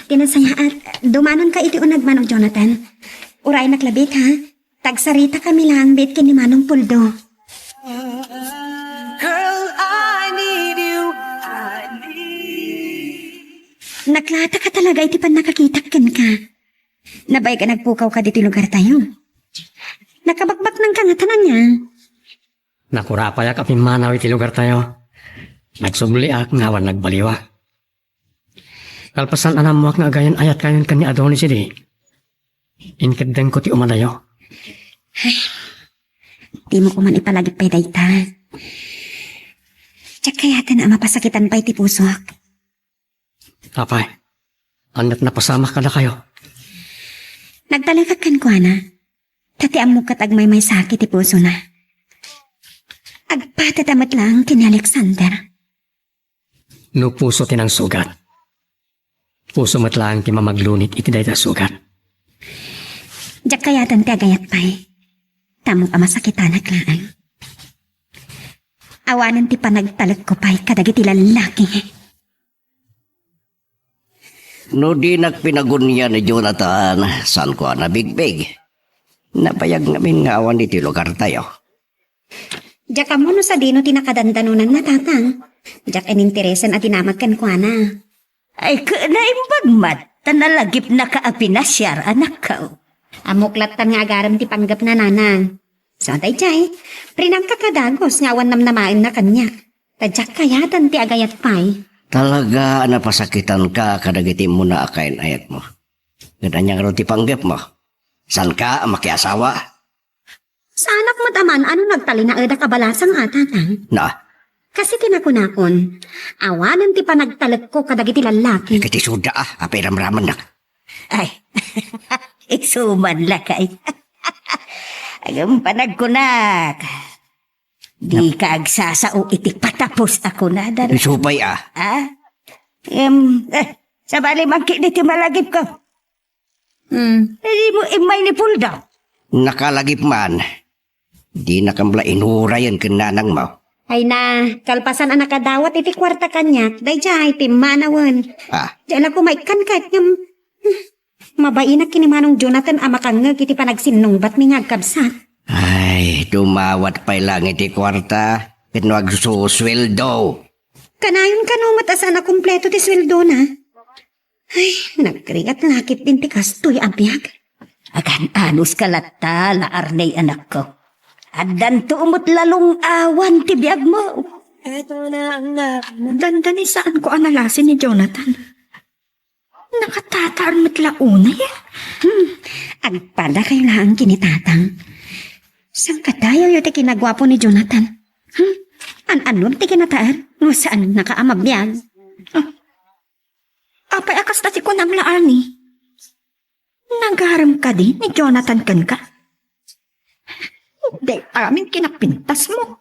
ti nasayaat, dumanonka iti uneg, Manong Jonathan. Uraynak labi, ha? Tagsaritakami laeng bet ken ni Manong Poldo. Girl, I need you. I need. Naklataka talaga iti pannakakitak kenka. Nabayag a nagpukawka ditoy lugartayo. Nakabakbaknangka ngata ania? Nakurapayak a pimmanaw iti lugartayo. Nagsubliak nga awan nagbaliwa. Kalpasan a nammuak nga agayan-ayatkayon ken ni Adonis idi, inkeddengko ti umadayo. Ay, dimo koman ipalagip pay dayta. Diak kayaten a mapasakitan pay ti pusok. Apay, annak napasamak kadakayo? Nagtalekak kenkuana, ta ti ammok ket agmaymaysaki ti pusona. Agpatada met laeng ken ni Alexander. No puso ti nangsugat, puso met laeng ti mamaglunit iti dayta a sugat. Diak kayaten ti agayat pay, ta ammok a masakitanak laeng. Awanen ti panagtalekko pay kadagiti lallaki. No dinak pinagunian ni Jonathan, saanko a nabigbig. Nabayag ngamin nga awan iti lugartayo. Diak ammo no sadino ti nakadandanonanna, Tatang. Diak ininteresen a dinamag kenkuana. Ay, ket naimbag met, ta nalagipnaka a pinasiar, anakko. Ammok lattan nga agarem ti panggepna, Nanang. So, daydiay, rinangkak a dagus nga awan namnamaenna kaniak. Ta diak kayaten ti agayat pay. Talaga a napasakitanka kadagiti immuna a kayan-ayatmo. Ngem ania ngarud ti panggepmo? Saanka a makiasawa? Saanak met a maan-ano nagtalinaedak a balasang a, Tatang. Na? Kas iti nakunakon, awanen ti panagtalekko kadagiti lallaki. Ket isuda, a, apay ramramennak. Ay, isuman lakay. Agem panagkunak. Dika agsasao iti patapos a kunada. Isu pay a. Ah? Em, eh, sabali man ket iti malagipko. Hmm. Ay, dimo immay ni Poldo. Nakalagip man. Dinakam la inurayen ken nanangmo. Ay na, kalpasan a nakadawat iti kuarta kaniak, daydiay, pimmanawen. Ah. Diay la ko maikkan ket ngem, hmm, mabainak ken ni Manong Jonathan a makangngeg iti panagsinnungbatmi nga agkabsat. Ay, dumawat pay laeng iti kuarta, ket no agsusueldo. Kanayon kano met a saan a kompleto ti sueldona. Ay, nagrigat la ketdin ti kastoy a biag. Agan-anuska latta, la Arney, anakko. Addanto met la lung-awan ti biagmo. Dandani saanko a nalasin ni Jonathan. Nakatataer met la unay, eh. Hmm, agpadakayo laeng ken ni Tatang. Sangkadayawyo ti kinaguapo ni Jonathan. Hmm, an-anom ti kinataer no saannaka a mabiag. Ah. Apay a kasta ti kunam la, Arnie? Nagarem kadi ni Jonathan kenka? Dayta amin kinapintasmo.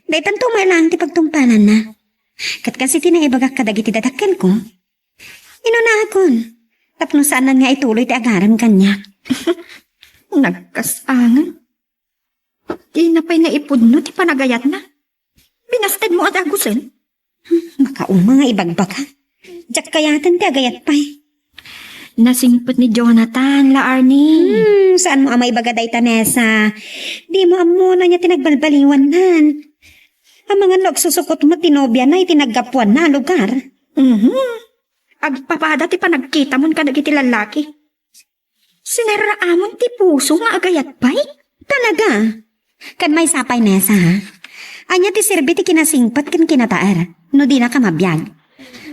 Daytanto met laeng ti pagtungpalanna. Ket kas iti naibagak kadagiti dadakkelko, inunakon tapno saanan nga ituloy ti agarem kaniak. Nagkasangan. Dina pay naipudno ti panagayatna. Binastedmo a dagusen? Makauma nga ibagbaga. Diak kayaten ti agayat pay. Nasingpet ni Jonathan, la Arnie. Hmm, saan mo a maibaga dayta, Nessa? Di mo ammo no ania ti nagbalbaliwannan. Amangan no agsusukot met ti nobiana iti naggapuanna a lugar. Mhm. Agpapada ti panagkitamon kadagiti lallaki. Sinarraamon ti puso nga agayat pay? Talaga? Ken maysa pay, Nessa, ha? Ania ti serbi ti kinasingpet ken kinataer no dinaka mabiag?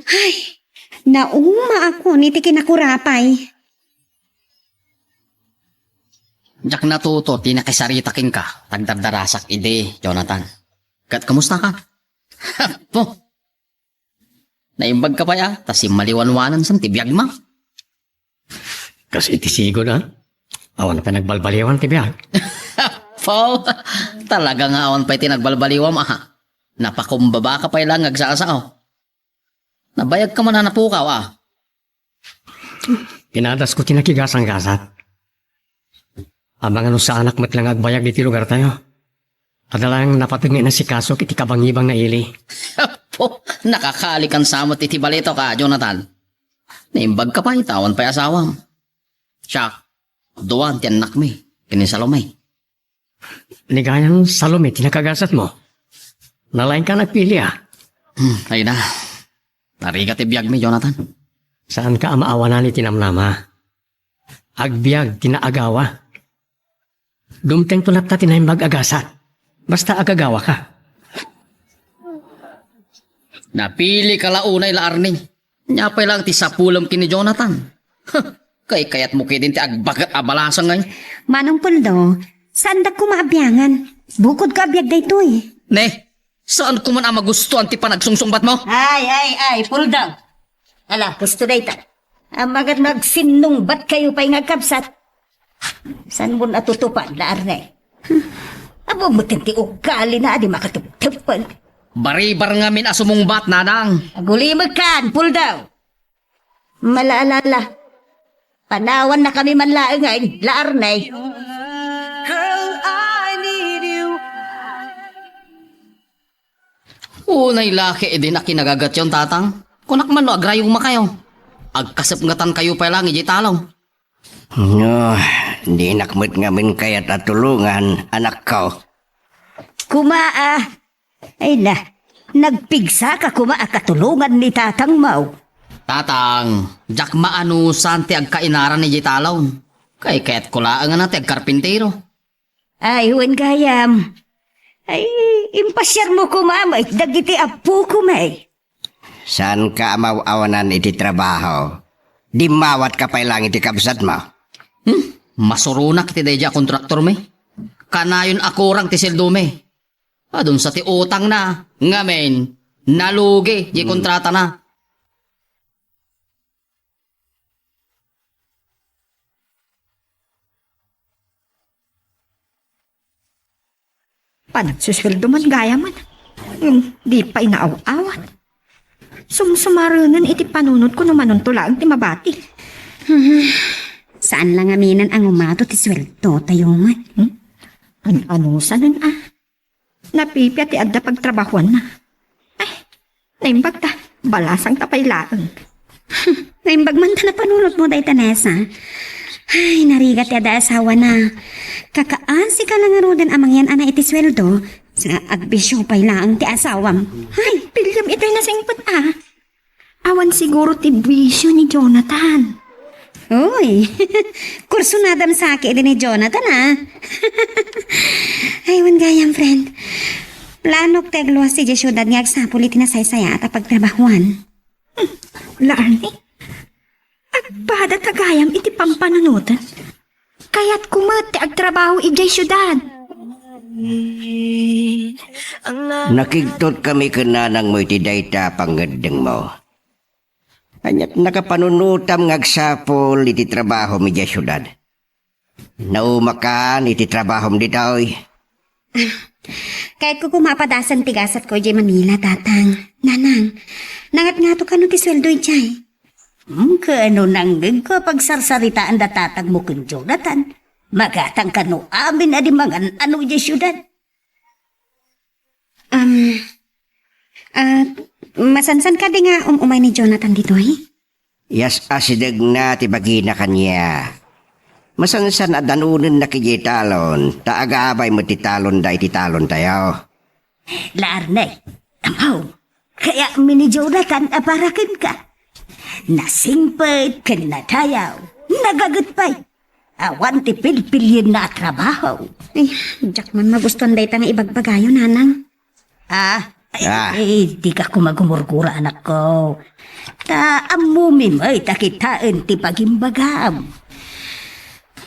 Ay, naumaakon iti kinakurapay. Diak natuto ti nakisarita kenka, tagdardarasak idi, Jonathan. Ket kumusta ka? Apo, naimbag ka pay a, ta simmaliwanwanan san ti biagma. Kas iti sigud, a? Awan pay nagbalbaliwan ti biag. Apo, talaga nga awan pay ti nagbalbaliwam, a. Napakumbaba ka pay lang agsasao. Nabayag ka man a napukaw, a. Pinadasko ti nakigasanggasat. Amangan no saanak met lang agbayag iti lugartayo. Adda lang napateg nga inasikaso iti kabangibang na ili. Apo, nakakalikan sa met iti balitok a, Jonathan. Naimbag ka pay, ta awan pay asawam. Siak, duan ti annakmi, ken ni Salome. Ni gayam Salome ti nakagasatmo. Nalaingka nagpili, a. Hmm, ay na. Narigat ti biagmi, Jonathan. Saanka a maawanan iti namnama. Agbiag ti naagawa. Dumtengto latta ti naimbag a gasat. Basta agagawaka. Napili ka la unay la Arnie. Nia pay lang ti sapulem ken ni Jonathan. Huh, kaykayatmo ketdin ti agbaket a balasang ngay. Manong Puldo, saandak koma a biangan. Bukodko a biag daytoy. Ne, saan ko man a magustuan ti panagsungsungbatmo? Ay, ay, ay, Puldo. Ala, gusto dayta. Amangan no agsinnungbatkayo pay nga agkabsat. Saan mo natutupan, la Arnie? Apo met ti ugalina a di makatuptupan. Baribar ngamin a sumungbat, Nanang. Agulimekkan, Puldo. Malaalala. Panawannakami man laeng nga, la Arnie. Girl, I need you. Unay la ketdin a kinagagatyon, Tatang. Kunak man no agrayumakayo. Agkasepngetankayo pay lang idiay talong. No, dinak met ngamin kayat a tulongan, anakko. Koma a. Ay na, nagpigsaka koma a katulongan ni tatangmo. Tatang, diak maanusan ti agkainaran idiay talong. Kaykayatko laeng a ti agkarpintero. Ay, wen gayam. Ay, impasiarmo koma met dagiti appokom, ay. Saanka a maaw-awanan iti trabaho. Dimmawatka pay lang iti kabsatmo. Hmm? Masuronak iti daydiay a kontraktormi. Kanayon a kurang ti sueldomi. Adunsa ti utangna, ngamin, nalugi di Hmm. kontratana. Panagsusueldo man gayam. Hmm, di pay naaw-awat. Sumsumarenen iti panunotko no manunto laeng ti mabati. Hmm, saan la ngaminen a ngumato ti sueldotayo met. Hmm? An-anusanen a? Napipia ti adda pagtrabahuanna. Ay, naimbag ta. Balasang ta pay laeng. Naimbag man ta napanunotmo dayta, Nessa. Ay, narigat ti adda asawana. Kakaasika la ngaruden a mangyan-ana iti sueldo, sa agbisio pay laeng ti asawam. Ay, pilem itay nasingpet a. Awan siguro ti bisio ni Jonathan. Uy, kursunadam sa ketdi ni Jonathan, a. Ay, wen gayam, friend. Planok ti agluas idiay siudad nga agsapul iti nasaysayaat a pagtrabahuan. Hmm, la Arnie, agpada ta gayam iti pampanunoten. Kayatko met ti agtrabaho idiay siudad. Nakigtot kami ken nanangmo iti dayta a pangngeddengmo. Aniat nakapanunotam nga agsapul iti trabahom idiay siudad? Naumakan iti trabahom ditoy? Kayatko koma a padasan ti gasatko idiay Manila, Tatang. Nanang, nangatngato kano ti sueldo idiay? Hmm, kaano nangngegko a pagsarsaritaan da tatangmo ken Jonathan? Magatang kano amin a di mangan-ano idiay siudad? Um, Ah, masansan kadi nga um-umay ni Jonathan ditoy? Yas-asidegna ti bagina kaniak. Masansan a danonennak idiay talon, ta agabay met ti talonda iti talontayo. La Arne, amaw, kayatmi ni Jonathan a para kenka. Nasingpet ken nadayaw, nagaget pay. Awan ti pilpilienna a trabaho. Ay, diak man magustuan dayta nga ibagbagayo, Nanang. Ah, Ah. Eh, dika koma gumurgura, anakko. Ta ammomi met a kitaen ti bagimbagam.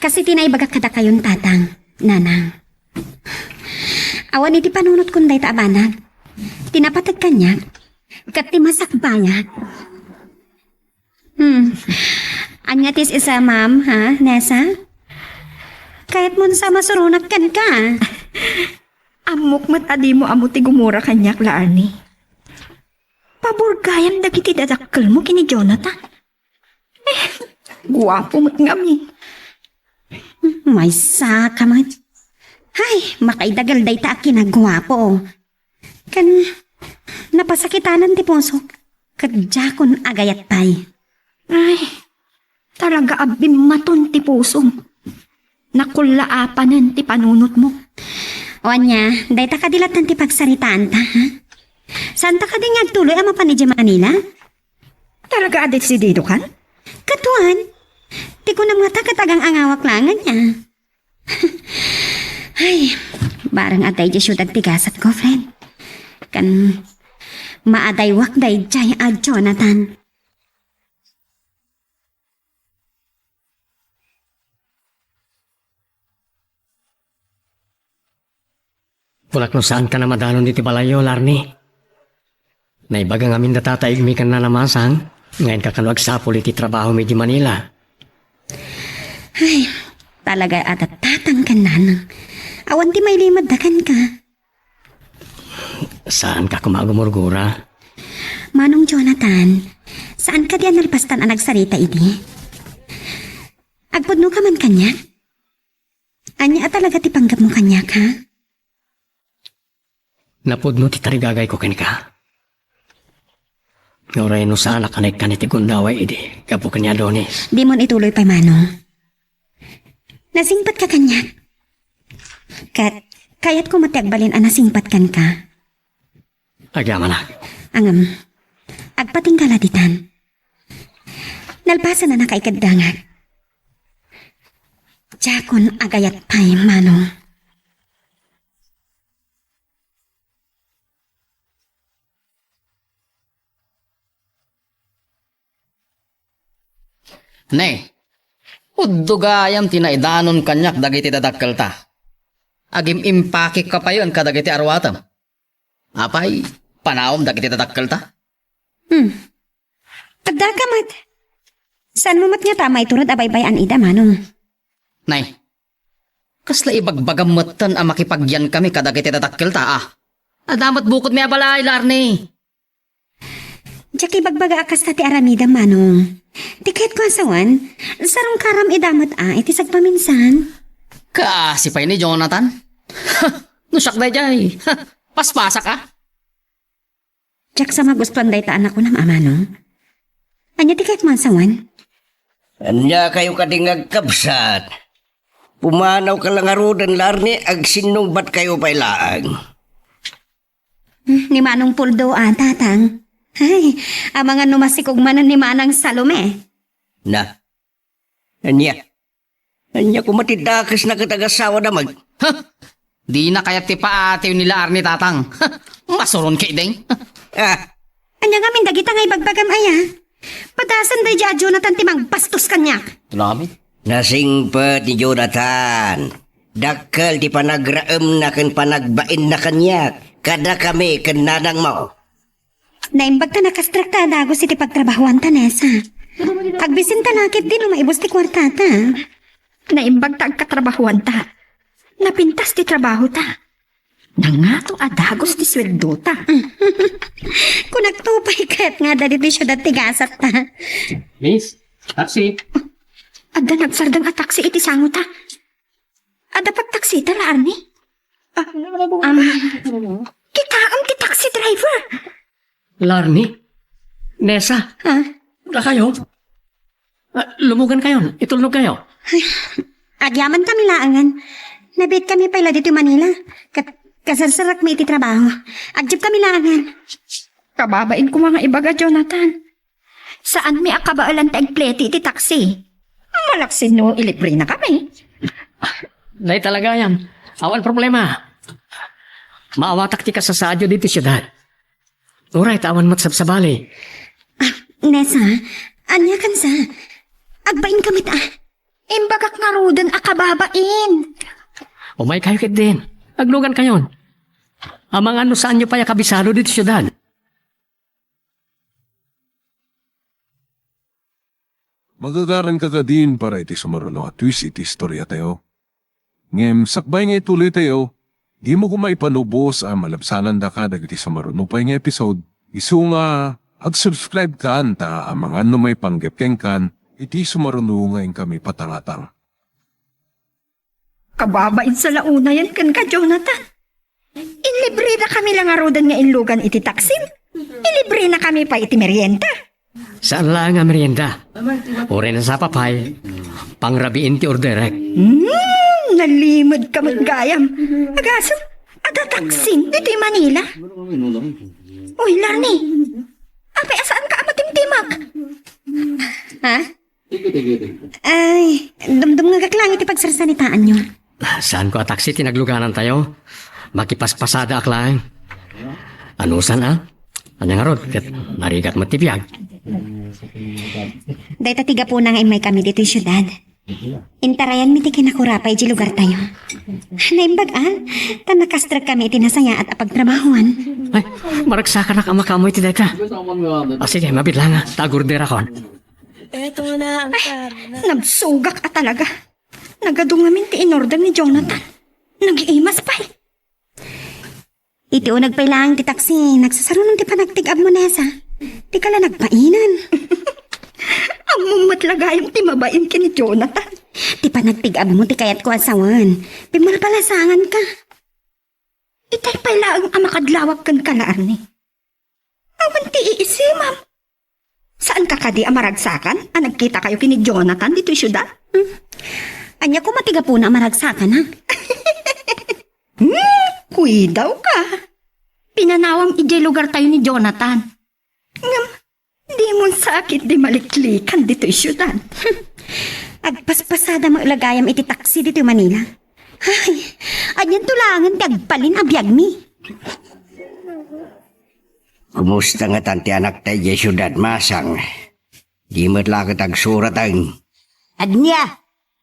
Kas iti naibagak kadakayon, Tatang, Nanang. Awan iti panunotkon dayta a banag. Ti napateg kaniak, ket ti masakbayak. Hmm. Ania ti sisa, ma'am, ha, Nessa? Kayatmon sa masuronak kenka. Ammok met a dimo ammo ti gumura kaniak, la Arnie. Pabor gayam dagiti dadakkelmo ken ni Jonathan. Eh, guapo met ngamin. Maysa ka met. Ay, makaidagel dayta a kinaguapo. Ken napasakitanan ti pusok, ket diakon agayat pay. Ay, talaga a bimmaton ti pusom. Nakullaapanen ti panunotmo. O ania, dayta kadi latta ti pagsaritaanta, ha? Saanta kadi nga agtuloy a mapan idiay Manila? Talaga a desididokan? Katuan. Ti kunam ngata ket agang-angawak laeng ania. Ay, bareng adda idiay siudad ti gasatko, friend. Ken maadaywak daydiay a Jonathan. Kunak no saankan a madanon iti balayyo, la Arnie. Naibaga ngamin da tataigmi ken nanamasang, nga inka kano agsapul iti trabahomi idiay Manila. Ay, talaga a dattatang ken nanang. Awan ti mailimed da kenka. Saanka koma a gumurgura? Manong Jonathan, saan kadi a nalpastan a nagsarita idi? Agpudno ka man kaniak? Ania a talaga ti panggepmo kaniak, ha? Napudno ti tarigagayko kenka. Nga uray no saanak a naikkan iti gundaway idi gapu ken ni Adonis. Dimon ituloy pay, Manong. Nasingpetka kaniak. Ket kayatko met ti agbalin a nasingpet kenka. Agyamanak. Ngem, agpatingga la ditan. Nalpasen a nakaikeddangak. Diakon agayat pay, Manong. Ne, uddo gayam ti naidanon kaniak dagiti dadakkelta. Agim-impakekka payen kadagiti aruatem. Apay, panaom dagiti dadakkelta? Hmm. Addaka met. Saanmo met ngata a maiturod a baybay-an ida, Manong? Nay, kasla ibagbagam metten a makipagyankami kadagiti dadakkelta, a? Adda met bukodmi a balay, la Arnie. Diak ibagbaga a kasta ti aramidem, Manong. Ti kayatko a sawen, sarungkaram ida met a iti sagpaminsan. Kaasi pay ni Jonathan. No siak daydiay, paspasak a. Diak sa magustuan dayta a nakunam a, Manong. Ania ti kayatmo a sawen? Ania kayo kadi nga agkabsat? Pumanawka la ngaruden, la Arnie, agsinnungbatkayo pay laeng. Hmm, ni Manong Puldo a, Tatang. Ay, amangan no masikog manen ni Manang Salome. Na. Ania? Ania koma ti dakesna ket agasawa da met? Ha? Dina kayat ti paatiw ni la Arnie, Tatang. Masuron ketdin. Ah. Ania ngamin dagita nga ibagbagam aya? Padasen daydiay a Jonathan ti mangbastos kaniak. Tulamin. Nasingpet ni Jonathan. Dakkel ti panagraemna ken panagbainna kaniak, kadakami ken nanangmo. Naimbag ta nakastrak ta a dagus iti pagtrabahoanta, Nessa. Agbisinta la ketdi no maibus ti kuartata. Naimbag ta agkatrabahoanta. Napintas ti trabahota. Nangato a dagus ti sueldota. Kunakto pay ket nga adda ditoy siudad ti gasatta. Miss, taxi. Adda nagsardeng a taxi iti sangota. Adda pagtaksita la, Arnie? Ah, um, kitaem ti taxi driver. Larni? Nessa? Ha? Dakayo? Ah, lumugan kayon. Itulnog kayo. Agyaman kami laengen. Nabiit kami pay la ditoy Manila. Ket kaserserrekmi iti trabaho. Agdieb kami laengen. Kababain ko nga ibaga, Jonathan. Saanmi a kabaelan ti agplete iti taksi. Malaksid no ilibrenakami. Dayta la gayam. Awan problema. Maawatak ti kasasaadyo ditoy siudad. Uray ta awan met sabsabali. Ah, Nessa, ania kansa? Agbain kami ta. Imbagak ngaruden a kababain. Umay kayo ketdin. Aglugan kayon. Amangan no saanyo pay a kabisado ditoy siudad. Magagaranka kadin para iti sumaruno a twist iti istoriatayo. Ngem sakbay nga ituloytayo, dimo koma ipanubos a malabsanandaka dagiti sumaruno pay nga episode. Isu nga, ag-subscribe kan ta amangan no maipanggep kenkan iti sumaruno nga inkami patangatang. Kababain sa launayen kenka, Jonathan. Inlibrenakami la ngaruden nga inlugan iti taksim. Ilibrenakami pay iti merienda. Saan laeng a merienda. Uray nasapa pay, pangrabiin ti orderek. Hmm, nalimedka met gayam. Agasem, adda taksim ditoy Manila. Uy, Larni, apay a saanka a matimtimak? Ha? Ay, dumdumngegak lang iti pagsarsaritaanyo. Saanko a taksi ti nagluganantayo. Makipaspasadaak laeng. Anusan a? Ania ngarud, ket narigat met ti biag. Dayta ti gapuna nga immaykami ditoy siudad. Intarayanmi ti kinakurapay iti lugartayo. Naimbag a, ta nakastrekkami iti nasayaat a pagtrabahoan. Ay, maragsakanak a makaammo iti dayta. A, sige, mabiit laeng a, ta agorderakon. Ay, nabsugak a talaga. Nagadu ngamin ti inorder ni Jonathan. Nagiimas pay. Iti uneg pay laeng ti taksi, nagsasaruno ti panagtig-abmo, Nessa. Dika la nagbainan. Ammom met la gayam ti mabain ken ni Jonathan. Ti panagtig-abmo ti kayatko a sawen. Pimmalpalasanganka. Itay pay laeng a makadlawak kenka, Larni. Awan ti iisimam. Saanka kadi a maragsakan a nagkitakayo ken ni Jonathan ditoy siudad? Hmm. Ania koma ti gapuna a maragsakan, ha? Hmm, kuidawka. Pinanawam idiay lugartayo ni Jonathan. Ngem, dimon sakit ti maliklikan ditoy siudad. Agpaspasada met la gayam iti taksi ditoy Manila. Ay, anianto laengen ti agbalin a biagmi. Kumusta ngatan ti anakta idiay siudad, Masang? Di met la ket agsurat, ay. Ania?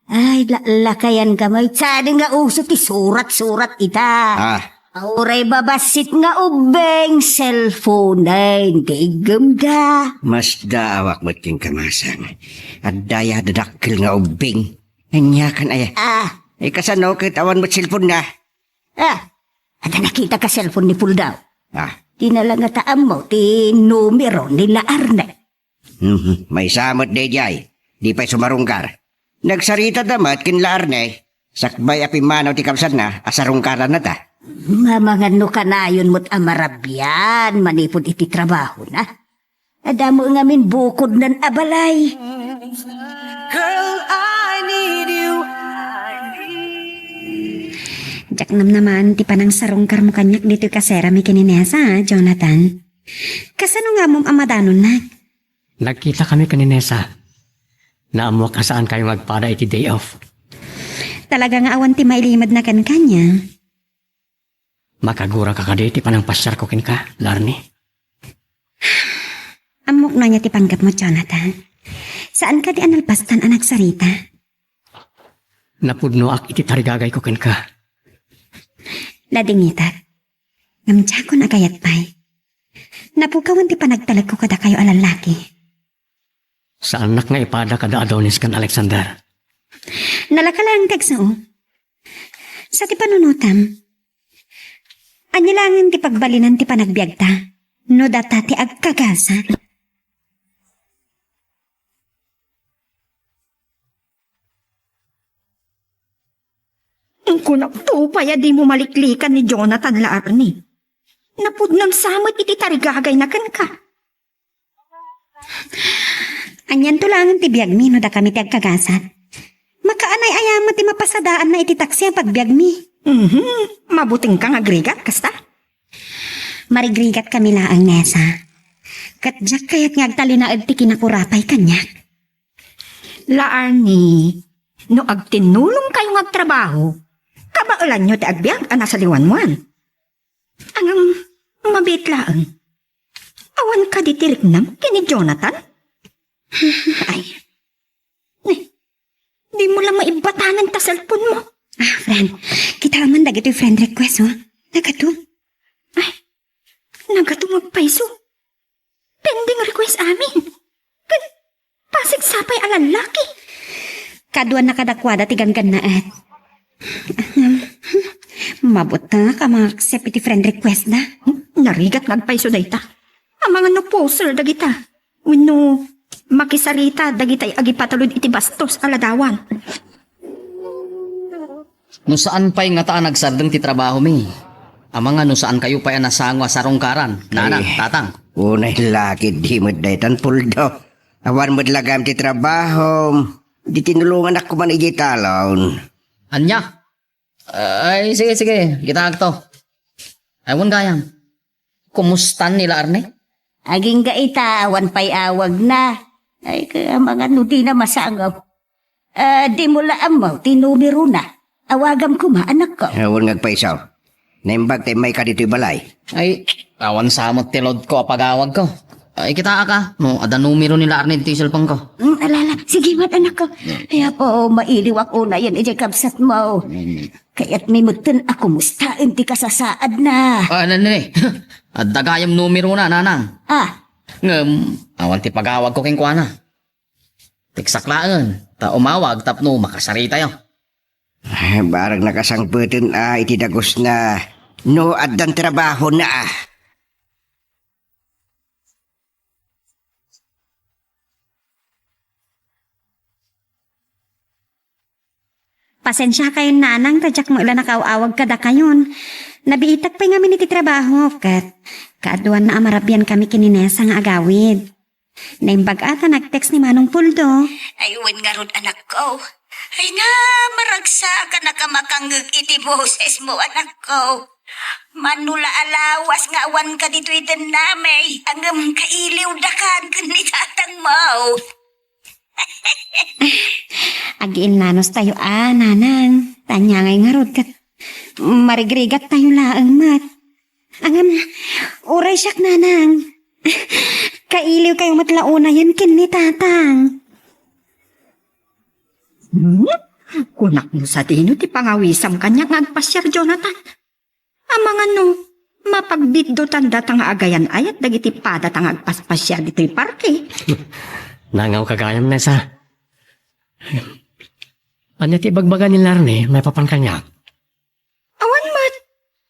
Ay, la-, lakayanka met. Sadi nga uso ti surat-surat ita. Ah. Uray babassit nga ubbing, cellphone-en ti iggemda. Masdaawak met kenka, Masang. Adda aya dadakkel nga ubbing. Aniakan aya? Ah. Ay, kasano ket awan met cellphone-na? Ah, adda nakitaka cellphone ni Puldaw. Ah. Di na la ngata ammo ti numero ni La Arne. Mhm. Maysa met daydiay, di pay sumarungkar. Nagsaritada met ken La Arne, sakbay a pimmanaw ti kabsatna a sarungkarannata. Amangan no kanayon met a marabian manipud iti trabahona. Adda met ngamin bukodnan a balay. Girl, I need you. Diak namnamaen ti panangsarungkarmo kaniak ditoy kaserami ken ni Nessa, Jonathan. Kasano nga ammom a madanonnak? Nagkitakami ken ni Nessa. Naammoak a saankayo nga agpada iti day off. Talaga nga awan ti mailimedna kenka, nia? Makaguraka kadi ti panangpasiarko kenka, Larni? Ammok no ania ti panggepmo, Jonathan. Saan kadi a nalpastan a nagsarita? Napudnoak iti tarigagayko kenka. Nadingitak. Ngem diakon a kayat pay. Napukawan ti panagtalekko kadakayo a lallaki. Saannak nga ipada kada Adonis ken Alexander. Nalaka laeng ti agsao. Sa ti panunotam, ania laengen ti pagbalinan ti panagbiagta no data ti agkagasa? Kunakto pay a dimo maliklikan ni Jonathan, La Arne. Napudnon sa met iti tarigagayna kenka. Anianto laengen ti biagmi no dakami ti agkagasat? Makaanay-ayam met ti mapasadaanna iti taksi a pagbiagmi. Mhm. Mabutengka nga agrigat, kasta? Marigrigatkami laeng, Nessa. Ket diak kayat nga agtalinaed ti kinakurapay kaniak. La Arnie, no agtinnulongkayo nga agtrabaho, kabaelanyo ti agbiag a nasaliwanwan. Ngem, mabiit laeng. Awan kadi ti riknam ken ni Jonathan? Ay. Ni, di mo la maibbatanan ta cellphone mo. Ah, friend. Kita man dagitoy friend request, oh. Nagato. Ay, nagato nga agpayso. Pending request amin. Ken, pasig sapay a lallaki. Kaduan na kadakuada ti ganggannaet. Ahem. Mabutengak a mangaccept iti friend request da. Narigat nga agpayso dayta. Amangan no poser dagita. Wenno makisarita dagitay agipatulod iti bastos a ladawan. No saan pay ngata a nagsardeng ti trabahomi, amangan no saankayo pay a nasango a sarungkaran, nanang, Ay, tatang. Unay lakid di met daytan puldo. Awan met lagam ti trabahom. Di tinulonganak koma idiay talon. Ania? Ay, sige, sige. Kitaakto. Ay, wen gayam. Kumustan ni la Arne? Agingga ita, awan pay awagna. Ay, kaya mga no di na masangaw. Ah, di mo la ammo ti numerona. Awagam koma, anakko. Awan nga agpayso. Naimbag ta immayka ditoy balay. Ay, awan sa met ti load ko a pagawag ko. Ay, kitaak a, no, adda numero ni la Arne ti cellphone ko. Mm, alala, sige met, anakko. Mm. Kaya po, mailiwak unayen idiay kabsat mo. Mm. Kayatmi metten a kumustaen ti kasasaadna. Ah, na, na, na. Adda gayam numerona, nanang. Ah. Ngem, awan ti pagawag ko kenkuana. Teksak laeng, ta umawag tapno makasaritayo. Eh, barag nakasangpeten a iti dagusna no addan trabahona a. Pasensiakayon, nanang, ta diak met la nakaaw-awag kadakayon. Nabiitak pay ngamin iti trabaho, ket kaaduanna a marabiankami ken ni Nessa nga agawid. Naimbag a ta nag-text ni Manong Puldo. Ay, wen ngarud, anakko. Ay na, maragsakan a makangngeg iti boses mo, anakko. Mano la a lawas nga awan ka ditoy dennami, ngem kailiw daka ken ni tatang mo. Agiilnanos tayo a, nanang. Tanya ngay ngarud ket marigrigat tayo laeng met. Ngem, uray siak, nanang. Kailiw kayo met la unayen ken ni tatang. Hmm? Kunak no sadino ti pangawisam kaniak nga agpasiar, Jonathan. Amangan no, mapagbiddotan data nga agayan-ayat dagiti padata nga agpaspasiar ditoy parke. Nangaw ka gayam, Nessa. Ania ti ibagbaga ni Larne maipapan kaniak? Awan met.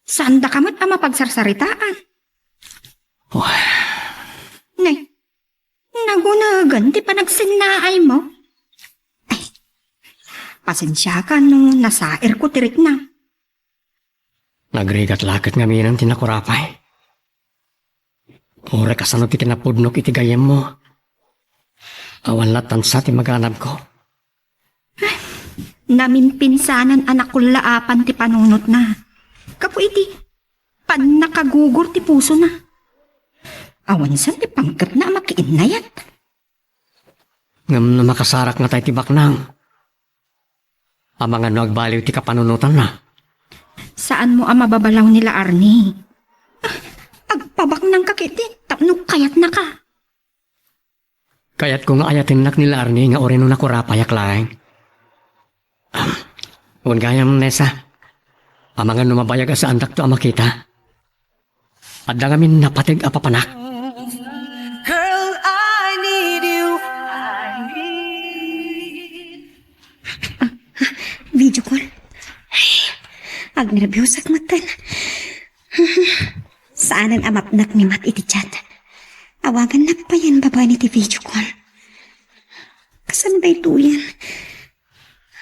Saandaka met a mapagsarsaritaan. Oh. Nay, nagunegen ti panagsennaay mo. Ay, pasensiaka no nasairko ti riknam. Nagrigat la ket ngamin ti nakurapay. Uray kasano ti kinapudnok iti gayyemmo. Awan latta sa ti maganabko. Namimpinsanan a nakullaapan ti panunotna. Gapu iti pannakagugur ti pusona. Awan sa ti panggepna a makiinnayat. Ngem no makasarak nga tay ti baknang, amangan no agbaliw ti kapanunotanna. Saan mo a mababalaw ni La Arnie? Ah, agpabaknangka ketdi tapno kayatnaka. Kayatko nga ayatennak ni La Arnie nga uray no nakurapayak laeng. Wen gayam, Nessa, amangan no mabayag a saandakto a makita. Adda ngamin napateg a papanak. Girl, I need you. Video call. Ay, agnerbiusak metten. Saanen a mapnek ni Mat iti chat. Awagannak payen babaen iti video call. Kasano daytoyen?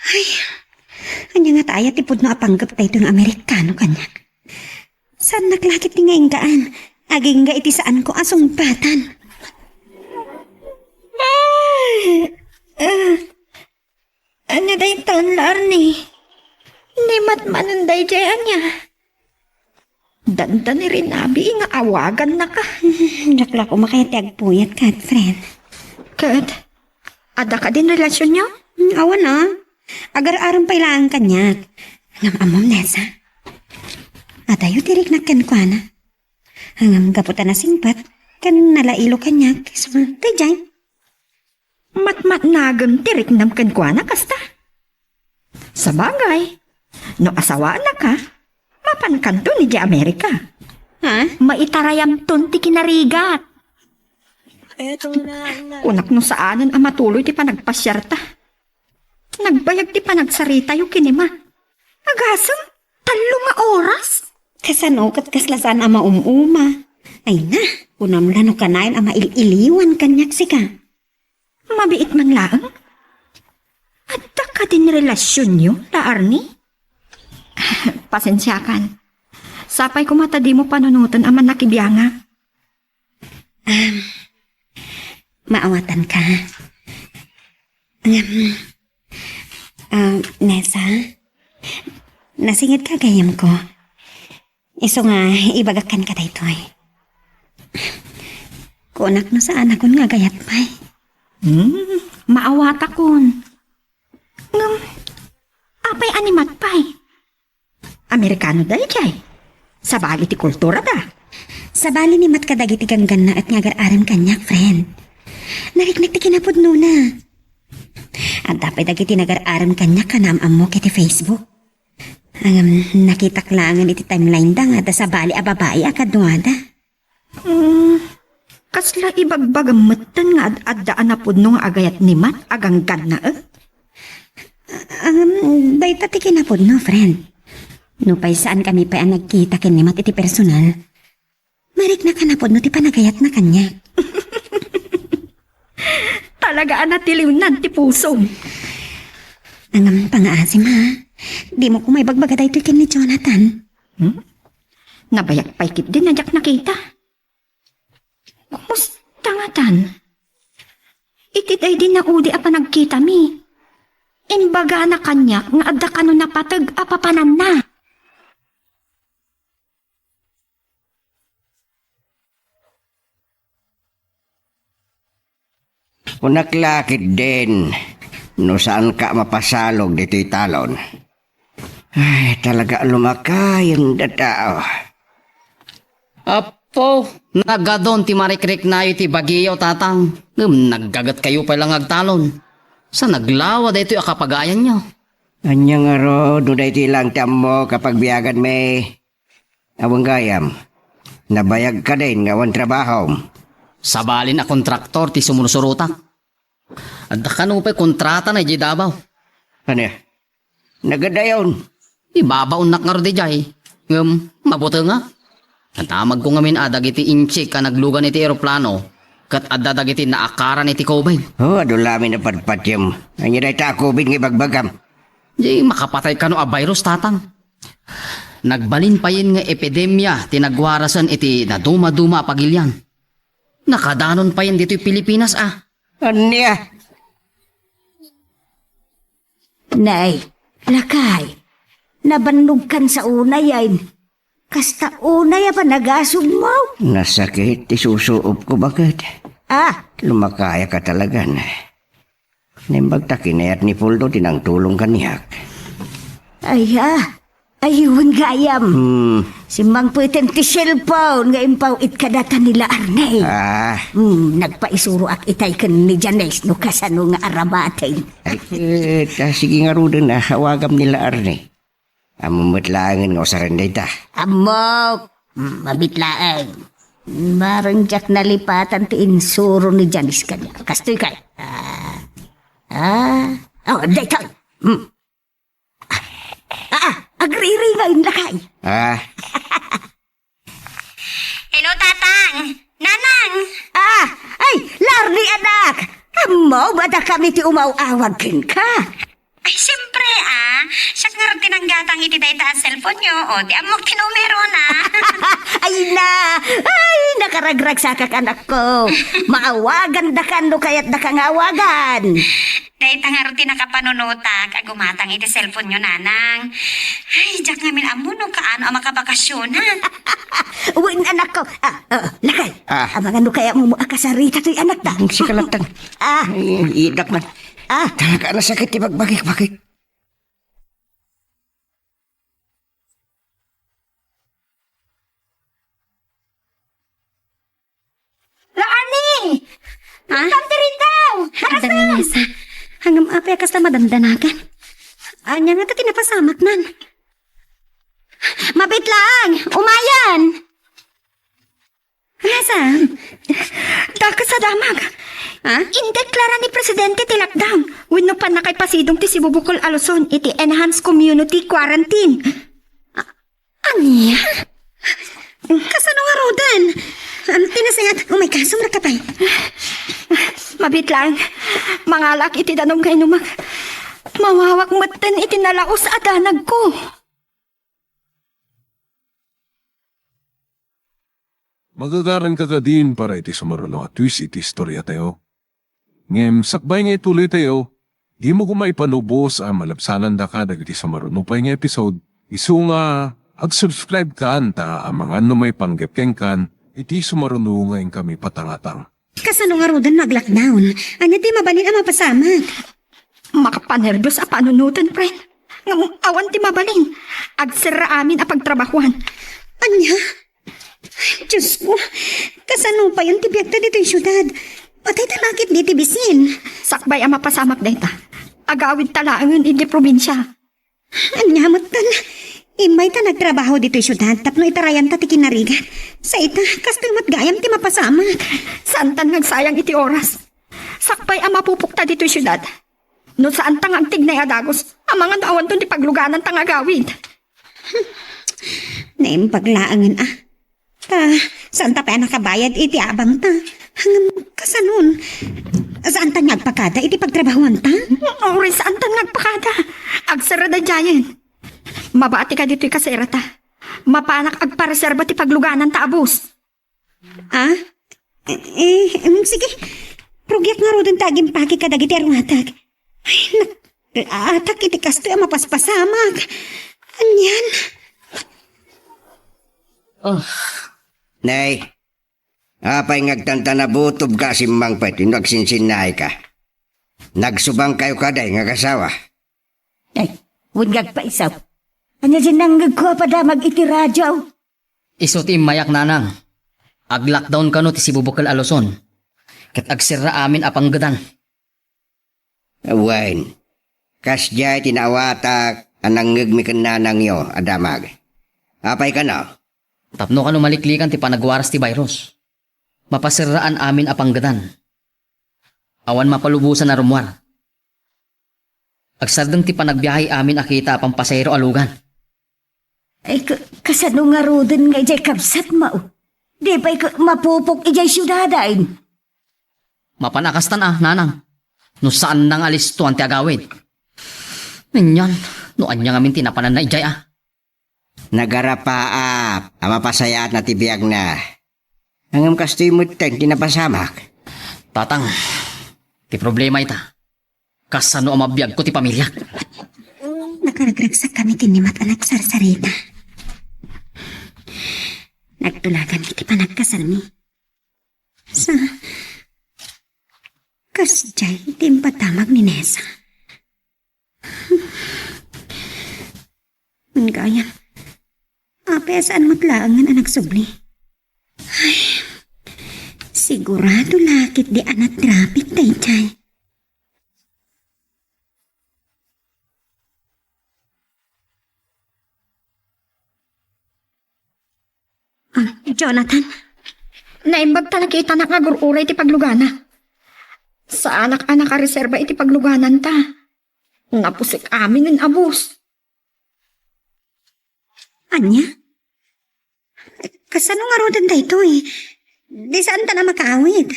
Ay, ania ngata aya ti pudno a panggep daytoy nga Amerikano kaniak? Saannak la ketdi nga inggaan. Agingga iti saanko a sungpatan. Ay! Ah! Ania daytan, Larni? Ni matmanen daydiay ania? Dandani rinabii nga awagannaka. Diak la koma kayat ti agpuyat, ket, friend. Ket, adda kadin relasionyo? Hmm, awan a. Agar-arem pay laeng kaniak. Ngem ammom, Nessa? Adayo ti riknak kenkuana. Ngem gapu ta nasingpet, ken nalailo kaniak, isu, daydiay. Matmatnagem ti riknam kenkuana, kasta? Sabagay, no asawaanaka, mapankanton idiay Amerika. Ha? Maitarayamton ti kinarigat. Kunak no saanen a matuloy ti panagpasiarta. Nagbayag ti panagsaritayo ken ni Mat. Agasem, tallo nga oras? Kasano ket kasla saan a maum-uma? Ay na, kunam la no kanayon a mail-iliwan kaniak sika. Mabiit man laeng? Adda kadin relasionyo, la Arnie? Pasensiakan. Sapay koma ta dimo panunoten a manakibiangak. Um, maawatanka. Um, ah, Nessa, nasingedka gayamko. Isu nga ibagak kenka daytoy. Kunak no saanakon nga agayat pay. Hmm, maawatakon. Ngem, apay a ni Mat pay? Amerikano daydiay. Sabali ti kulturada. Sabali ni Mat kadagiti ganggannaet nga agar-arem kaniak, friend. Nariknak ti kinapudnona. Adda pay dagiti nagar-arem kaniak a naam-ammok iti Facebook. Ngem, nakitak laengen iti timeline da nga adda sabali a babai a kaduada. Hmm, kasla ibagbagam metten nga ad-adda a napudno nga agayat ni Mat a ganggannaet? Ngem, dayta ti kinapudno, friend. Nupay saankami pay a nagkita ken ni Mat iti personal, mariknak a napudno ti panagayatna kaniak. Talaga a natiliwnan ti pusom. Ngem, pangaasim, ha? Dimo koma ibagbaga daytoy ken ni Jonathan. Hmm? Nabayag pay ketdi a diak nakita. Kumusta ngatan? Iti daydi naudi a panagkitami, imbagana kaniak nga adda kano napateg a papananna. Kunak la ketdin, no saanka mapasalog ditoy talon. Ay, talaga a lumakayen a tao. Apo, nagadun ti marikriknayo iti bagiyo, Tatang. Ngem naggagetkayo pay la nga agtalon. Sa naglawa daytoy a kapagayanyo. Ania ngarud no daytoy laeng ti ammok a pagbiaganmi? Awan gayam, nabayag kadin nga awan trabahom. Sabalin a kontraktor ti sumursurotak. Adda kano pay kontratana idiay Davao. Ania? Nagadayon. Ibabaonnak ngarud idiay. Ngem, mabutengak. Nadamagko ngamin a dagiti inchik a naglugan iti eroplano ket adda dagiti naakaran iti COVID. Oh, adu lamin a patpatiem. Ania dayta a COVID nga ibagbagam? Di makapatay kano a virus, Tatang. Nagbalin payen nga epidemia ti nagwarasen iti nadumaduma a pagilian. Nakadanon payen ditoy Pilipinas a. Ania? Nay, lakay, nabannogkan sa unayen. Kasta unay a panagasugmo? Nasakit ti susuopko, baket. Ah. Lumakayak a talagan. Naimbag ta kinayat ni Puldo ti nangtulong kaniak. Ay, ah. Ay, wen gayam. Hmm. Simmangpeten ti cellphone nga impaw-it kadata ni La Arne. Ah. Hmm, nagpaisuroak itay ken ni Janice no kasano nga aramaten. Ay, ket, ah, sige ngaruden, ah, awagam ni La Arne. Ammom met laengen nga usaren dayta. Ammok. Hmm, mabit laeng. Mareng diak nalipatan ti insuro ni Janice kaniak. Kastoy kay. Ah. Ah. Oh, daytoy. Hmm. Ah, ah, agriringaw, lakay. Ah. Hello, Tatang. Nanang. Ah, ay, La Arne, anak. Ammom a dakami ti umaw-awag kenka. Ay, siyempre, ah. Siak ngarud ti nanggatang iti dayta a cellphone-yo. O, ti ammok ti numerona. Ay na! Ay, nakaragragsakak, anakko. Maawagandakan no kayatdaka nga awagan. Dayta ngarud ti nakapanunotak a gumatang iti cellphone-yo, nanang. Ay, diak ngamin ammo no kaano a makabakasyonan. Wen, anakko. Ah, ah, lakay. Ah. Amangan no kayatmo a kasarita toy anakta. Sika latta. Ah. Ay, idak man. Ah. Talaga, nasakit ti bagbagik, bakit? La Arnie! Ha? Tante Rita! Adda nga Inesa. Ngem apay a kasta madandanagan? Ania ngata ti napasamaknan? Mabit laeng! Umayen! Nasaan? Dakes a damag. Ha? Indeklara ni Presidente ti lockdown wenno pannakaipasidong ti Cebu, Bohol a Luzon iti enhanced community quarantine. A-, ania? Kasano ngaruden? Ano ti nasayaat? Umay ka, sumrekka pay. Mabit laeng. Mangalaak iti danum nga inumek. Mawawak metten iti nalaus a danagko. Magagaranka kadin para iti sumaruno a twist iti istoriatayo. Ngem sakbay nga ituloytayo, dimo koma ipalubos a malabsanandaka dagiti sumaruno pay nga episode, isu nga ag-subscribe kan ta amangan no maipanggep kenkan iti sumaruno nga inkami patangatang. Kasano ngaruden nga ag-lockdown? Ania ti mabalin a mapasamak? Makapanerbios a panunoten, friend. Ngem awan ti mabalin. Agserra amin a pagtrabahuan. Ania? Diosko, kasano payen ti biagta ditoy siudad? Patay ta maket ditoy bisin. Sakbay a mapasamak dayta, agawidta laengen iti probinsia. Ania metten? Immay ta nagtrabaho ditoy siudad tapno itarayanta ti kinarigat. Sa ita, kastoy met gayam ti mapasamak. Saantan nga agsayang iti oras. Sakbay a mapupokta ditoy siudad, no saanta nga agtignay a dagus, amangan no awanton ti paglugananta nga agawid. Naimbag laengen a. Ta, saanta pay a nakabayad iti abangta. Ngem kasanon? Saanta nga agpakada iti pagtrabahuanta? Uray saanta nga agpakada. Agserra daydiayen. Mabatika ditoy kaserrata. Mapanak agpareserba ti paglugananta a bus. Ah? Eh, eh, em, sige. Rugiak ngaruden ta agimpake kadagiti aruatak. Ay, nak-, atak iti kastoy a mapaspasamak. Anian? Oh. Nay, apay nga agtantanabutob ka a simmangpet wenno agsinsinnaay ka? Nagsubangkayo kadi nga agasawa? Ay, wen nga agpaisaw. Ania diay nangngegko a padamag iti radio? Isu ti immayak, nanang. Ag-lockdown kano ti Cebu, Bohol a Luzon. Ket agserra amin a panggedan. Wen, kasdiay ti naawatak a nangngegmi ken nanangyo a damag. Apay kano? Tapno kano maliklikan ti panagwaras ti virus. Mapaserraan amin a panggedan. Awan mapalubosan a rummuar. Agsardeng ti panagbiahe amin a kita a pampasahero a lugan. Ay, ka-, kasano ngaruden nga idiay kabsatmo? Di pay ka-, mapupok idiay siudadayn? Mapan a kastan a, nanang. No saanna nga alistoan ti agawid. Nganyan, no ania ngamin ti napananna idiay a. Nagarapaap a mapasayaatna ti biagna. Ngem kastoy metten ti napasamak. Tatang, ti problema ita, kasano a mabiagko ti pamiliak? Nakaragragsakkami ken ni Mat a nagsarsarita. Nagtulagami ti panagkasalmi. Sa, kasdiay ti impatamag ni Nesa. Wen gayam, apay a saan met laengen a nagsubli? Ay, sigurado la ketdi a natraffic daydiay. Ah, Jonathan, naimbag ta nakitanak nga agur-uray ti paglugana. Saanak a nakareserba iti paglugananta. Napusek aminen a bus. Ania? Kasano ngaruden daytoy? Di saanta a makaawid.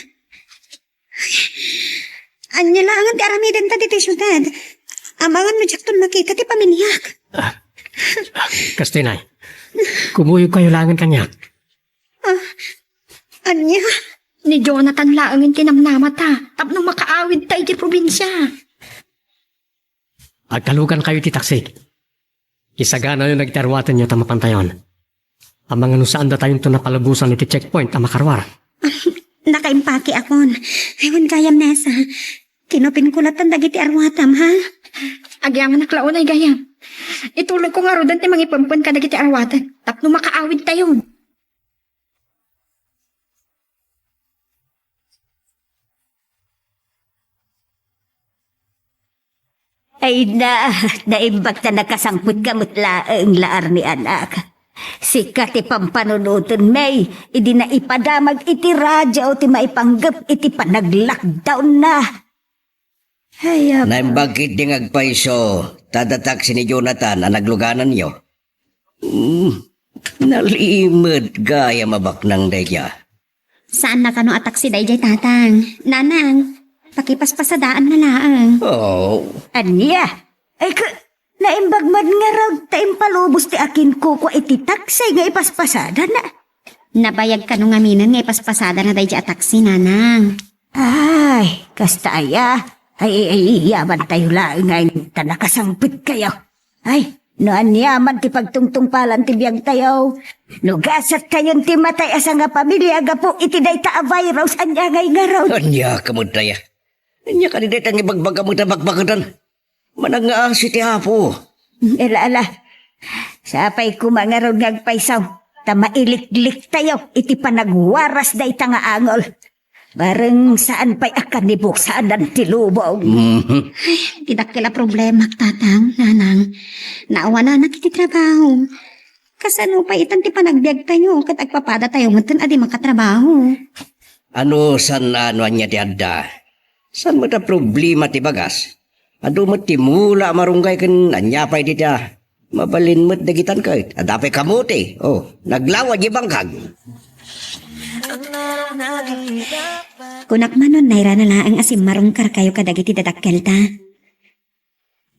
Ania laengen ti aramidenta ditoy siudad? Amangan no diakton makita ti pamiliak. Ah, ah, kastoy, Nay. Kumuyogkayo laengen kaniak. Ah, ania? Ni Jonathan laengen ti namnamata tapno makaawidta iti probinsia. Agkalugankayo iti taksi. Isaganayo dagiti aruatenyo ta mapantayon. Amangan no saandatayon napalubos iti checkpoint a makaruar. Nakaimpakekon. Awan gayam, Nessa. Kinupinko latta dagiti aruatam, ha? Agyamanak la unay gayam. Itulogko ngaruden ti mangipempen kadagiti aruaten tapno makaawidtayon. Ay na, naimbag ta nakasangpetka met laeng la Arne, anak. Sika ti pampanunoten, May, idi naipadamag iti radio ti maipanggep iti panag-lockdown na. Ay, Apo. Naimbag ketdi nga agpayso, ta adda taksi ni Jonathan a naglugananyo. Hmm, nalimed gayam a baknang daydiay. Saan na kano a taksi daydiay, Tatang. Nanang, pakipaspasadaanna laeng. Oh. Ania? Ay, ka, naimbag man ngarud ta impalubos ti akinkukua iti taksi nga ipaspasadana. Nabayag kano ngaminen nga ipaspasadana daydiay a taksi, Nanang. Ay, kasta aya. Ay, ay, ay, yaman tayo laeng ngay ta nakasangpet kayo. Ay, no ania man ti pagtungtungpalan ti biag tayo, no gasat kayon ti matay a sangapamilia gapu iti dayta a virus, ania ngay ngarud? Ania ka met aya? Ania kadi dayta nga ibagbaga met a bakbaketan? Managngaaso ti Apo. Ala, ala. Sapay koma ngarud nga agpayso, ta mailiklik tayo iti panagwaras dayta nga angol. Bareng saan pay a kanibuksanan ti lubong. Mhm. Ay, ti dakkel a problema, Tatang, Nanang. Naawananak iti trabaho. Kasano pay itan ti panagbiag tayo ket agpapada tayo metten a di makatrabaho? Ano san ano ania ti adda? San met a problema ti bagas? Adu met ti mula a marunggay ken ania pay dita? Mabalin met dagitan ket adda pay kamote. Oh, naglawa di bangkag. Kunak manon, nairana laeng a simmarungkarkayo kadagiti dadakkelta.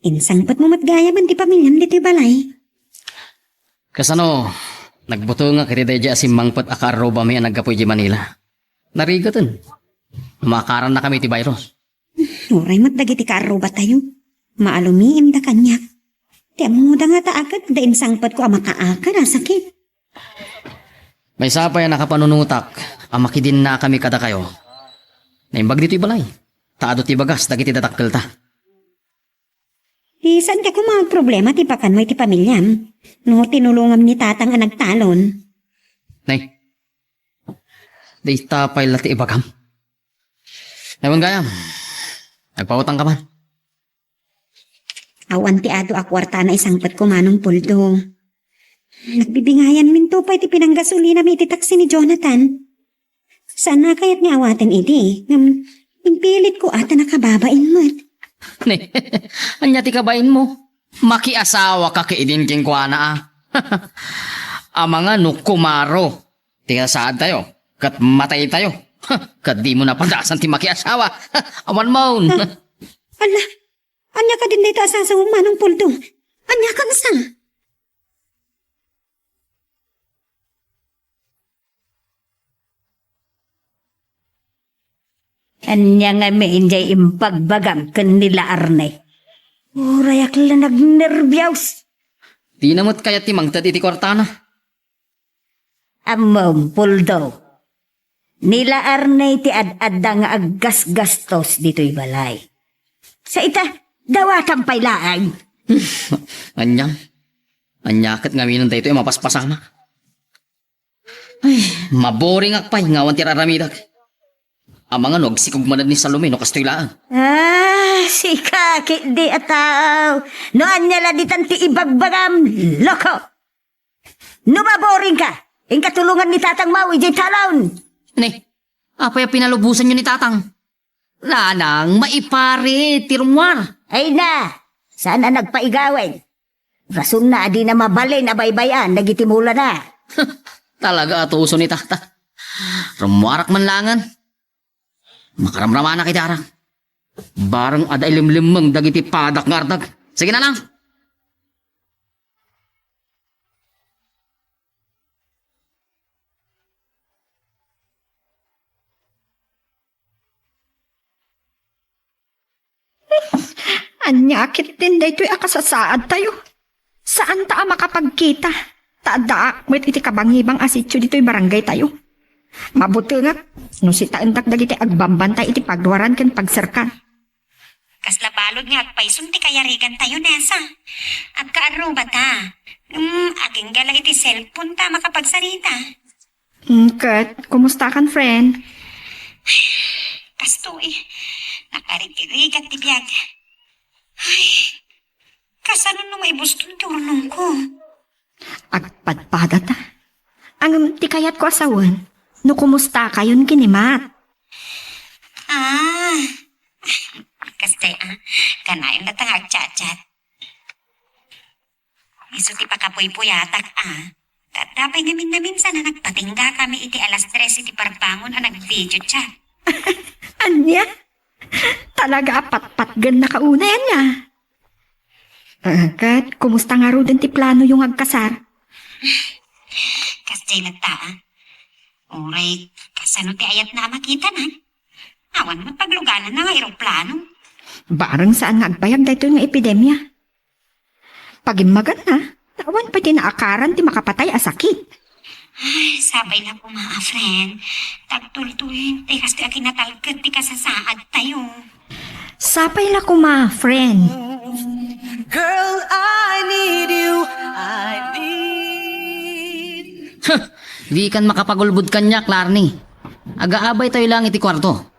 Insangpetmo met gayamen ti pamiliam ditoy balay. Kasano, nagbutengak iti daydiay a simmangpet a kaarrubami a naggapu idiay Manila. Narigeten. Makarannakami iti virus. Uray met dagiti kaarrubatayo. Maalumiimda kaniak. Ti ammoda nga ta agek da insangpetko a makaakar a sakit. Maysa pay a nakapanunotak a makidinnakami kadakayo. Naimbag ditoy balay. Ta adu ti bagas dagiti dadakkelta. Di, saanka koma agproblema ti pakanmo iti pamiliam no tinulongam ni Tatang a nagtalon? Nay, dayta pay la ti ibagam. Awan gayam, agpautangka man. Awan ti adu a kuarta a naisangpetko, Manong Poldo. Nagbibingayanminto pay ti pinanggasolinami iti taksi ni Jonathan. Saan a kayat nga awaten idi, ngem impilitko a ta nakababain met. Ne, ania ti kabainmo? Makiasawaka ket idin kenkuana a. Amangan no kumaro ti saadtayo ket mataytayo. Ket dimo napadasan ti makiasawa. Awan maun. Ah, ala, ania kadin dayta a sasaom, Manong Poldo? Ania kansa? Ania ngamin jay impagbagam ken ni La Arne? Urayak la nagnerbios. Dina met kayat ti mangted iti kuartana. Ammom, Poldo. Ni La Arne ti ad-adda nga aggasgastos ditoy balay. Sa ita, dawatam pay laeng. Ania? Ania ket ngaminen daytoy a mapaspasamak? Ay, maboringak pay nga awan ti ar-aramidek. Amangan no agsikog manad ni Salome no kastoy laeng. Ah, sika ketdi a tao. No ania la ditan ti ibagbagam, loko. No maboringka, inka tulongan ni Tatang Mawi jay talon. Ne, apay a pinalubosanyo ni Tatang? Nanang, maipare ti rummuar. Ay na, saan a nagpaigawen? Rasonna a dina mabalin a baybay-an dagiti mulana. Talaga a tuso ni Tata. Rummuarak man laengen. Makaramramanak iti arak. Bareng adda ilimlimmeng dagiti padak nga artek. Sige, nanang. Ania ketdin daytoy a kasasaadtayo? Saanta a makapagkita, ta addaak met iti kabangibang a sitio ditoy barangaytayo. Mabutengak no sitaendak dagiti agbambantay iti pagruaran ken pagserkan. Kasla balud nga agpayson ti kayarigantayo, Nessa. Agkaarrubata. Ngem agingga la iti cellphone ta makapagsarita. Mm, ket, kumustakan, friend? Kastoy, nakarigrigat ti biag. Ay, kasano no maibuston ti urnongko? Agpadpadata. Ngem ti kayatko a sawen, no kumustakayon ken ni Matt? Ah, kasta, ah, kanayon latta nga agchat-chat. Isu ti pakapuypuyatak, ah. Ta adda pay ngamin-ngaminsan a nagpatinggakami iti alas tres iti parbangon a nag-video chat. Ania? Talaga a patpatgennaka unay, ania? Ah, ket, kumusta ngaruden ti planoyo nga agkasar? Kasdiay latta, ah. Uray, kasano ti ayatna a makitana? Awan met paglugananna nga eroplano. Bareng saan nga agbayag daytoy nga epidemia. Pagimmaganna, awan pay ti naakaran ti makapatay a sakit. Ay, sapay la koma, a friend. Ta agtultuyen ti kastoy a kinatalged ti kasasaadtayo. Sapay la koma, friend. Girl, I need you. I need. Huh! Dikan makapagulbod kaniak, Larny. Agaabaytayo lang iti kuarto.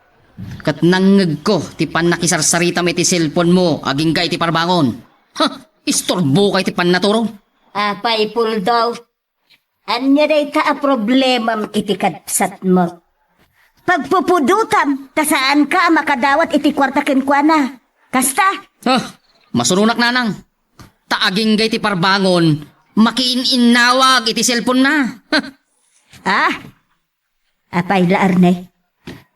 Ket nangngegko ti pannakisarsaritam iti cellphone mo agingga iti parbangon. Ha! Isturboka iti pannaturo. Apay, Puldo? Ania dayta a problemam iti kabsatmo? Pagpupudotam, ta saanka a makadawat iti kuarta kenkuana. Kasta? Ah, masuronak, nanang. Ta agingga iti parbangon, makiin-innawag iti cellphone na. Ah? Apay la, Arne?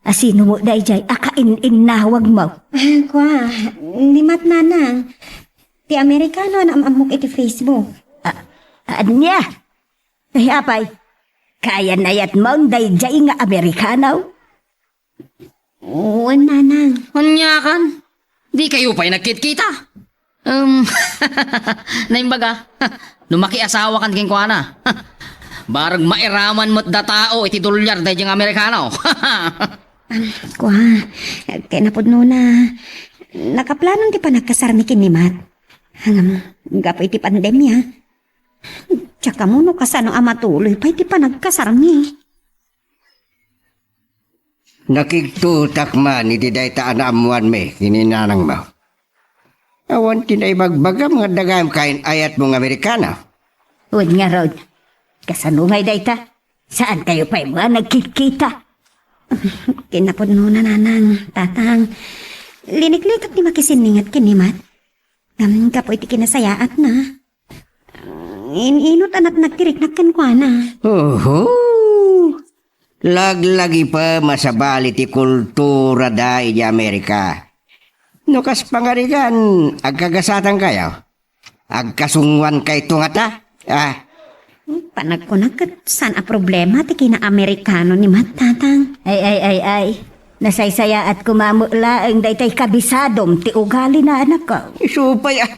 Asino mo dayjay a kain-innawagmo? Ah, kua, ni Matt, nanang. Ti Amerikano a naam-ammok iti Facebook. Ah, ania? Ay, apay, kayan-ayatmo dayjay nga Amerikano? Wen, nanang. Aniakan? Dikayo pay nagkitkita? Um, naimbaga, no makiasawakan kenkuana, bareng mairaman met da tao iti dolyar dayjay nga Amerikano. Am, kua, ket napudnona, nakaplanon ti panagkasarmi ken ni Matt. Ngem, gapu iti pandemia, diak ammo no kasano a matuloy pay ti panagkasarmi. Nakigtotak man iti dayta a naammoanmi ken ni nanangmo. Awan ti naibagbagam nga adda gayam kain-ayatmo nga Amerikano. Wen ngarud, kasano ngay dayta? Saantayo pay met a nagkitkita? Kinapudnona, nanang, tatang. Liniklitak ti makisinningat ken ni Matt. Ngem gapu iti kinasayaatna, in-inut a natnag ti riknak kenkuana. Oho! Laglagipem a sabali ti kulturada idiay Amerika. No kas pangarigan, agkagasatankayo? Agkasungoankayto ngata? Ah. Panagkunak ket saan a problema ti kina-Amerikano ni Matt, tatang. Ay, ay, ay, ay. Nasaysayaat koma met laeng daytay kabisadom ti ugalina, anakko. Isu pay, ah.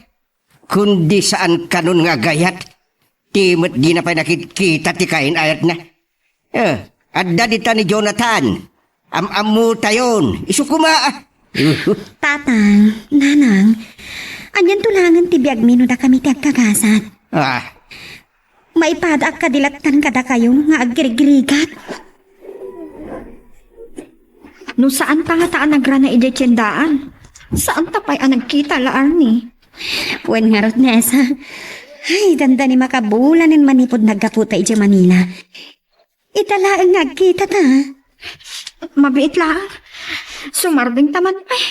Kundi saan kanon nga agayat. Ti met dina pay nakitkita ti kain-ayatna. Eh, adda dita ni Jonathan. Am-ammotayon. Isu koma, ah. Tatang, nanang, anianto laengen ti biagmi no dakami ti agkagasat? Ah. Maipadaak kadi lattan kadakayo nga aggrigrigat. No saanta ngata a nagrana idiay tiendaan, saanta pay a nagkita la, Arnie? Wen ngarud, Nessa. Ay, dandani makabulanen manipud naggaputa idiay Manila. Ita laeng nga agkitata. Mabiit laeng. Sumardengta man pay.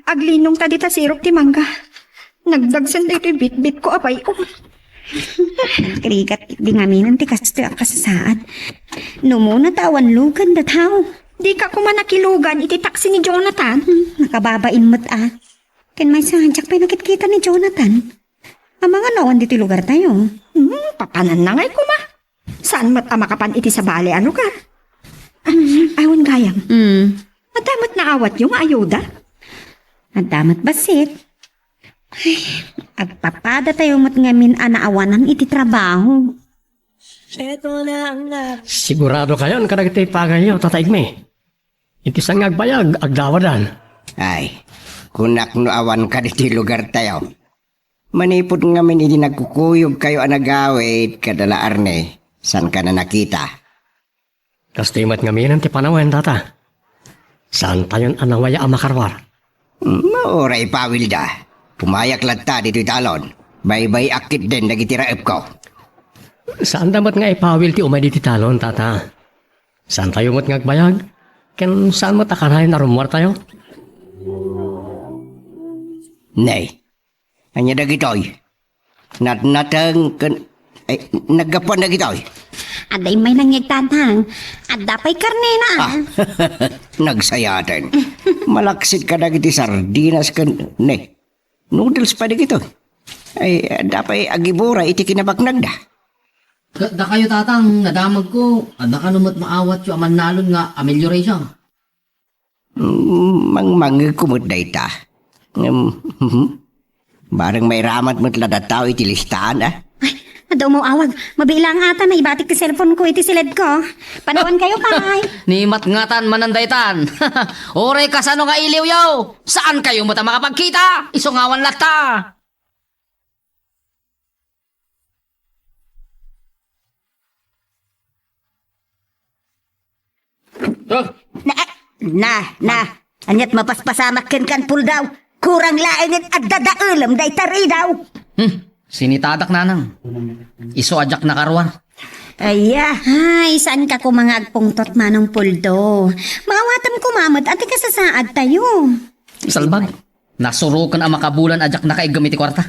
Aglinongta dita sirok ti mangga. Nagdagsen daytoy bitbitko a bay-om. Nagrigat di ngamin ti kastoy a kasasaad. Numona ta awan lugan da tao. Dika koma nakilugan iti taksi ni Jonathan? Hmm, nakababain met a. Ken maysa, diak pay nakitkita ni Jonathan. Amangan no awan ditoy lugartayo. Hmm, papananna ngay koma. Saan met a makapan iti sabali a lugar? Ah, awan gayam. Hmm. Adda met naawatyo nga ayuda? Adda met bassit. Ay, agpapadatayo met ngamin a naawanan iti trabaho. Sigurado kayon kadagiti pagayyo, Tata Igme? Iti saan nga agbayag, agdawadan. Ay, kunak no awan kaditoy lugartayo. Manipud ngamin idi nagkukuyogkayo a nagawid kada la Arne, saanka a nakita. Kastoy met ngamin ti panawen, Tata. Saantayon a nawaya a makaruar. Hmm, uray ipawilda. Pumayak latta ditoy talon. Baybay-ak ketdin dagiti raepko. Saanda met nga ipawil ti umay ditoy talon, Tata. Saantayo met nga agbayag? Ken saan met a kanayon a rummuartayo? Nay, ania dagitoy? Natnateng ken, ay, naggapuan dagitoy? Adda immay nangngeg, Tatang. Adda pay karnena. Ah, nagsayaten. Malaksid kadagiti sardinas ken, ne, noodles pay dagitoy. Ay, adda pay agibura iti kinabaknagda. Ket dakayo, Tatang, nadamagko, adda kano met maawatyo a mannalon nga amelioration? Mm, mangmangegko met dayta. Ngem, bareng mairamat met la dataw iti listaan, a? Ay, adda umawag. Mabilang ata, naibatik ti cellphone ko iti siledko. Panawankayo pay. Ni matngatan manen daytan. Uray kasano nga iliwyo, saankayo met a makapagkita. Isu nga awan latta. Oh. Na, na, na. Aniat mapaspasamak kenka, Puldaw? Kurang laengen adda daelem dayta ridaw. Hmm, sinitadak, Nanang. Isu a diak nakaruar. Aya. Ay, saanka koma nga agpungtot, Manong Puldo. Maawatam koma met a ti kasasaadtayo. Salbag, nasuroken a makabulan a diak nakaiggem iti kuarta.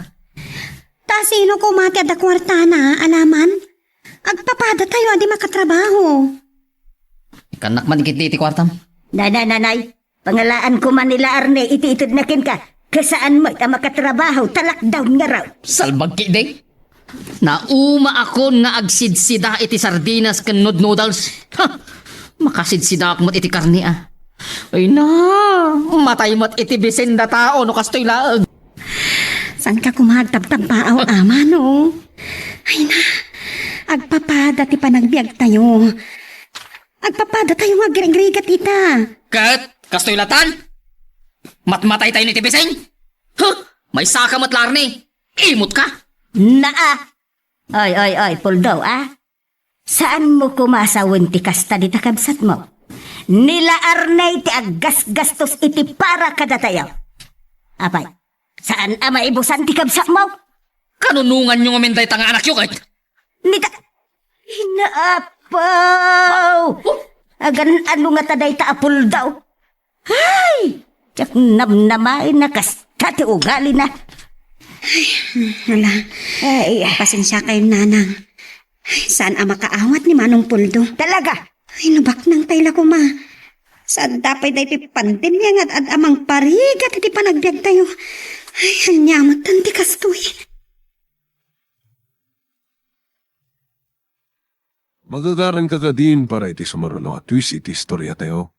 Ta sino koma ti adda kuartana, alaman? Agpapadatayo a di makatrabaho. Kannak man ketdi iti kuartam. Nanay, nanay, pangalaan koma ni la Arne iti itedna kenka. Kasaan met a makatrabaho, ta lockdown ngarud. Salbag ketdi. Naumaakon nga agsidsida iti sardinas ken nood noodles. Ha! Makasidsidaak met iti karne, a. Ay na, matay met iti bisin dataw no kastoy laeng. Saanka koma agtabtabbaaw, Ama, no? Ay na, agpapada ti panagbiagtayo. Agpapadatayo nga agrigrigat ita. Ket kastoy latan? Matmataytayon iti bisin? Huh! Maysaka met la Arne. Imotka? Naa! Ay, ay, ay, Puldo, a? Saanmo koma a sawen ti kasta dita kabsatmo? Ni la Arne ti aggasgastos iti para kadatayo. Apay, saan a maibusan ti kabsatmo? Kanunonganyo ngamin dayta nga anakyo ket? Ni ta-, Inaapaw! Agan-ano ngata dayta a Puldo? Ay! Diak namnamaen a kasta ti ugalina. Ay, ala. Ay. Pasensiakayon, Nanang. Ay, saan a makaawat ni Manong Puldo? Talaga? Ay, nabaknang pay la koma. Saan ta pay daytoy pandemia nga ad-ad a mangparigat iti panagbiagtayo? Ay, ania met ti kastoy? Magagaranka kadin para iti sumaruno a twist iti istoriatayo.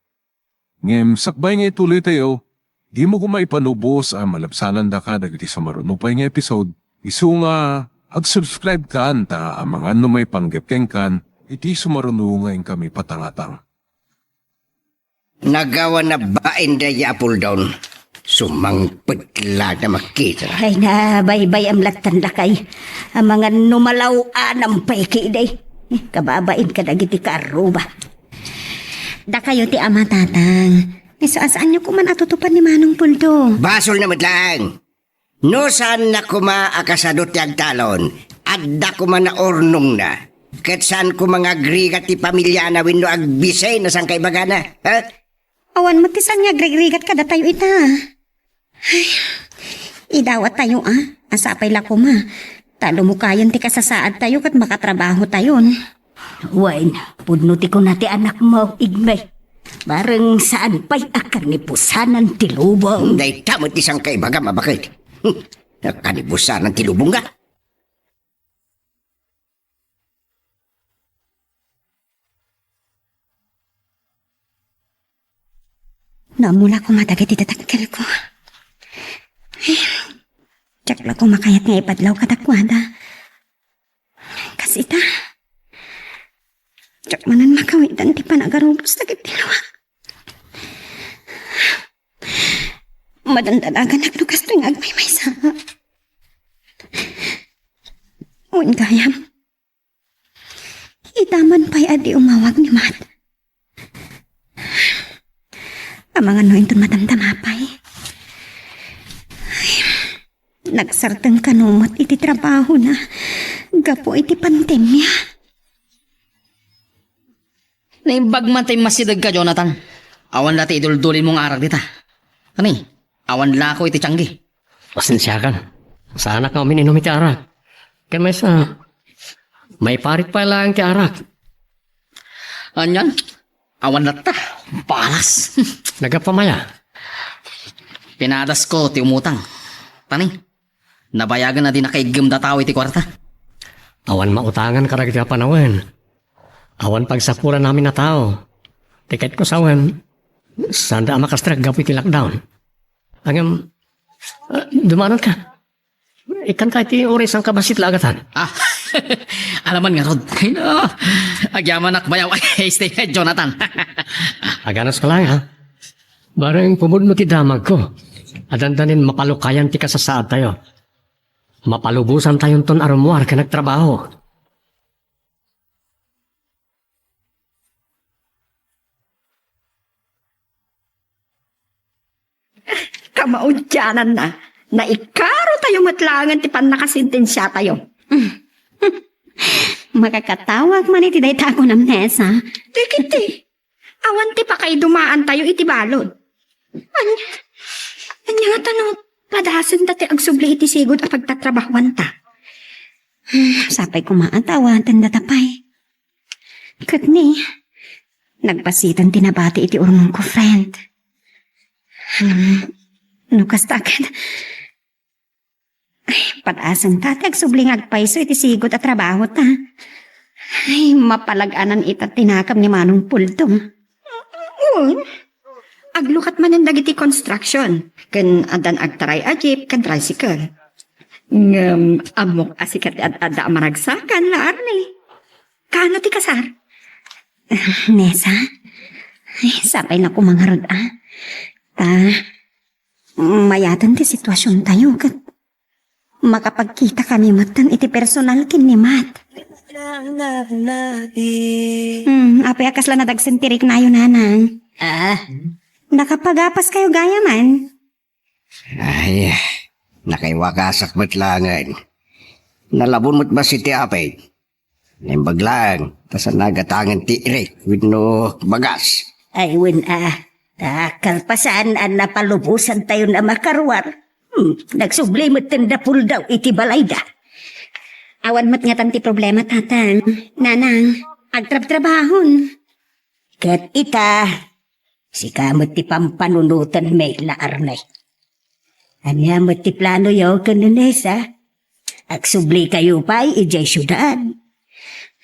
Ngem sakbay nga ituloytayo, dimo koma ipanubos a malabsanandaka dagiti sumaruno pay nga episode, isu nga ag-subscribe kan ta amangan no maipanggep kenkan iti sumaruno nga inkami patangatang. Nagawan a bain daydi a Puldon. Sumangpet la ta makita. Ay, nabaybayam lattan, lakay. Amangan no malaw-anam pay kidi. Eh, kababain kadagiti kaarruba. Dakayo ti ama, tatang. Isu a saanyo koman a tutupan ni Manong Puldo. Basolna met laeng. No saanna koma a kasado ti agtalon, adda koma naurnongna. Ket saan koma nga agrigat ti pamiliana wenno agbisen a sangkaibagana, ha? Awan met ti saan nga agrigrigat kadatayo ita. Ay, idawatayo a, a sapay la koma. Ta lumukayen ti kasasaadtayo ket makatrabahotayon. Wen, pudno ti kuna ti anakmo, Igme. Bareng saan pay a kanibusanan ti lubong. Dayta met ti saan kaibagam a baket. Hmm, kanibusanan ti lubong nga. Naammo la koma dagiti dadakkelko. Diak la koma kayat nga ibadlaw kadakuada. Kas ita, diak manen makawidan ti panagarubos dagiti lua. Madandalaganak no kastoy nga agmaymaysa. Wen gayam, ita man pay a di umawag ni Mat. Amangan no inton madamdama pay. Ay, nagsardeng kano met iti trabahona gapu iti pandemia. Naimbag man ta immasidegka, Jonathan. Awan la ti iduldulimo nga arak dita. Ani, awan lako iti tianggi. Pasensiakan. Saanak nga umin-inum iti arak. Ken maysa, maiparit pay laeng ti arak. Anian? Awan latta. Balas. Nagapamaya. Pinadasko ti umutang. Tani, nabayagen a di nakaiggem da tao iti kuarta. Awan mautangan kadagiti a panawen. Awan pagsapulan amin a tao. Tiketko sawen, sanda a makastrek gapu iti lockdown. Ngem, ah, dumanon ka. Ikkan ka iti uray sangkabassit la agatan. Ah, alaman ngarud. Ay, no. Agyamanak bayaw. Ay, stay, Jonathan. Aganas ka lang, ha? Bareng pumudno ti damagko. Adandanin mapalukayan ti kasasaad tayo. Mapalubosan tayonton a rummuar ken agtrabaho. Kamaudiananna, naikaro tayo met laengen ti pannakasentensia tayo. Makakatawag man iti dayta a kunam, Nesa. Dagiti, awan ti pakaidumaan tayo iti balud. Anya, anya nga tano, padasen ta ti agsubli iti sigud a pagtatrabahuanta. Hmm, sapay koma a awaten data pay. Ket ni, nagbassitan ti nabati iti urnongko, friend. Hmm, no kasta ket, ay, padasen ta ti agsubli nga agpayso iti sigud a trabaho ta. Ay, mapalag-anan ita ti nakam ni Manong Pulto. Wen, aglukat manen dagiti construction, ken addan agtaray a jeep ken tricycle. Ngem ammok a sika ti ad-adda a maragsakan la, Arne. Kaano ti kasar? Nesa? Ay, sapay na kumangarod, ah. Ta, mayaten ti situasiontayo, ket makapagkita kami metten iti personal ken ni Mat. Hmm, apay a kasla nadagsen ti riknayo, nanang? Ah? Nakapagapas kayo gayam? Ay, nakaiwakasak met laengen. Nalabon met bassit ti apay. Naimbag laeng, ta saan nagatangen ti irik wenno bagas. Ay, wen a, ta kalpasan a napalubosantayon a makaruar. Hmm, nagsubli metten da puldaw iti balayda. Awan met ngatan ti problema, Tatang. Nanang, agtrabtrabahon. Ket ita, sika met ti pampanunotenmi la, Arne. Ania met ti planoyo ken ni Nesa? Agsublikayo pay idiay siudad?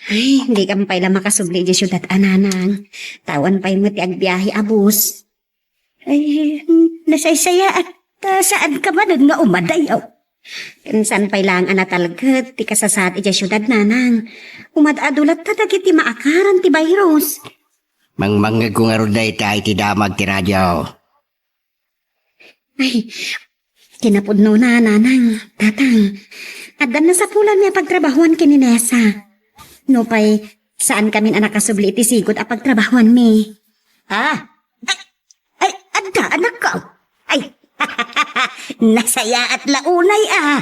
Ay, dikam pay la makasubli idiay siudad, a, nanang. Ta awan pay met ti agbiahe a bus. Ay, nasaysayaat ta saanka manen nga umadayo. Ken saan pay laeng a natalged ti kasasaad idiay siudad, nanang. Umad-adu latta dagiti maakaran ti virus. Mangmangngegko ngarud dayta iti damag ti radio. Ay, kinapudnona, nanang, tatang. Addan nasapulanmi a pagtrabahoan ken ni Nesa. Nupay, saankamin a nakasubli iti sigud a pagtrabahoanmi. Ah? Ay, ay, adda, anakko. Ay, nasayaat la unay, ah.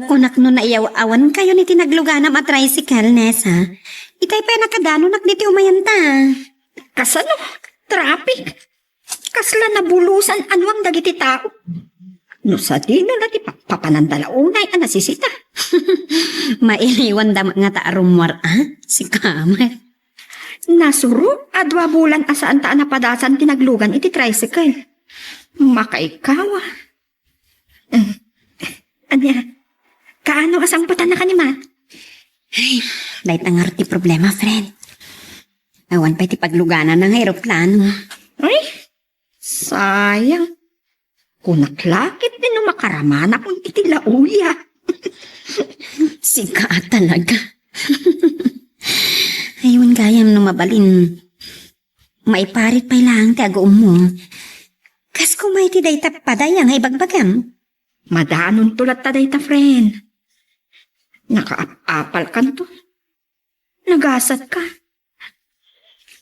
Kunak no naiyaw-awankayon iti nagluganam a tricycle, Nesa. Itay pay a nakadanonak ditoy umayanta. Kasano? Traffic? Kasla nabulusan anuam dagiti tao. No sadino la ti papananda la unay a nasisita. Mailiwanda met ngata a rummuar, a? Sika met. Nasurok a dua bulan a saanta a napadasan ti naglugan iti tricycle. Makaikaw, a. Eh, ania, kaano a sangpetannaka ni Matt? Ay, dayta ngarud ti problema, friend. Awan pay ti paglugananna nga eroplano. Ay, sayang. Kunak la ketdi no makaramanak iti laoya. Sika talaga. Ay, wen gayam no mabalin, maiparit pay laeng ti aguommo. Kas koma iti dayta paday a nga ibagbagam. Madanon to latta dayta, friend. Nakaap-apalkanto. Nagasatka.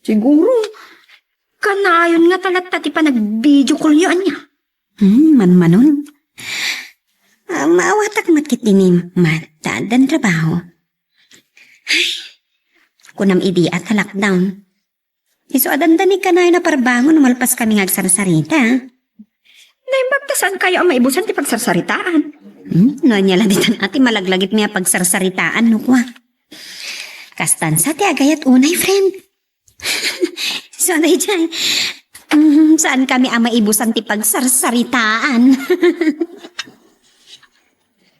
Siguro, kanayon nga talatta ti panag-video call yo ania. Hmm, manmanon. Ah, maawatak met ketdi ni Matt ta addan trabaho. Ay, kunam idi a ta lockdown. Isu a dandanig kanayon a parbangon no malpaskami nga agsarsarita. Naimbag ta saankayo a maibusan ti pagsarsaritaan. Hmm? No ania la ditan a ti malaglagipmi a pagsarsaritaan no kua. Kastan sa ti agayat unay, friend. So, daydiay. Hmm, saankami a maibusan ti pagsarsaritaan.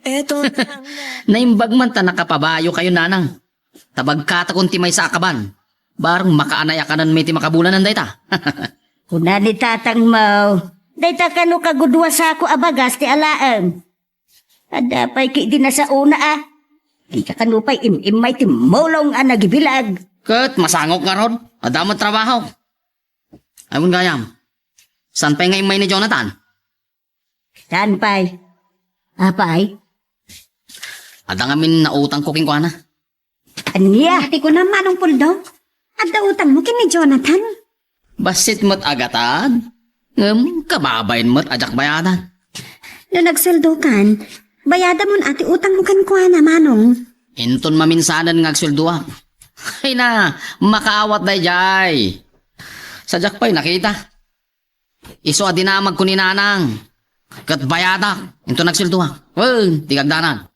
Eto na ang Naimbag man ta nakapabayokayo, nanang. Ta bagkatakon ti maysa a kaban. Barang makaanay a kanenmi ti makabulanan dayta. Kuna ni tatangmo, dayta kano kagudua sako a bagas ti alaem. Adda pay ketdi nasaona a. Dika kano pay im-immay ti mulong a nagibilag. Ket masangok ngarud, adda met trabaho. Ay, wen gayam. Saan pay nga immay ni Jonathan? Saan pay? Apay? Adda ngamin nautangko kenkuana. Ania? Ti kunam, Manong Puldo? Adda utangmo ken ni Jonathan? Bassit met a gatad. Ngem kababain met a diak bayadan. No nagsueldokan, bayadamon a ti utangmo kenkuana, Manong. Inton maminsanen nga agsueldoak. Ay na, makaawat daydiay. Sadiak pay nakita. Isu a dinamagko ni Nanang. Ket bayadak, inton nagsueldoak. Wen, ti kagdanan.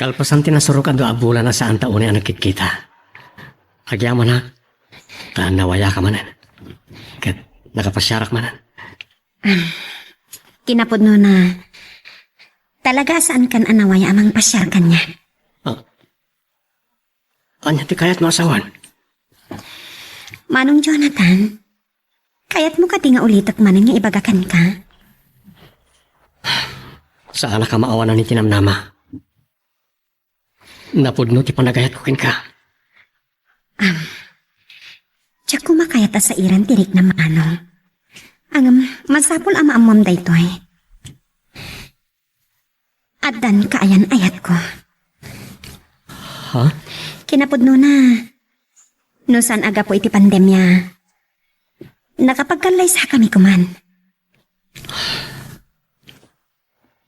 Kalpasan ti nasurok a dua a bulan a saanta unay a nagkitkita. Agyamanak, ta nawayaka manen. Ket nakapasiarak manen. Kinapudnona, talaga a saankan a nawaya a mangpasiar kaniak. Ah. Ania ti kayatmo a sawen? Manong Jonathan, kayatmo kadi nga ulitek manen nga ibaga kenka? Saanak a maawanan iti namnama. Napudno ti panagayatko kenka. Am, diak koma kayat a sairan ti riknam, Manong. Ngem, masapul a maammom daytoy. Addan kaayan-ayatko. Ha? Kinapudnona, no saan a gapu iti pandemia, nakapagkallaysakami koman.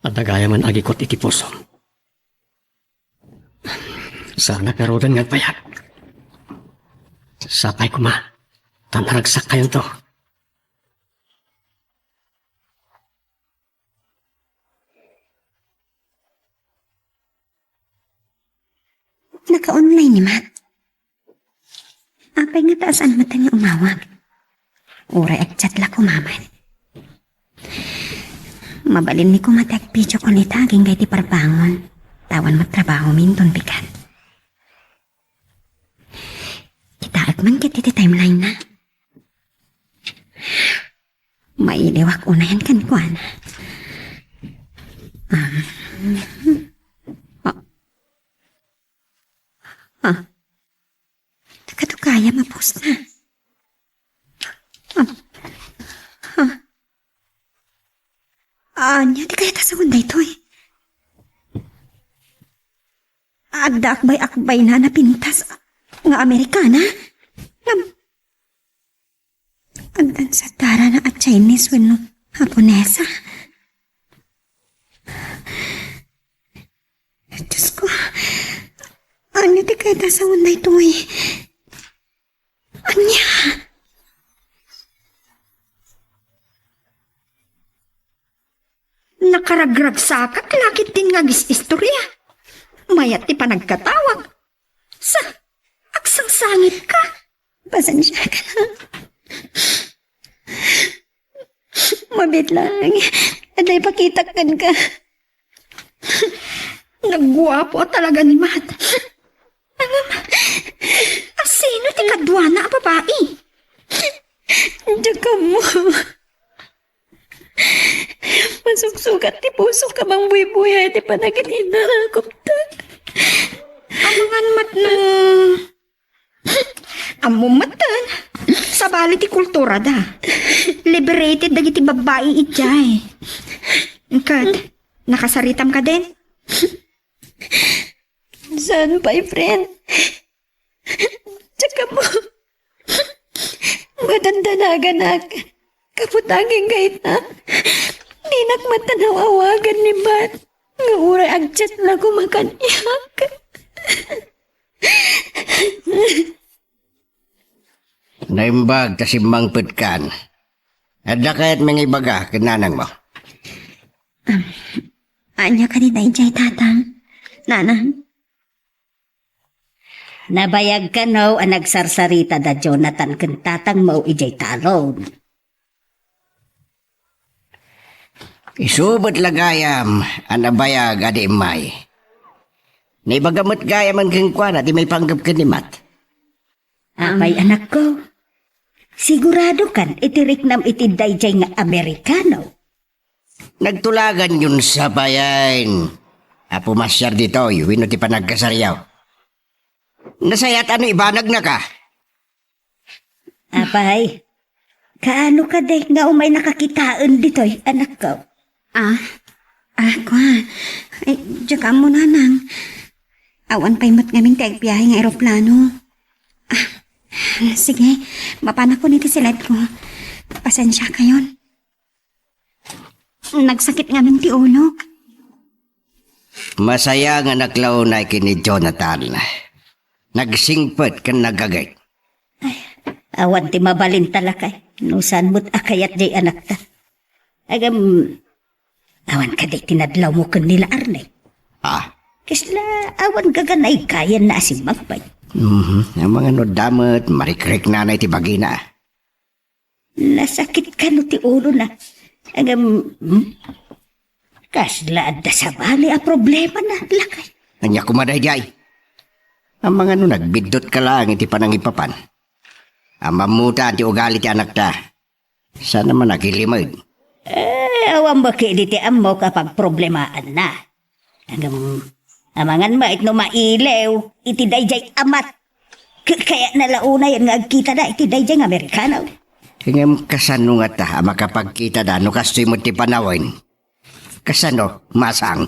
Adda gayamen agikot iti pusom. Saanak ngaruden nga agbayag. Sapay koma, ta naragsakkayonto. Naka-online ni Matt. Apay ngata a saan met nga umawag? Uray agchat la koma man. Mabalin ni koma ti agvideo call ita agingga iti parbangon. Ta awan met trabahomi inton bigat. Kitaek man ketdi ti timeline na. Mailiwak unayen kenkuana. Um, ah. Ah. Kado gayam a post na. Ah. Ah. Ania ti kayat a sawen daytoy? Adda akbay-akbayna a napintas nga Amerikana? Ngem, addan saddarana a Chinese wenno Japonesa. Diosko, ania ti kayat a sawen daytoy? Ania? Nak Karagragsakak la ketdin nga agis-istorya. Mayat ti panagkatawag. Sa, agsangsangitka. Pasensiaka na. Mabiit lang. Adda ipakitak kenka. Nagguapo talaga ni Mat. Ngem, asino ti kaduana a babai? Diak ammo. Masuksukat ti pusok a mangbuybuya iti panagin-innarakupta. Amangan met no. Ammom metten, sabali ti kulturada. Liberated dagiti babbai idiay. Ket, nakasaritam kadin? Saan pay, friend? Diak ammo. Madandanaganak. Kabutangin kayta. Dinak maten aw-awagan ni Mat. Nga uray agchat la koma kaniak. Naimbag ta simmangpetkan. Adda kayatmi nga ibaga ken nanangmo? Ania kadi daydiay, Tatang? Nanang? Nabayag kano a nagsarsarita da Jonathan ken tatangmo idiay talon? Isu met la gayam a nabayag a di immay. Naibaga met gayamen kenkuana ti maipanggep ken ni Mat. Apay, anakko? Siguradokan iti riknam iti daydiay nga Amerikano? Nagtulaganyon sa payen a pumasiar ditoy wenno ti panagkasaryo? Nasayaat a no ibanagnaka. Apay, kaano kadi nga umaynaka kitaen ditoy, anakko? Ah, ah, kua. Ay, diak ammo, nanang. Awan pay met ngamin ti agbiahe nga eroplano. Ah, sige, mapanakon iti siledko. Pasensiakayon. Nagsakit ngamin ti ulok. Masaya nga naklaonay ken ni Jonathan. Nagsingpet ken nagagayt. Ay, awan ti mabalinta, lakay. No saan met a kayat diay anakta. Agam, awan kadi ti nadlawmo ken ni la Arne? Ah. Kasla awan gaganaykayatna a simmangpet. Mhm. Amangan no adda met, marikriknana iti bagina. Nasakit kano ti ulona. Agam, hmm? Kasla adda sabali a problemana, lakay. Ania koma daydiay? Amangan no nagbiddutka laeng iti panangipapan. Ammom ta ti ugali ti anakta. Saan a man agilimed. Eh, awan met ketdi ti ammok a pagproblemaanna. Ngem, amangan met no mailiw iti daydiay a Mat. Kayatna la unayen nga agkitada iti daydiay nga Amerikano. Ngem kasano ngata a makapagkitada no kastoy met ti panawen? Kasano, masang?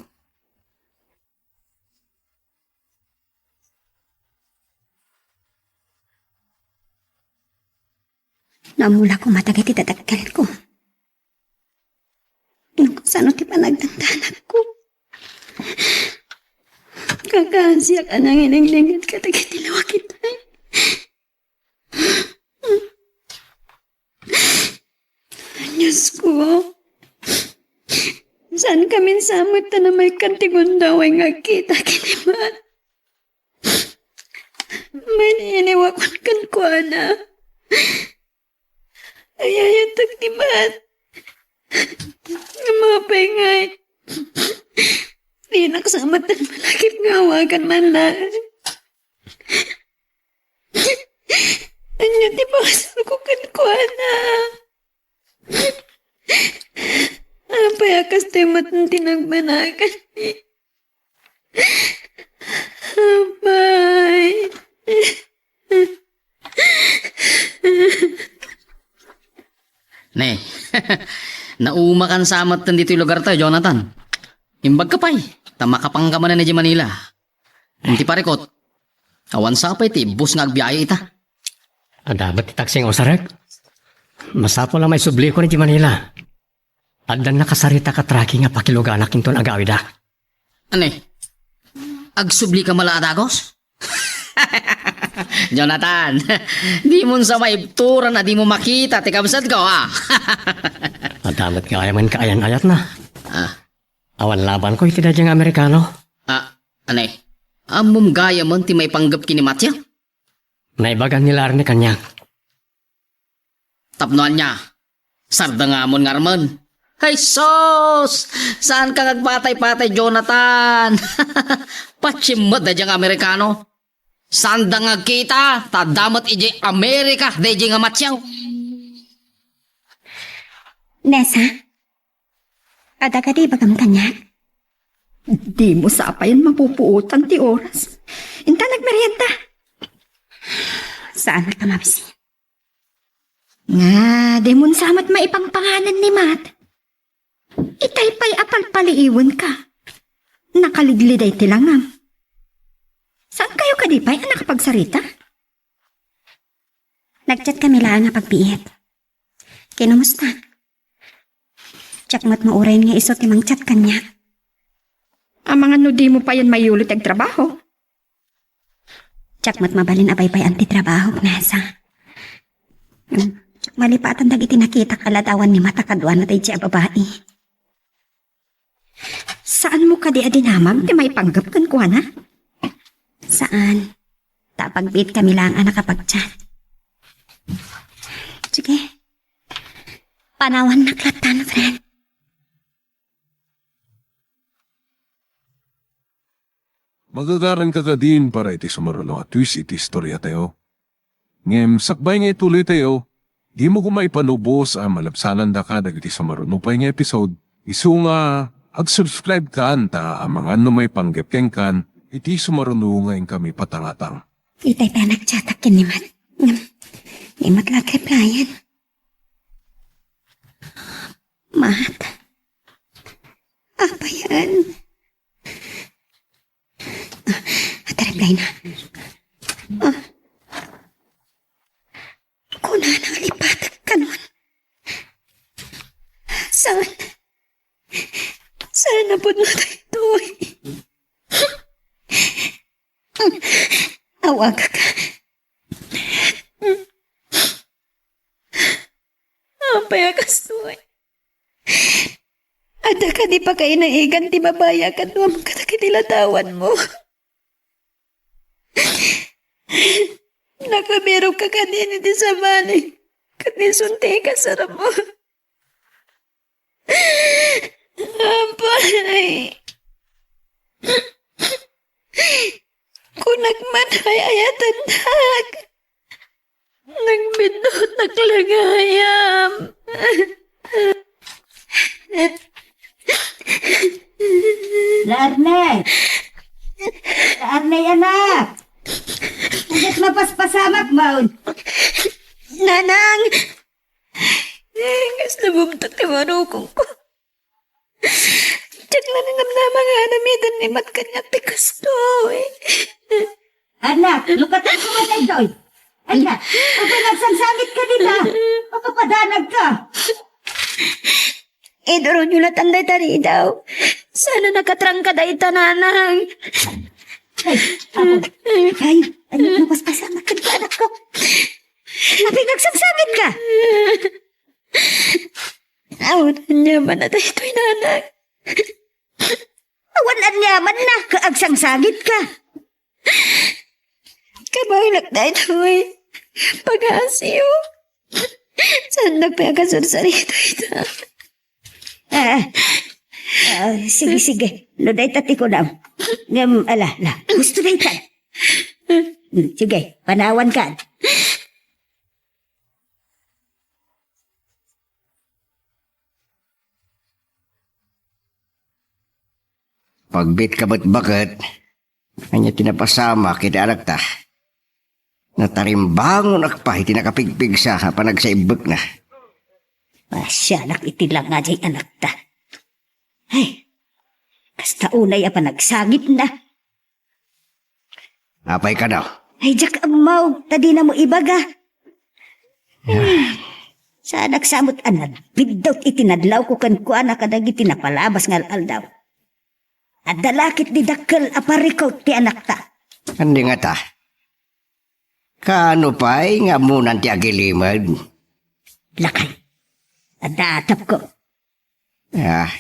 Naammo la koma dagiti dadakkelko. No kasano ti panagdandanagko. Kakaasiak a nanginengngeg kadagiti lawagitay. Diosko, saan kamin sa met ta namaykan ti gundaway nga agkita ken ni Mat? Mailiwakon kenkuana. Ay-ayatek ni Mat. Apay ngay, dinak sa met malakip nga awagan man laeng. Ania ti pasurko kenkuana? Apay a kastoy met ti nagmanakan? Apay. Ne, naumakan sa met ditoy lugartayo, Jonathan. Imbagka pay, ta makapangka manen idiay Manila. Iti parikut, awan sapay ti ibbus nga agbiahe ita. Adda met ti taksi nga usarek. Masapul a maisublikon idiay Manila. Addan nakasarita ka trucking a pakiluganak inton agawidak. Ania? Agsublika met la a dagus? Jonathan, dimon sa maibturan a dimo makita ti kabsatko, a? Adda met gayamen kaayan-ayatna. Ah. Awan labanko iti daydiay nga Amerikano. Ah, ania? Ammom gayamen ti maipanggep ken ni Matthew? Naibagan ni Larne kaniak. Tapno ania? Sardengamon ngarmen. Ay, sus! Saanka nga agpatay-patay, Jonathan? Patiem met daydiay nga Amerikano. Saanda nga agkita, ta adda met idiay Amerika daydiay nga Matthew. Nessa, adda kadi ibagam kaniak? Dimo sa payen mapupuotan ti oras. Inta nagmerienda. Saanak a mabisin? Nga, dimon sa met maipangpanganan ni Mat. Itay pay a palpaliiwenka. Nakaligliday ti langam. Saankayo kadi pay a nakapagsarita? Nag-chat kami laeng a pagbiit. Kinumusta? Diak met mauray nga isu ti mang-chat kaniak. Amangan no dimo payen mayulo ti agtrabaho. Diak met mabalin a baybay-an ti trabahok, Nessa. Hmm, malipatan dagiti nakitak a ladawan ni Mat a kaduana daydiay a babai. Saanmo kadi a dinamag ti maipanggep kenkuana? Saan. Ta pagbiit kami laeng a nakapag-chat. Sige. Panawannak lattan, friend. Magagaranka kadin para iti sumaruno a twist iti istoriatayo. Ngem sakbay nga ituloytayo, dimo koma ipanubos a malabsanandaka dagiti sumaruno pay nga episode, isu nga ag-subscribe kan ta amangan no maipanggep kenkan iti sumaruno nga inkami patangatang. Itay pay a nag-chatak ken ni Mat. Ngem, di met la agreplyan. Mat. Apayan. Ah, ataragayna. Ah. Kunana nga lipatek kanon. Saan? Saan na pud nga daytoy? Awagak. Apay a kastoy? Adda kadi pakainaigan ti babai a kaduam kadagiti ladawanmo? Nakabirokka kadin iti sabali, ket isun ti ikasarmo. Apay, kunak man, ay-ayatennak. Nagbiddutnak la gayam. Larne! Larne, anak! Ket mapaspasamak man. Nanang! Kasla bumtut ti marukongko. Diak la namnama nga aramiden ni Mat kaniak ti kastoy. Anak, lukatan ko man daytoy. Anak, apay nagsangsangit ka dita? Makapadanag ka. Iduronyo latan dayta ridaw. Saan a nakatrangka dayta, nanang. Ay, ako. Ay, ay, mapaspasamak ka, anak ko. Apay nagsangsangit ka? Awan aniamanna daytoy, nanang. Awan aniamanna, ket agsangsangit ka. Kabaelak daytoy. Pag-aasiyo. Saannak pay a kasarsarita ita? Ah, ah, sige, sige. No dayta ti kunam. Ngem, ala, ala. Gusto dayta. Hmm, sige, panawan ka. Pagbiitka met baket, ania ti napasamak iti anakta? Natarimbangonak pay iti nakapigpigsa a panagsaibbekna. Asianak iti langa diay anakta. Ay, kasta unay a panagsangitna. Apay kano? Ay, diak ammo, ta dinamo ibaga. Ah. Saanak sa met a nagbiddut iti nadlawko kenkuana kadagiti napalabas nga al-aldaw. Adda la ket ti dakkel a parikut ti anakta. Andi ngata? Kaano pay nga ammonan ti agilimed? Lakay. Adda atapko. Ah,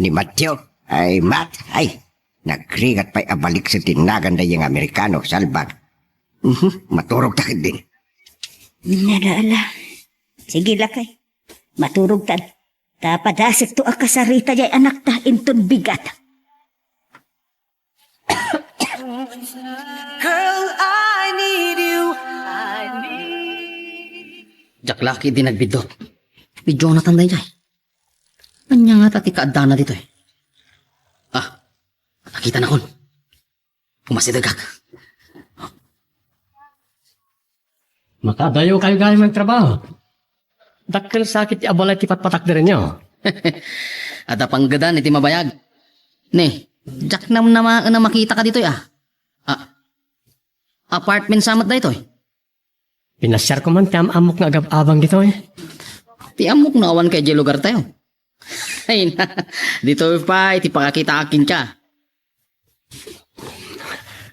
ni Matthew. Ay, mat, ay. Nagrigat pay a balik sa tinagan dayta nga Amerikano, salbag. Mhm, maturog ta ketdin. Ala, ala. Sige, lakay. Maturog ta. Ta padasekto a kasarita jay anakta inton bigat. Girl, I need you. I need. Diak la ketdi nagbiddut. Ni Jonathan dayjay. Ania ngata ti kaaddana ditoy? Ah, nakitanakon. Umasidegak. Makadayokayo gayam nga agtrabaho. Dakkel sakit ti abalay ti patpatakderenyo. Adda panggedan iti mabayag. Ni, diak namnamaen a makitaka ditoy, ah. Ah, apartment sa met daytoy. Pinasiarko man ti am-ammok nga agab-abang ditoy. Ti ammok no awan ka idiay lugartayo. Ay na, ditoy pay ti pakakitaak kenka.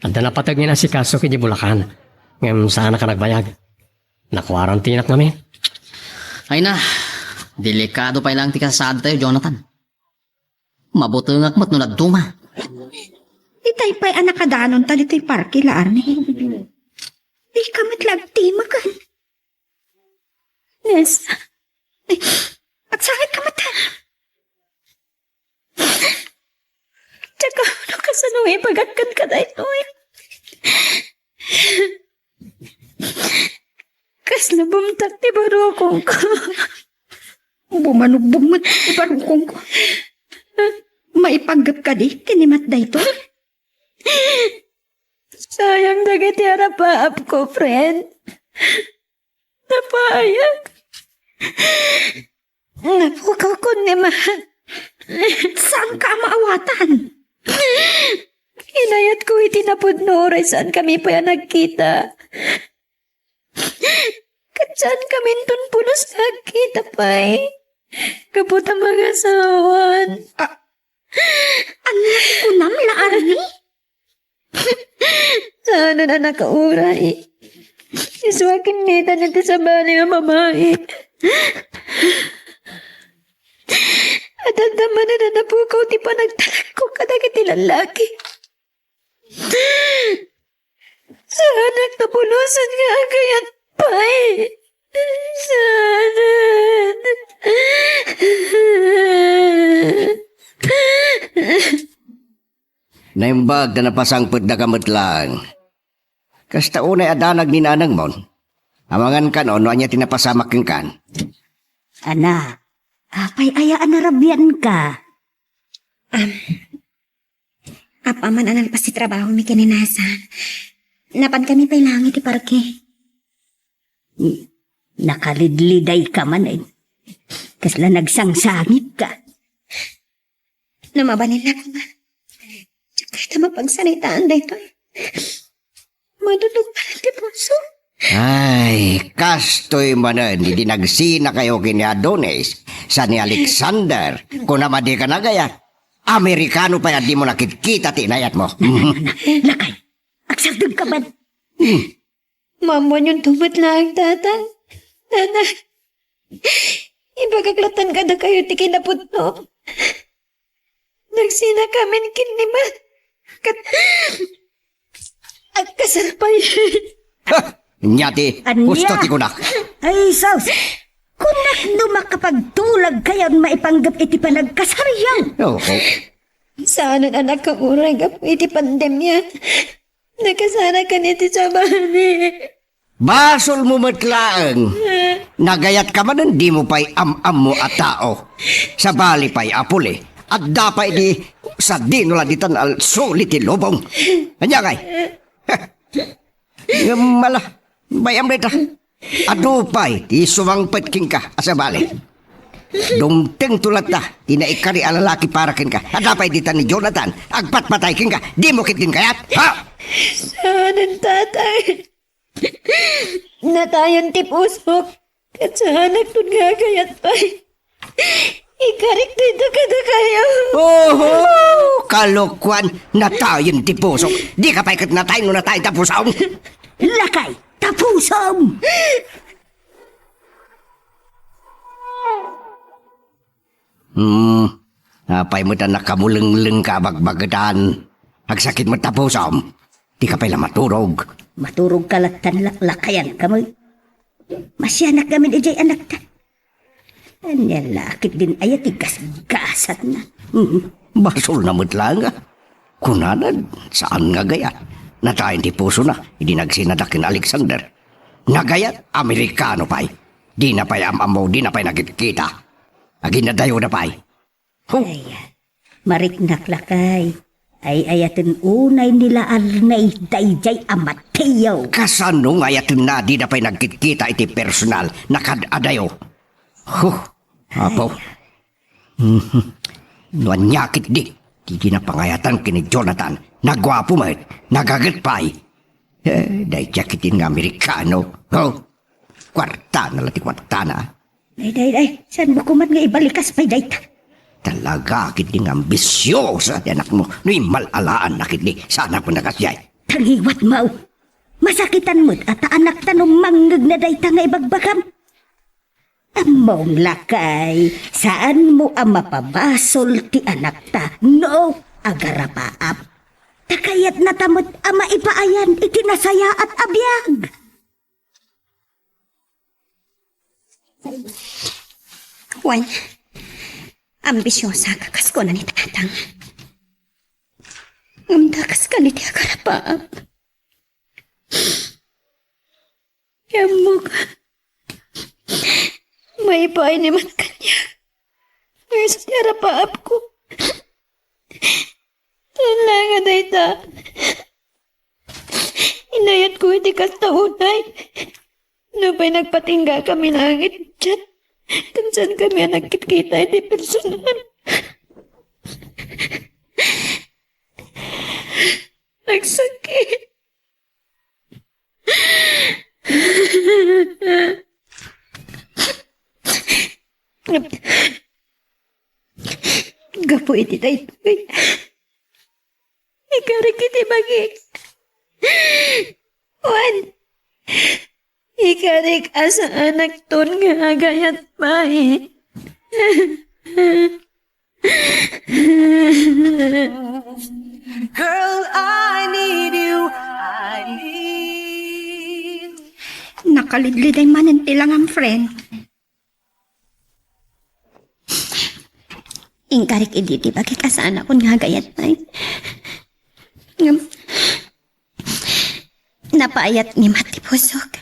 Adda napateg nga inasikaso idiay Bulacan, ngem saanak a nagbayag. Nakuarantinak ngamin. Ay na, delikado pay laeng ti kasasaadtayo, Jonathan. Mabutengak met no nadduma. Itay pay a nakadanonta ditoy parke la, Arnie. Dika met la agtimaken. Nessa. Ay, agsangitka met. Tsaka, no kasano nga ipagat kenka daytoy? Kasla bumtak ti barukongko. Bumanugbog met ti barukongko. Maipanggep kadi ken ni Mat daytoy? Sayang dagiti arapaapko, friend. Napayag. Napukawkon ni Mat. Saanka a maawatan. Inayatko iti napudno uray saankami pay a nagkita. Ket saankami inton pulos nga agkita pay. Gapu ta mangasawan. Ah, ania ti kunam la, Arnie? Saanen a nakauray. Isu a kinnitan iti sabali a babai. Adda manen a napukaw ti panagtalekko kadagiti lallaki. Saanak napulosan nga agayat pay. Saanen. Naimbag ta napasangpetdaka met laeng. Kasta unay a danag ni nanangmon. Amangan kano no ania ti napasamak kenkan. Anak, apay aya a narabianka? Am, apaman a nalpas ti trabahomi ken ni Nasa, napankami pay laeng iti parke. N-, nakalidlidayka manen. Kasla nagsangsangit ka. No mabalin la koma, diak kayat a mapagsaritaan daytoy. Madudog manen ti puso. Ay, kastoy manen idi nagsinakayo ken ni Adonis, sa ni Alexander, kunam a dika nagayat. Amerikano pay a dimo nakitkita ti inayatmo. Na, na, na, na. Lakay, agsardengka man. Hmm. Maammoanyonto met laeng, Tatang. Nanay, ibagak latta kadakayo ti kinapudno. Nagsinakamin ken ni Mat. Ket agkasar pay. Ha! Ania ti Ania? Husto ti kunak. Ay, sus! Kunak no makapagtulagkayon maipanggep iti panagkasaryo. Oo. Saanen a nakauray gapu iti pandemia. Nakasarakan iti sabali. Basolmo met laeng. Nagayatka manen dimo pay am-ammo a tao. Sabali pay a puli, adda pay di sadino la ditan a suli ti lubong. Ania ngay? Ngem ala, bay-am dayta. Adu pay ti sumangpet kenka a sabali. Dumtengto latta ti naikari a lalaki para kenka. Adda pay ditan ni Jonathan agpatpatay kenka. Dimo ketdin kayat? Ha? Saanen, Tatay. Natayon ti pusok. Ket saanakton nga agayat pay. Ikarik dayta kadakayo. Oho! Kalokuan, natayon ti pusok. Dika pay ket natay no natay ta pusom. Lakay, ta pusom! Hmm. Apay met a nakamulenglengka a bagbagetan? Agsakit met ta pusom. Dika pay la maturog. Maturogka lattan, laklakayanka met. Masianak ngamin idiay anakta. Ania la ketdin aya ti gasgasatna? Mhm. Basolna met laeng a. Kunana, saan nga gayat. Natayen ti pusona idi nagsinadak ken Alexander. Nagayat, Amerikano pay. Dina pay am-ammo, dina pay nakitkita. Aginadayoda pay. Huh. Ay, mariknak lakay. Ay-ayaten unay ni Laarnay daydiay a Mateo. Kasano nga ayatenna dida pay nagkitkita iti personal, nakaad-adayo? Huh, Apo. Ay. Mhm. No ania ketdi, ti di napangayatan ken ni Jonathan, naguapo met, nagaget pay. Eh, dayta ketdin nga Amerikano. Oh, kuartana la ti kuartana. Day, day, day, saanmo koma nga ibalikas pay dayta? Talaga ketdi nga ambisyosa ti anakmo. No immal-alaanna ketdi, saanak met a kasdiay. Tangiwat, Mao. Masakitan met a ta anakta no mangngegna dayta nga ibagbagam. Ammom lakay, saanmo a mapabasol ti anakta no agarapaap. Ta kayatnata met a maipaayan iti nasayaat a biag. Wen, ambisyosa ka kas kuna ni Tatang. Ngem dakas kano ti agarapaap. Ammok, maipaayni met kaniak. Isu ti arapaapko. Saan laeng a dayta. Inayatko iti kasta unay. Nupay nagpatingga kami laeng iti chat, ken saan kami a nagkitkita iti personal. Nagsakit. Gapu iti daytoy, ikarik iti bagik. Wen, ikarik a saanakton nga agayat pay. Girl, I need you. I need. Nakalidliday manen ti langam, friend. Inkarik idi ti bagik a saanakon nga agayat pay. Ngem, napaayat ni Mati Pusok.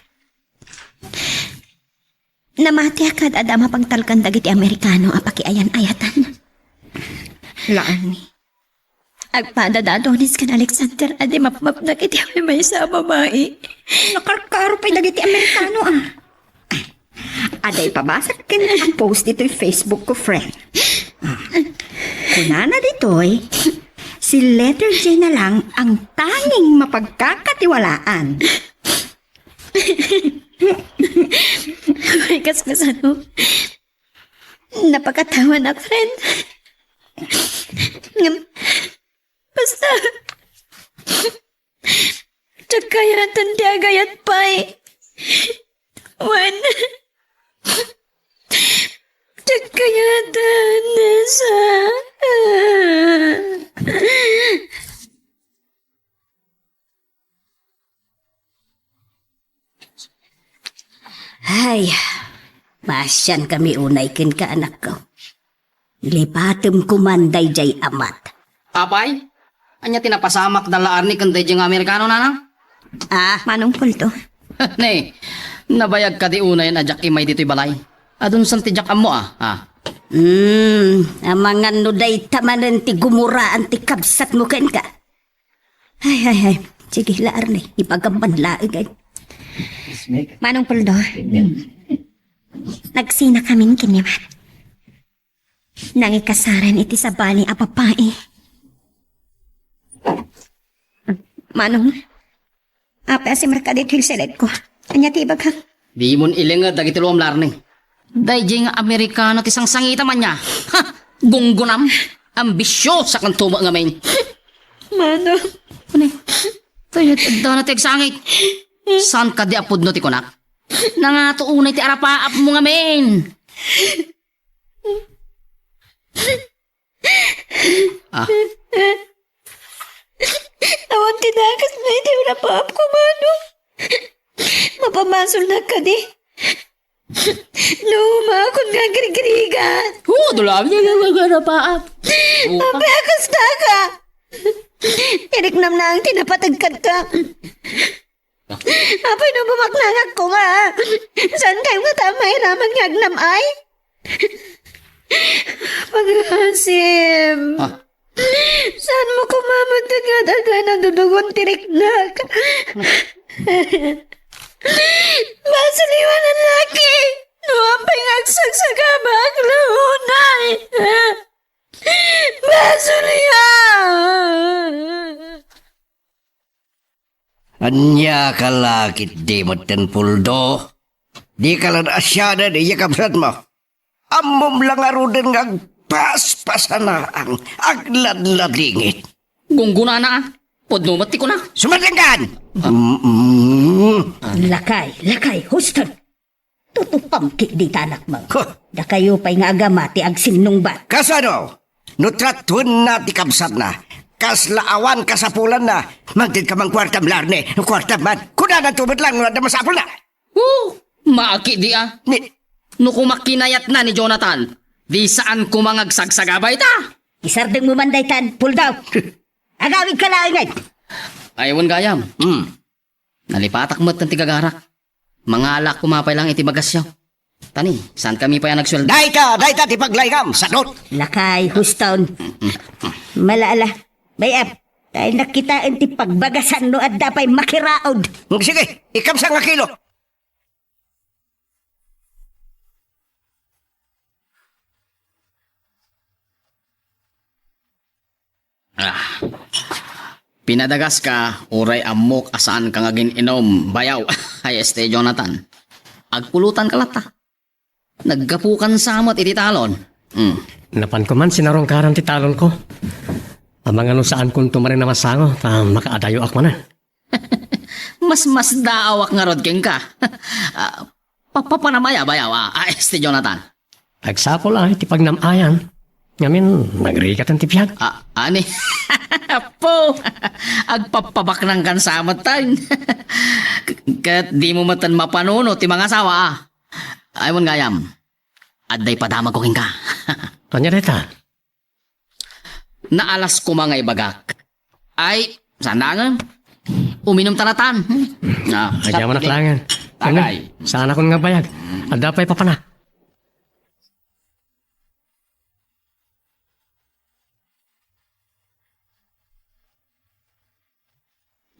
Namatiak kad adda mapagtalkan dagiti Amerikano a pakiayan-ayatan. Laeng ni. Agpada da Adonis ken Alexander a di mapmapnak iti maysa a babai. Nakarkaro pay dagiti Amerikano, a. Adda ipabasa ken a post ditoy Facebook ko, friend. A. Kunana ditoy, si letter J na lang ang tanging mapagkakatiwalaan. Ay, kas-, kasano? Napakatawanak, friend. Ngem, basta, diak kayatan ti agayat pay. Wen, diak kayatan, sa. Ay, masiankami unay kenka, anakko. Lipatem koman daydiay amat. Apay, ania ti napasamak da la Arnie ken daydiay nga Amerikano, nanang? A, Manong Puldo. Ne, nabayag kadi unayen a diak immay ditoy balay? Adun san ti diak ammo, a? A. Hmm, amangan no dayta manen ti gumuraan ti kabsatmo kenka. Ay, ay, ay. Sige la, Arnie. Ibagam man laeng, ay. Manong Puldo, nagsinakamin ken ni Mat. Nangikasaren iti sabali a babai. Manong, apay a simrekka ditoy seled ko? Ania ti ibagak? Dimon ilinged dagiti luam, Larni. Daydiay nga Amerikano ti sangsangitam ania. Ha! Gunggonam. Ambisiosa kanto met ngamin. Manong. Ania? Dayta addana ti agsangit. Saan kadi a pudno ti kunak? Nangato unay ti arapaapmo ngamin. Ah. Awan ti dakes nga iti rapaap ko, mano. Mapamasolnak kadi? No, makon nga agrigrigat. Oo, dula, rapaap. Apay a kasta ka? Iriknam na ang tinapatag kadta. Apay no bumaknangak ko nga. Saan kayo nga tama iraman nga agnam ay? Paghasim. Ah. Saan mo kumamagdag nga dagay na dudugon tiriknak? Basuliwan ang laki. No, apay nga agsagsagaba ang launay. Basuliwan. Ania ka la ket di metten puldo? Di ka la naasianan, iya kabsat mo. Ammom la ngaruden nga agpaspasanaang, agladladingit. Gunggunana, ah. Pudno met ti kuna. Sumatengkan! Mm-mm. Lakay, lakay, Houston. Tutupam ki dita anakmo. Huh. Dakayo pay nga agama ti agsinnungbat. Kasano? No tratuenna ti kabsatna, kasla awan kasapulanna, mangted ka man kuartam, Larne, kuartam man. Kunana to met lang no adda masapulna. Oh, maaki di a. Ni- No kumakinayatna ni Jonathan, di saan koma nga agsagsagaba ita. Isardeng mo man daytan, puldaw. Agawid ka laeng, ay. Ay, wen gayam. Hmm. Nalipatak met ti gagarak. Mangalak koma pay lang iti bagasyo. Tani, saan kami pay a nagsueldo? Dayta, dayta ti paglaingam, sadot. Lakay, Houston. Malaala. Bayab, tay nakitaen ti pagbagasan no adda pay makiraod. Sige, ikabsa nga kilo. Ah. Pinadagas ka, uray ammok a saan ka nga gin-inom, bayaw. Ay, este, Jonathan. Agpulutan ka latta. Naggapukan sa met iti talon. Hmm. Napan ko man sinarungkaran ti talon ko. Amangan no saan kunto manen a masango, ta makaadayo ak manen. Mas masdaawak ngarud kenka. Ah, papapanamaya bayaw, ah, ah, este Jonathan. Agsapul a iti pagnam-ayan. Ngamin, nagrigatan ti biag. Ah, ani? Apo! Agpapabaknang kan sa met tan. Ket di mo metten mapanuno ti mangasawa, ah. Ay, mon gayam. Adday padamagko kenka. Ania dayta? Naalas koma nga ibagak. Ay, saan dangan? Uminum ta latan. Ah, Adya man sakit. Aklangan. Tagay. Saan akon nga bayag? Adda pay papanak.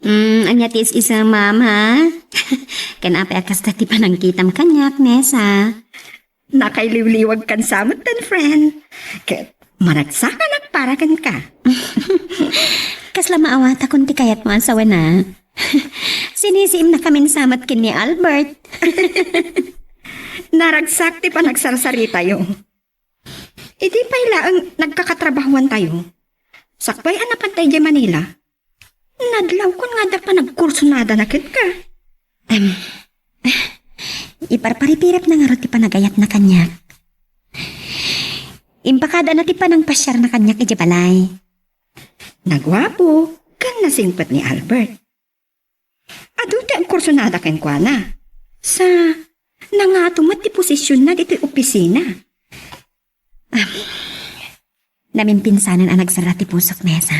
Mm, ania ti is-isa, Mama? Ken apay a kasta ti panangkitam kaniak, Nessa? Nakailiwliwag kan sa met tan, friend. Ket maragsakanak para kenka. Kasla maawatakon ti kayatmo a sawen a. Sinisiimnakamin sa met ken ni Albert. Naragsak ti panagsarsaritayo. Idi pay laeng nagkakatrabahoantayo, sakbay a napanta idiay Manila, nadlawkon nga adda panagkursunadana kenka. Em, iparparipirepna ngarud ti panagayatna kaniak. Impakadana ti panangpasiarna kaniak idiay balay. Naguapo ken nasingpet ni Albert. Adu ti agkursunada kenkuana. Sa, nangato met ti posisionna ditoy opisina. Ah, namimpinsanen a nagsarra ti pusok, Nessa.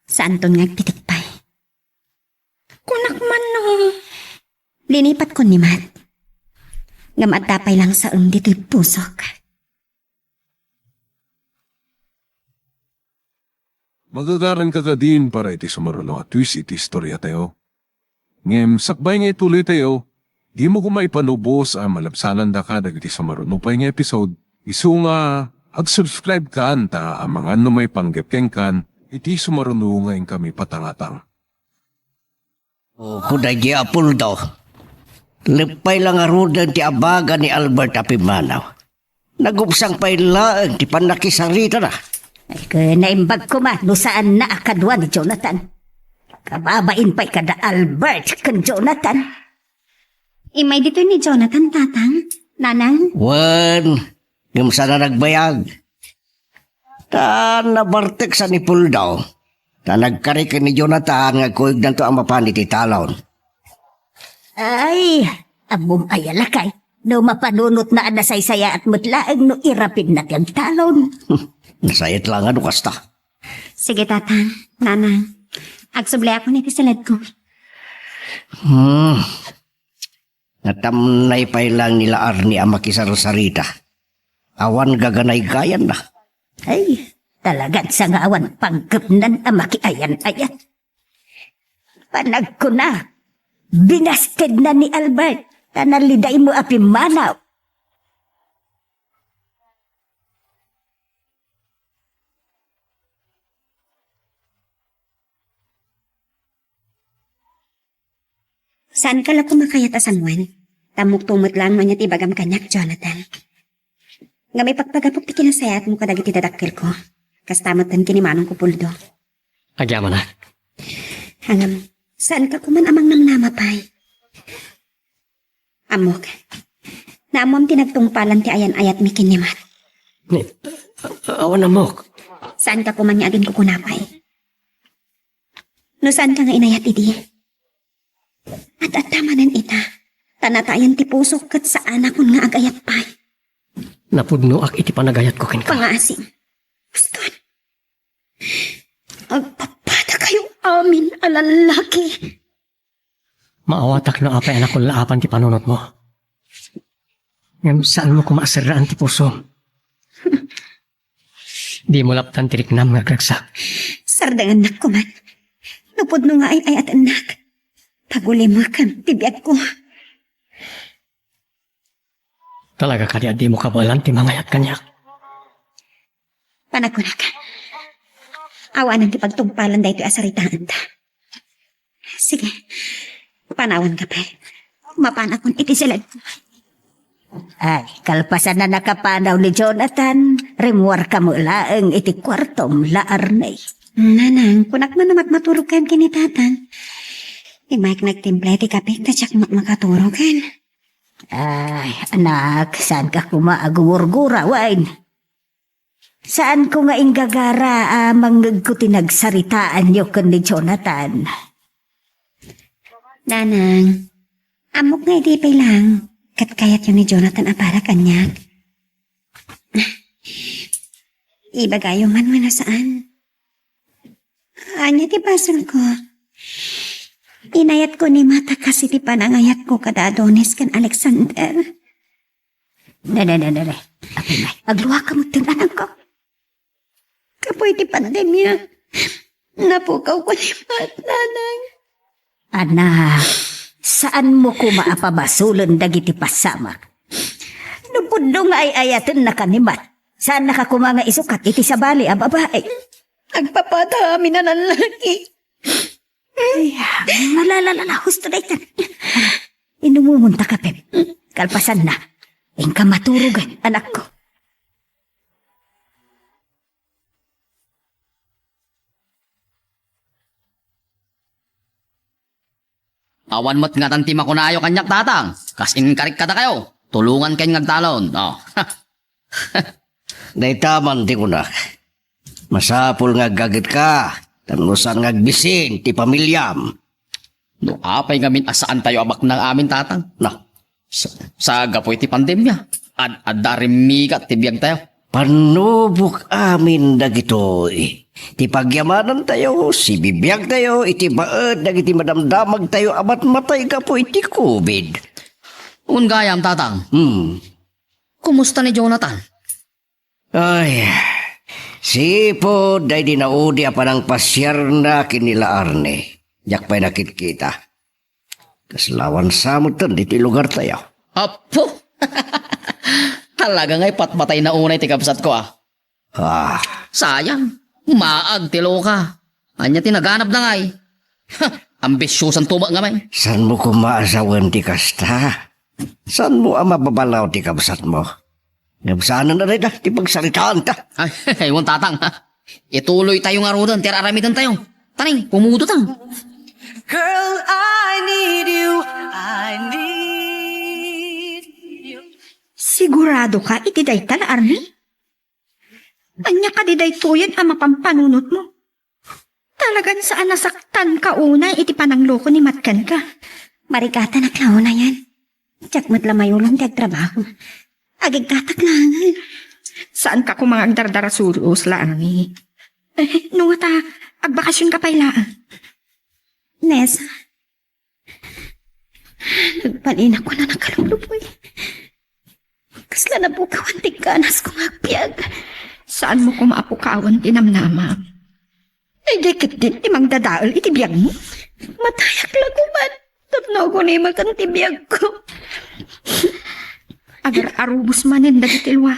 Saanton nga agpitik pay. Kunak man no. Linipatkon ni Mat. Ngem adda pay langsaem ditoy pusok. Magagaran ka kadin para iti sumaruno a twist iti istoriatayo. Ngem sakbay nga ituloytayo, dimo koma ipanubos a malabsanandaka dagiti sumaruno pay nga episode, isu nga ag-subscribe kan ta amangan no maipanggep kenkan iti sumaruno nga inkami patangatang. O, kuna daydi a puldo. Leppay la ngaruden ti abaga ni Albert a pimmanaw. Nagubsang pay laeng ti pannakisaritana. Ay, ket naimbag koma no saanna a kadua ni Jonathan. Kababain pay kada Albert ken Jonathan. Immay ditoy ni Jonathan, Tatang, Nanang? Wen, ngem saan a nagbayag. Ta nabartek sa ni Puldo. Ta nagkari ken ni Jonathan nga kuyogdanto a mapan iti talon. Ay, ammom aya lakay. No mapanunotna a nasaysayaat met laeng no irapidna ti agtalon. Nasayat la nga no kasta. Sige, Tatang, Nanang. Agsubliakon iti siledko. Hmm. Natamnay pay lang ni la Arnie a makisarsarita. Awan gaganaygayanna. Ay, talagan sa nga awan panggepnan a makiayan-ayat. Panagkuna, binastedna ni Albert, ta nalidaymo a pimmanaw. Saanka la koma kayat a sangoen? Tammokto met laeng no ania ti ibagam kaniak, Jonathan. Ngem ipagpagapok ti kinasayatmo kadagiti dadakkelko. Kasta met ken ken ni manongko Puldo. Agyamanak. Ngem, saanka koman a mangnamnama pay? Ammok, naammoam ti nagtungpalan ti ayan-ayatmi ken ni Matt. Ni, a-, awan, ammok. Saanka koman nga aginkukuna pay? No saanka nga inayat idi, ad-adda manen ita, ta natayan ti pusok ket saanakon nga agayat pay. Napudnoak iti panagayatko kenka. Pangngaasim. Huston. Agpapadakayo amin a lallaki. Maawatak no apay a nakullaapan ti panunotmo. Ngem saanmo koma a serraan ti pusom. Dimo lapdan ti riknam nga agragsak. Sardengannak koman. No pudno nga ay-ayatennak, pagulimekam ti biagko. Talaga kadi a dimo kabaelan ti mangayat kaniak? Panagkunak, awanen ti pagtungpalan daytoy a saritaanta. Sige, panawanka pay. Mapanakon iti siledko. Ay, kalpasan a nakapanaw ni Jonathan, rimmuarka met laeng iti kuartom, la Arnie. Nanang, kunak man a matmaturogkayon ken ni Tatang. Immaek nagtimpla iti kape, ta diak met makaturogen. Ay, anak, saanka koma a gumurgura wen? Saanko nga inggagara a mangngegko ti nagsaritaanyo ken ni Jonathan. Nanang, ammok nga idi pay laeng ket kayatyo ni Jonathan a para kaniak. Ibagayo man wenno saan? Ania ti basolko? Inayatko ni Matt a kas iti panangayatko kada Adonis ken Alexander. Ne, ne, ne, ne, ne. Apay ngay, agluaka met ten, anakko. Gapu iti pandemia, napukawko ni Matt, Nanang. Anak, saanmo koma a pabasolen dagiti pasamak. No pudno nga ay-ayatennaka ni Matt, saannaka koma nga isukat iti sabali a babai. Agpapata amin a lallaki. Ay, malalalala, husto daytan. Inumonta kape. Kalpasanna, inka maturogen, anakko. Awan met ngatan ti makunayo kaniak, Tatang. Kas inkarik kadakayo, tulongankayon nga agtalon. Oh. Dayta man ti kunak. Masapul nga aggagetka, tapno saan nga agbisin ti pamiliam. No apay ngamin a saantayo a baknang amin, Tatang? Na, sa, sa gapu iti pandemia, ad-adda a rimmigat ti biagtayo. Pannubok amin dagitoy. Ti pagyamanantayo, sibibiagtayo iti baet dagiti madamdamagtayo a matmatay gapu iti covid. Wen gayam, Tatang. Hmm. Kumusta ni Jonathan? Ay, sipud daydi naudi a panangpasiarna ken ni la Arnie, diak pay nakitkita. Kasla awan sa metten ditoy lugartayo. Apo! Talaga nga ipatpatayna unay ti kabsatko, a. Ah. Sayang, maag ti loka. Ania ti naganabna ngay? Ha, ambisiosanto met ngamin. Saanmo koma a sawen ti kasta? Saanmo a mababalaw ti kabsatmo? Ngem saanen a dayta ti pagsaritaanta. Ay, ay, wen, Tatang. Ituloytayo ngaruden ti ar-aramidentayo. Taning, pumudotang. Girl, I need you. I need you. Sigurado ka iti dayta, la Arnie? Ania Di daytoyen a mapampanunotmo. Talagan saan a saktanka unay iti panangloko ni Mat kenka. Marigatanak la unayen. Diak met la mayulong ti agtrabaho. Agiggatak laengen. Saanka koma nga agdardarasuros laeng. Eh, no ta, agbakasionka pay laeng. Nessa, nagbalin ako no nakaluluboy. Kasla nabugawan ti ganas ko nga agbiag. Saanmo koma a pukawen ti namnamam? Ay, di ketdin ti mangdadael iti biagmo? Matayak la koma tapno agunimakan ti biagko. Agar-arubos manen dagiti lua.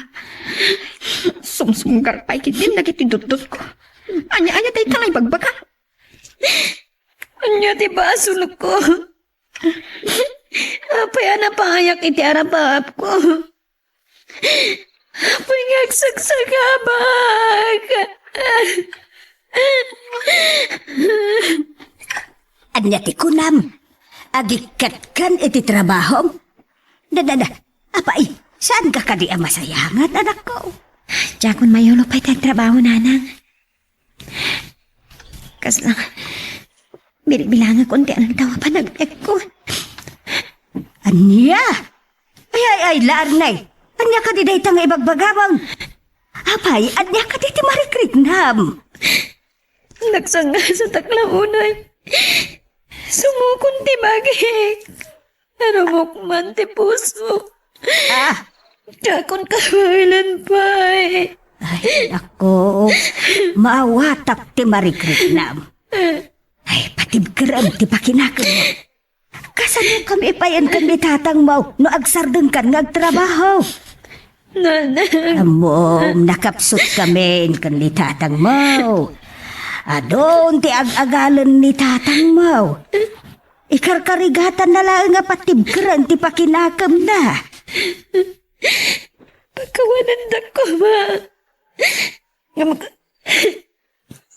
Sumsumgar pay ketdin dagiti dutdotko. Ania-ania dayta nga ibagbaga? Ania ti basolko? Apay a napayak iti arapaapko? Apay nga agsagsagabak? Ania ti kunam? Agikkatkan iti trabahom? Dadada, apay, saanka kadi a masayangan, anakko? Diakon mayulo pay ti agtrabaho, nanang. Kasla, bibilangakon ti aldaw a panagbiagko. Ania? Ay, ay, ay, Larne! Ania kadi dayta nga ibagbagam? Apay, ania kadi ti marikriknam? Nagsangasatak la unay. Sumukon ti bagik. Narumok man ti puso. Ah! Diakon kabaelan pay. Ay, nako. Maawatak ti marikriknam. Ay, patibkerem ti pakinakem. Kasano kami ipayen ken ni tatangmo no agsardengkan nga agtrabaho? Nanang. Ammom, nakapsutkami ken ni tatangmo. Adun ti ag-agalen ni tatangmo. Ikarkarigatanna laeng a patibkeren ti pakinakemna. Pakawanendak koma. Ngem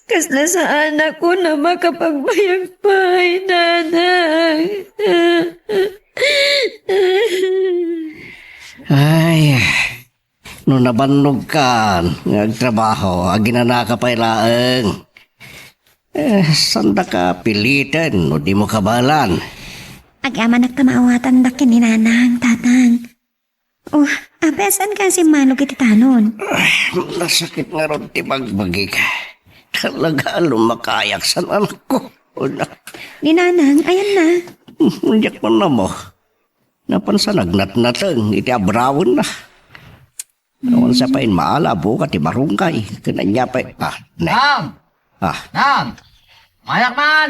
kasla saanak a makapagbayag pay, nanang. Ay, no nabannogkan nga agtrabaho, aginanaka pay laeng. Eh, saandaka piliten no dimo kabaelan. Agyamanak ta maawatandak ken ni nanang, tatang. Oh, apay a saanka a simmalog iti talon? Ay, nasakit ngarud ti bagbagik. Talaga, lumakayak san anakko. Una. Ni nanang, ayanna. Hmm, diak man ammo. Napan sa nagnatnateng iti abrawenna. Awan sa pay maala, buka ti barungay. Ken ania pay, ah, ne. Nang! Ah. Nang! Mayak man!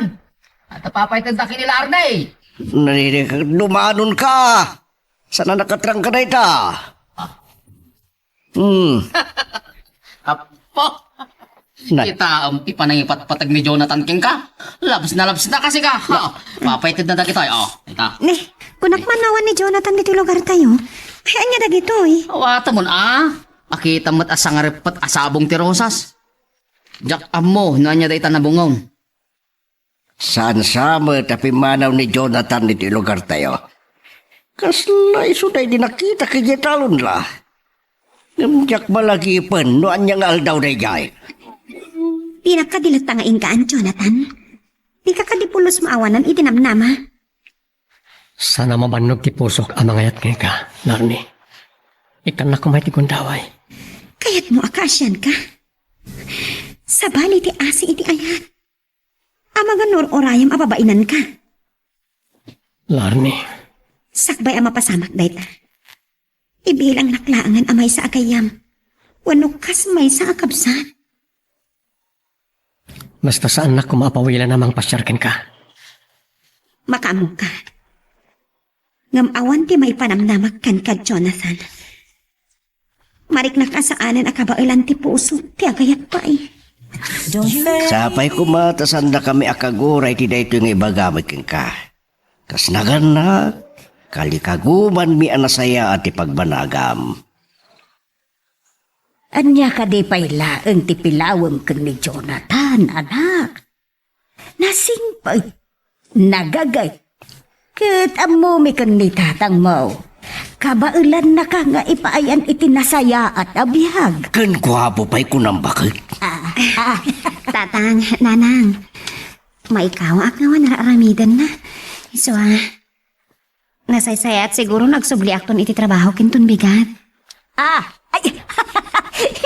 Adda papaytendak ken ni Larne. Naririk, dumanon ka! Saan a nakatrangka dayta? Ah. Hmm. Apo! Nay. Kitaem ti panangipatpateg ni Jonathan kenka. Labs na labs na kasi ka. Ha, papaytedna dagitoy, oh. Ita. Ne, kunak man awan ni Jonathan ditoy lugartayo. Ay, ania dagitoy? Awatemon, ah. Akitam met a sangareppet a sabong ti rosas. Diak ammo no ania dayta nabungaw. Saan sa met a pimmanaw ni Jonathan ditoy lugartayo. Kasla isu daydi nakitak idiay talon la. Ngem diak malagipen no ania nga aldaw daydiay. Dinak kadi latta nga inkaan, Jonathan? Dika kadi pulos maawanan iti namnama? Saan a mabannog ti pusok a mangayat kenka, Larne. Ikkannak koma iti gundaway. Kayatmo a kaasianka? Sabali ti asi iti ayat. Amangan no ur-urayam a babainanka. Larne. Sakbay a mapasamak dayta, ibilangnak laengen a maysa a gayyem wenno kas maysa a kabsat. Basta saannak koma a pawilen a mangpasiar kenka. Makaammoka. Ngem awan ti maipanamnamak kenka, Jonathan. Mariknak a saanen a kabaelan ti pusok ti agayat pay. Sapay koma ta saandakami a kaguray iti daytoy nga ibagami kenka. Kas nagannak, kalikagumanmi a nasayaat ti pagbanagam. Ania kadi pay laeng ti pilawem ken ni Jonathan, anak? Nasingpet, nagaget, ket ammomi ken ni tatangmo. Kabaelannaka nga ipaayan iti nasayaat a biag. Ken guapo pay kunam baket. Ah, ah. Tatang, Nanang, maikawaak nga awan ra-aramidenna. Isu a, nasaysayaat siguro no agsubliakton iti trabaho ken ton bigat. Ah, ay,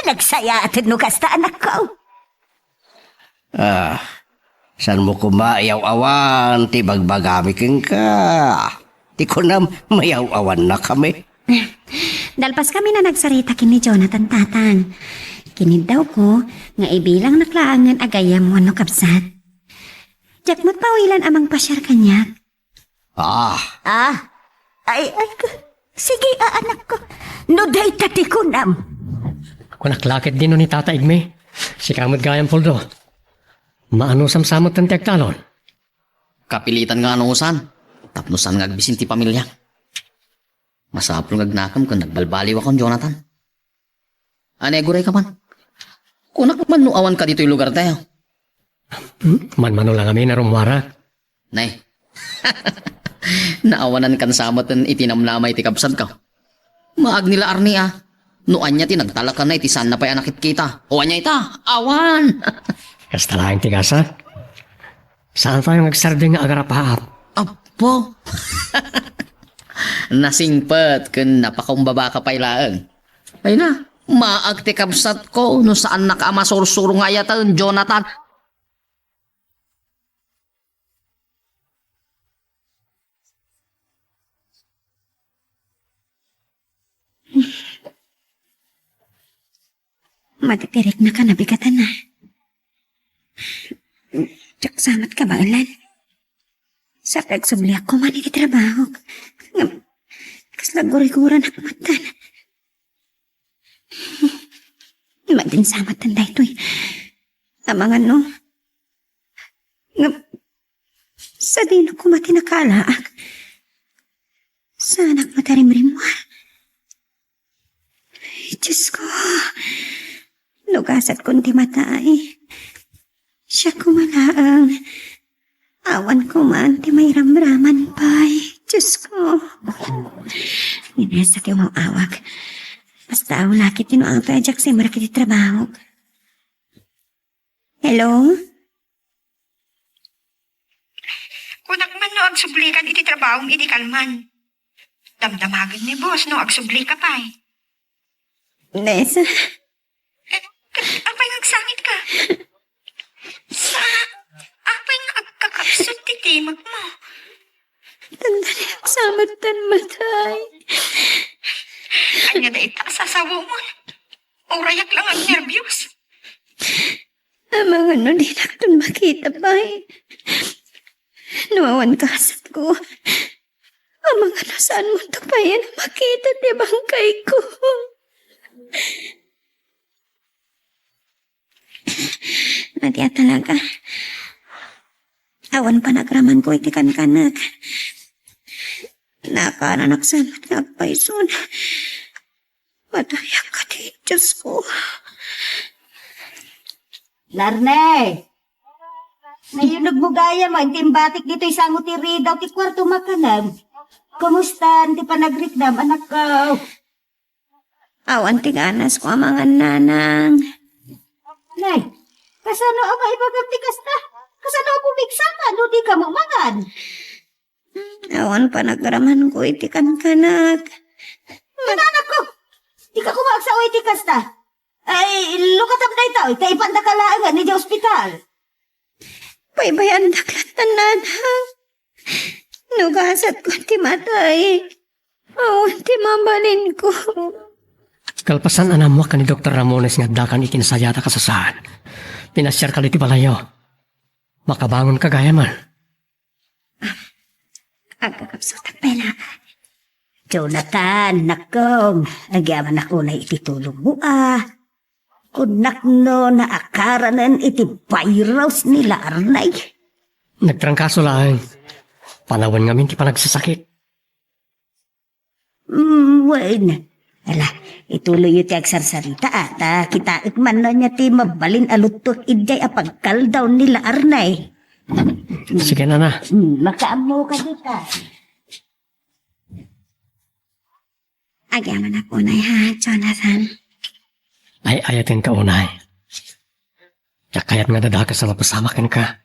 nagsayaaten no kasta, anakko. Ah, saanmo koma iyaw-awan ti ibagbagami kenka? Ti kunam, mayaw-awannakami. Dalpaskami a nagsarita ken ni Jonathan, Tatang. Kiniddawko nga ibilangnak laengen a gayyem wenno kabsat. Diak met pawilan a mangpasiar kaniak. Ah. Ah. Ay, ay, k-, sige, a, anakko. No dayta ti kunam. Kunak la ketdi no ni Tata Igme. Sika met gayam, Poldo. Maanusam sa metten ti agtalon. Kapilitan nga anusan. Tapno saan nga agbisin ti pamiliam. Masapul nga agnakem ken agbalbaliwakon, Jonathan. Ania, agurayka man. Kunak man no awanka ditoy lugartayo. Hmm? Manmano la ngamin a rummuarak. Nay. Naawanankan sa metten iti namnama iti kabsatko. Maagni la, arni a. No ania ti nagtalekana iti saanna pay a nakitkita. O ania ita? Awan! Kasta laeng ti gasat. Saan tayo nga agsardeng nga agarapaap? Apo! Nasingpet ken napakumbabaka pay laeng. Ay na, maag ti kabsatko no saannaka a masursuro nga ayaten, Jonathan. Matitiriknaka a nabigatana. Diak sa met kabaelan. Sa pagsubliak koma iti trabaho. Ngem, kasla guriguranak metten. Madin sa metten daytoy. Amangan no. Ngem, sadino koma ti nakaalaak? Saanak met a rimrimmuar. Ay, Diyos ko. Nugasatkon ti matay. Siak koma laeng. Awan koma ti mairamraman pay. Diyos ko. Inesa ti umaw-awag. Basta aw laki ti no apay a diak simrek iti trabaho. Hello? Kunak man no agsublikan iti trabahom idi kalman. Damdamagen ni boss no agsublika pay. Nesa? Eh, apay nga agsangitka? Sa, apay nga agkakabsat ti timekmo? Tanda ni agsamet tan matay. Ania dayta a sasawomon? Urayak la nga agnerbios. Amangan no dinakton makita pay. No awan gasatko. Amangan no saanmonto pay a makita ti bangkayko. Nadia talaga. Awan panagramanko iti kankanak. Nakaananak sa met nga agpayson. Matayak ka ti Diyos ko. Larne! Nayunogmo gayam, inti imbatik ditoy sango ti ridaw ti kuarto makanem. Kumusta ti panagriknam, anakko? Awan ti ganasko a mangan, nanang. Nay, kasano a maibagam ti kasta? Kasano a pumigsaka no dika mangan? Awan panagramanko iti kankanak. Inanakko! Dika koma agsao iti kasta. Ay, lukatam daytoy, ta ipandaka laeng idiay ospital. Baybayandak latta, nanang. Nugasatko ti matay. Awan ti mabalinko. Kalpasan a nammuak ken ni Doktor Ramones nga addakan iti nasayaat a kasasaan, pinasiarka iti balayyo. Makabangonka gayam. Agkakabsutak pay la. Jonathan, nakkom, agyamanak unay iti tulongmo a. Kunnak no naakaranen iti virus ni Larnay. Nagtrangkaso laeng. Panawen ngamin ti panagsasakit. Mm, wen. Ala, ituloyyo ti agsarsarita, a, ta kitaek man no ania ti mabalin a luttuek idiay a pagkaldaw ni Larnay. Sige, nana. Mm, makaammoka dita. Agyamanak unay, ha, Jonathan? Ay-ayatenka unay. Diak kayat nga dadakel sa mapasamak kenka.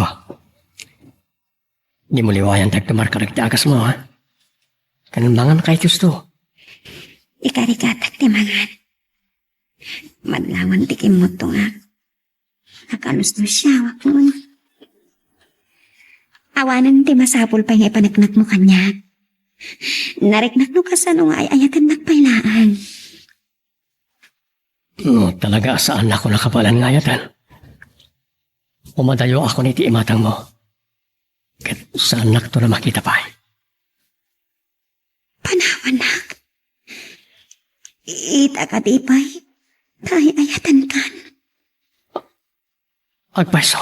Oh. Dimo liwayan ti agtumar kadagiti agasmo, ha? Ken mangan kay gusto. Ikarigatak ti mangan. Madlawan ti kimmutungak. Nakaluslusiawak no. Awanen ti masapul pay nga ipaneknekmo kaniak. Nariknak no kasano nga ay-ayatennak pay laeng. No talaga a saannakon a kabaelan nga ayaten, umadayoakon iti imatangmo. Ket saannakton a makita pay. Panawannak. Ita kadi pay, ta ay-ayatenkan. Agpayso.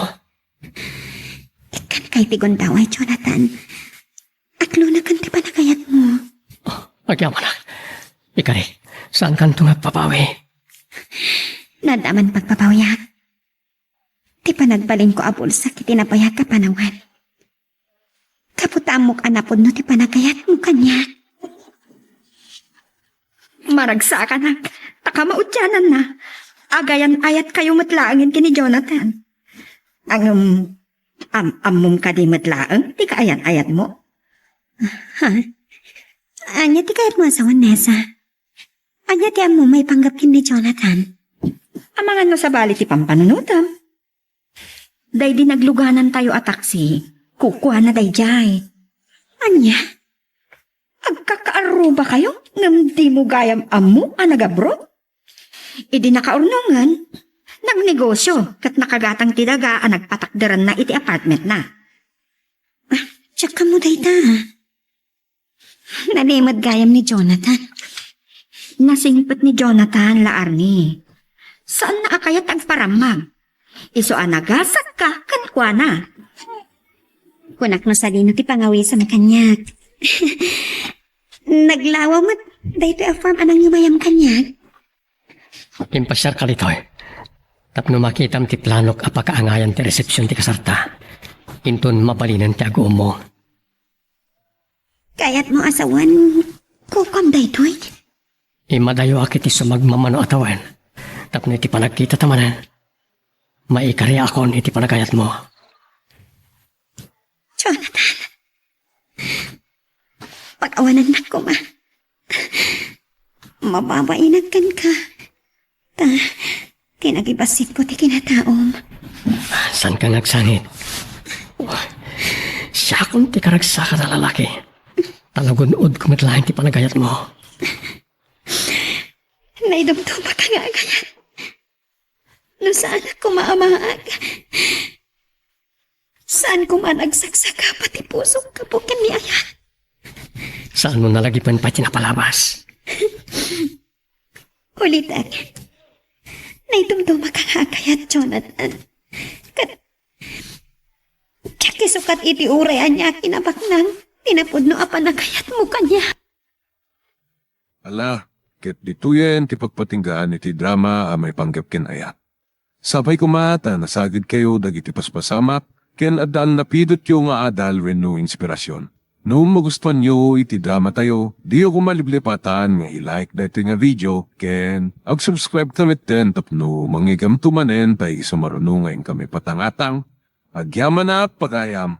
Ikkan kay ti gundaway, Jonathan. Aglunaken ti panagayatmo. Agyamanak. Ikari, saankanto nga agpabawi? Naddaman pagpabawiak. Ti panagbalinko a bulsak iti nabayag a panawen. Gapu ta ammok a napudno ti panagayatmo kaniak. Maragsakanak, ta kamaudiananna, agayan-ayatkayo met laengen ken ni Jonathan. Ngem, am-, ammom kadi met laeng ti kaayat-ayatmo? Ha? Ania ti kayatmo a sawen, Nessa? Ania ti ammom maipanggep ken ni Jonathan? Amangan no sabali ti pampanunotem. Daydi nagluganantayo a taksi, kukuana daydiay. Ania? Agkakaarrubakayo ngem dimo gayam ammo a nagabroad? Idi nakaurnongen, nagnegosio ket nakagatang ti daga a nagpatakderanna iti apartmentna. Ah, diak ammo dayta. Nalimed gayam ni Jonathan. Nasingpet ni Jonathan la Arnie. Saanna a kayat agparammag. Isu a nagasakka kenkuana. Kunak no sadino ti pangawisam kaniak. Naglawa met daytoy a farm a nangyumayam kaniak. Impasiarka ditoy tapno makitam ti planok a pakaangayan ti resepsion ti kasarta. Inton mabalinen ti aguommo. Kayatmo a sawen, kukuam daytoy? Immadayoak iti sumagmamano a tawen tapno iti panagkitata manen, maikariakon iti panagayatmo. Jonathan, pag-awanannak koma. Mababainak kenka. Ta, ti nagibassitko ti kinataom. Saanka nga agsangit? Siakon ti karagsakan a lalaki. Ta nagun-odko met laeng ti panagayatmo. Naidumdumaka nga agayat. No saanak koma a maag, saan koma a nagsaksakaba ti pusok gapu ken ni Ayat? Saan mo nalagipen pay ti napalabas? Ulitek, naidumdumaka nga agayat, Jonathan. Ket, diak isukat iti uray ania a kinabaknang ti napudno a panagayatmo kaniak. Ala, ket ditoyen ti pagpatinggaan iti drama a maipanggep ken Ayat. Sapay koma ta nasagidkayo dagiti paspasamak ken adda napidotyo nga adal wenno inspirasyon. No magustuanyo iti dramatayo, diyo koma liplipatan nga i-like daytoy nga video ken ag-subscribe ta metten tapno mangigamto manen pay isu maruno nga inkami patangatang. Agyamanak pagayam.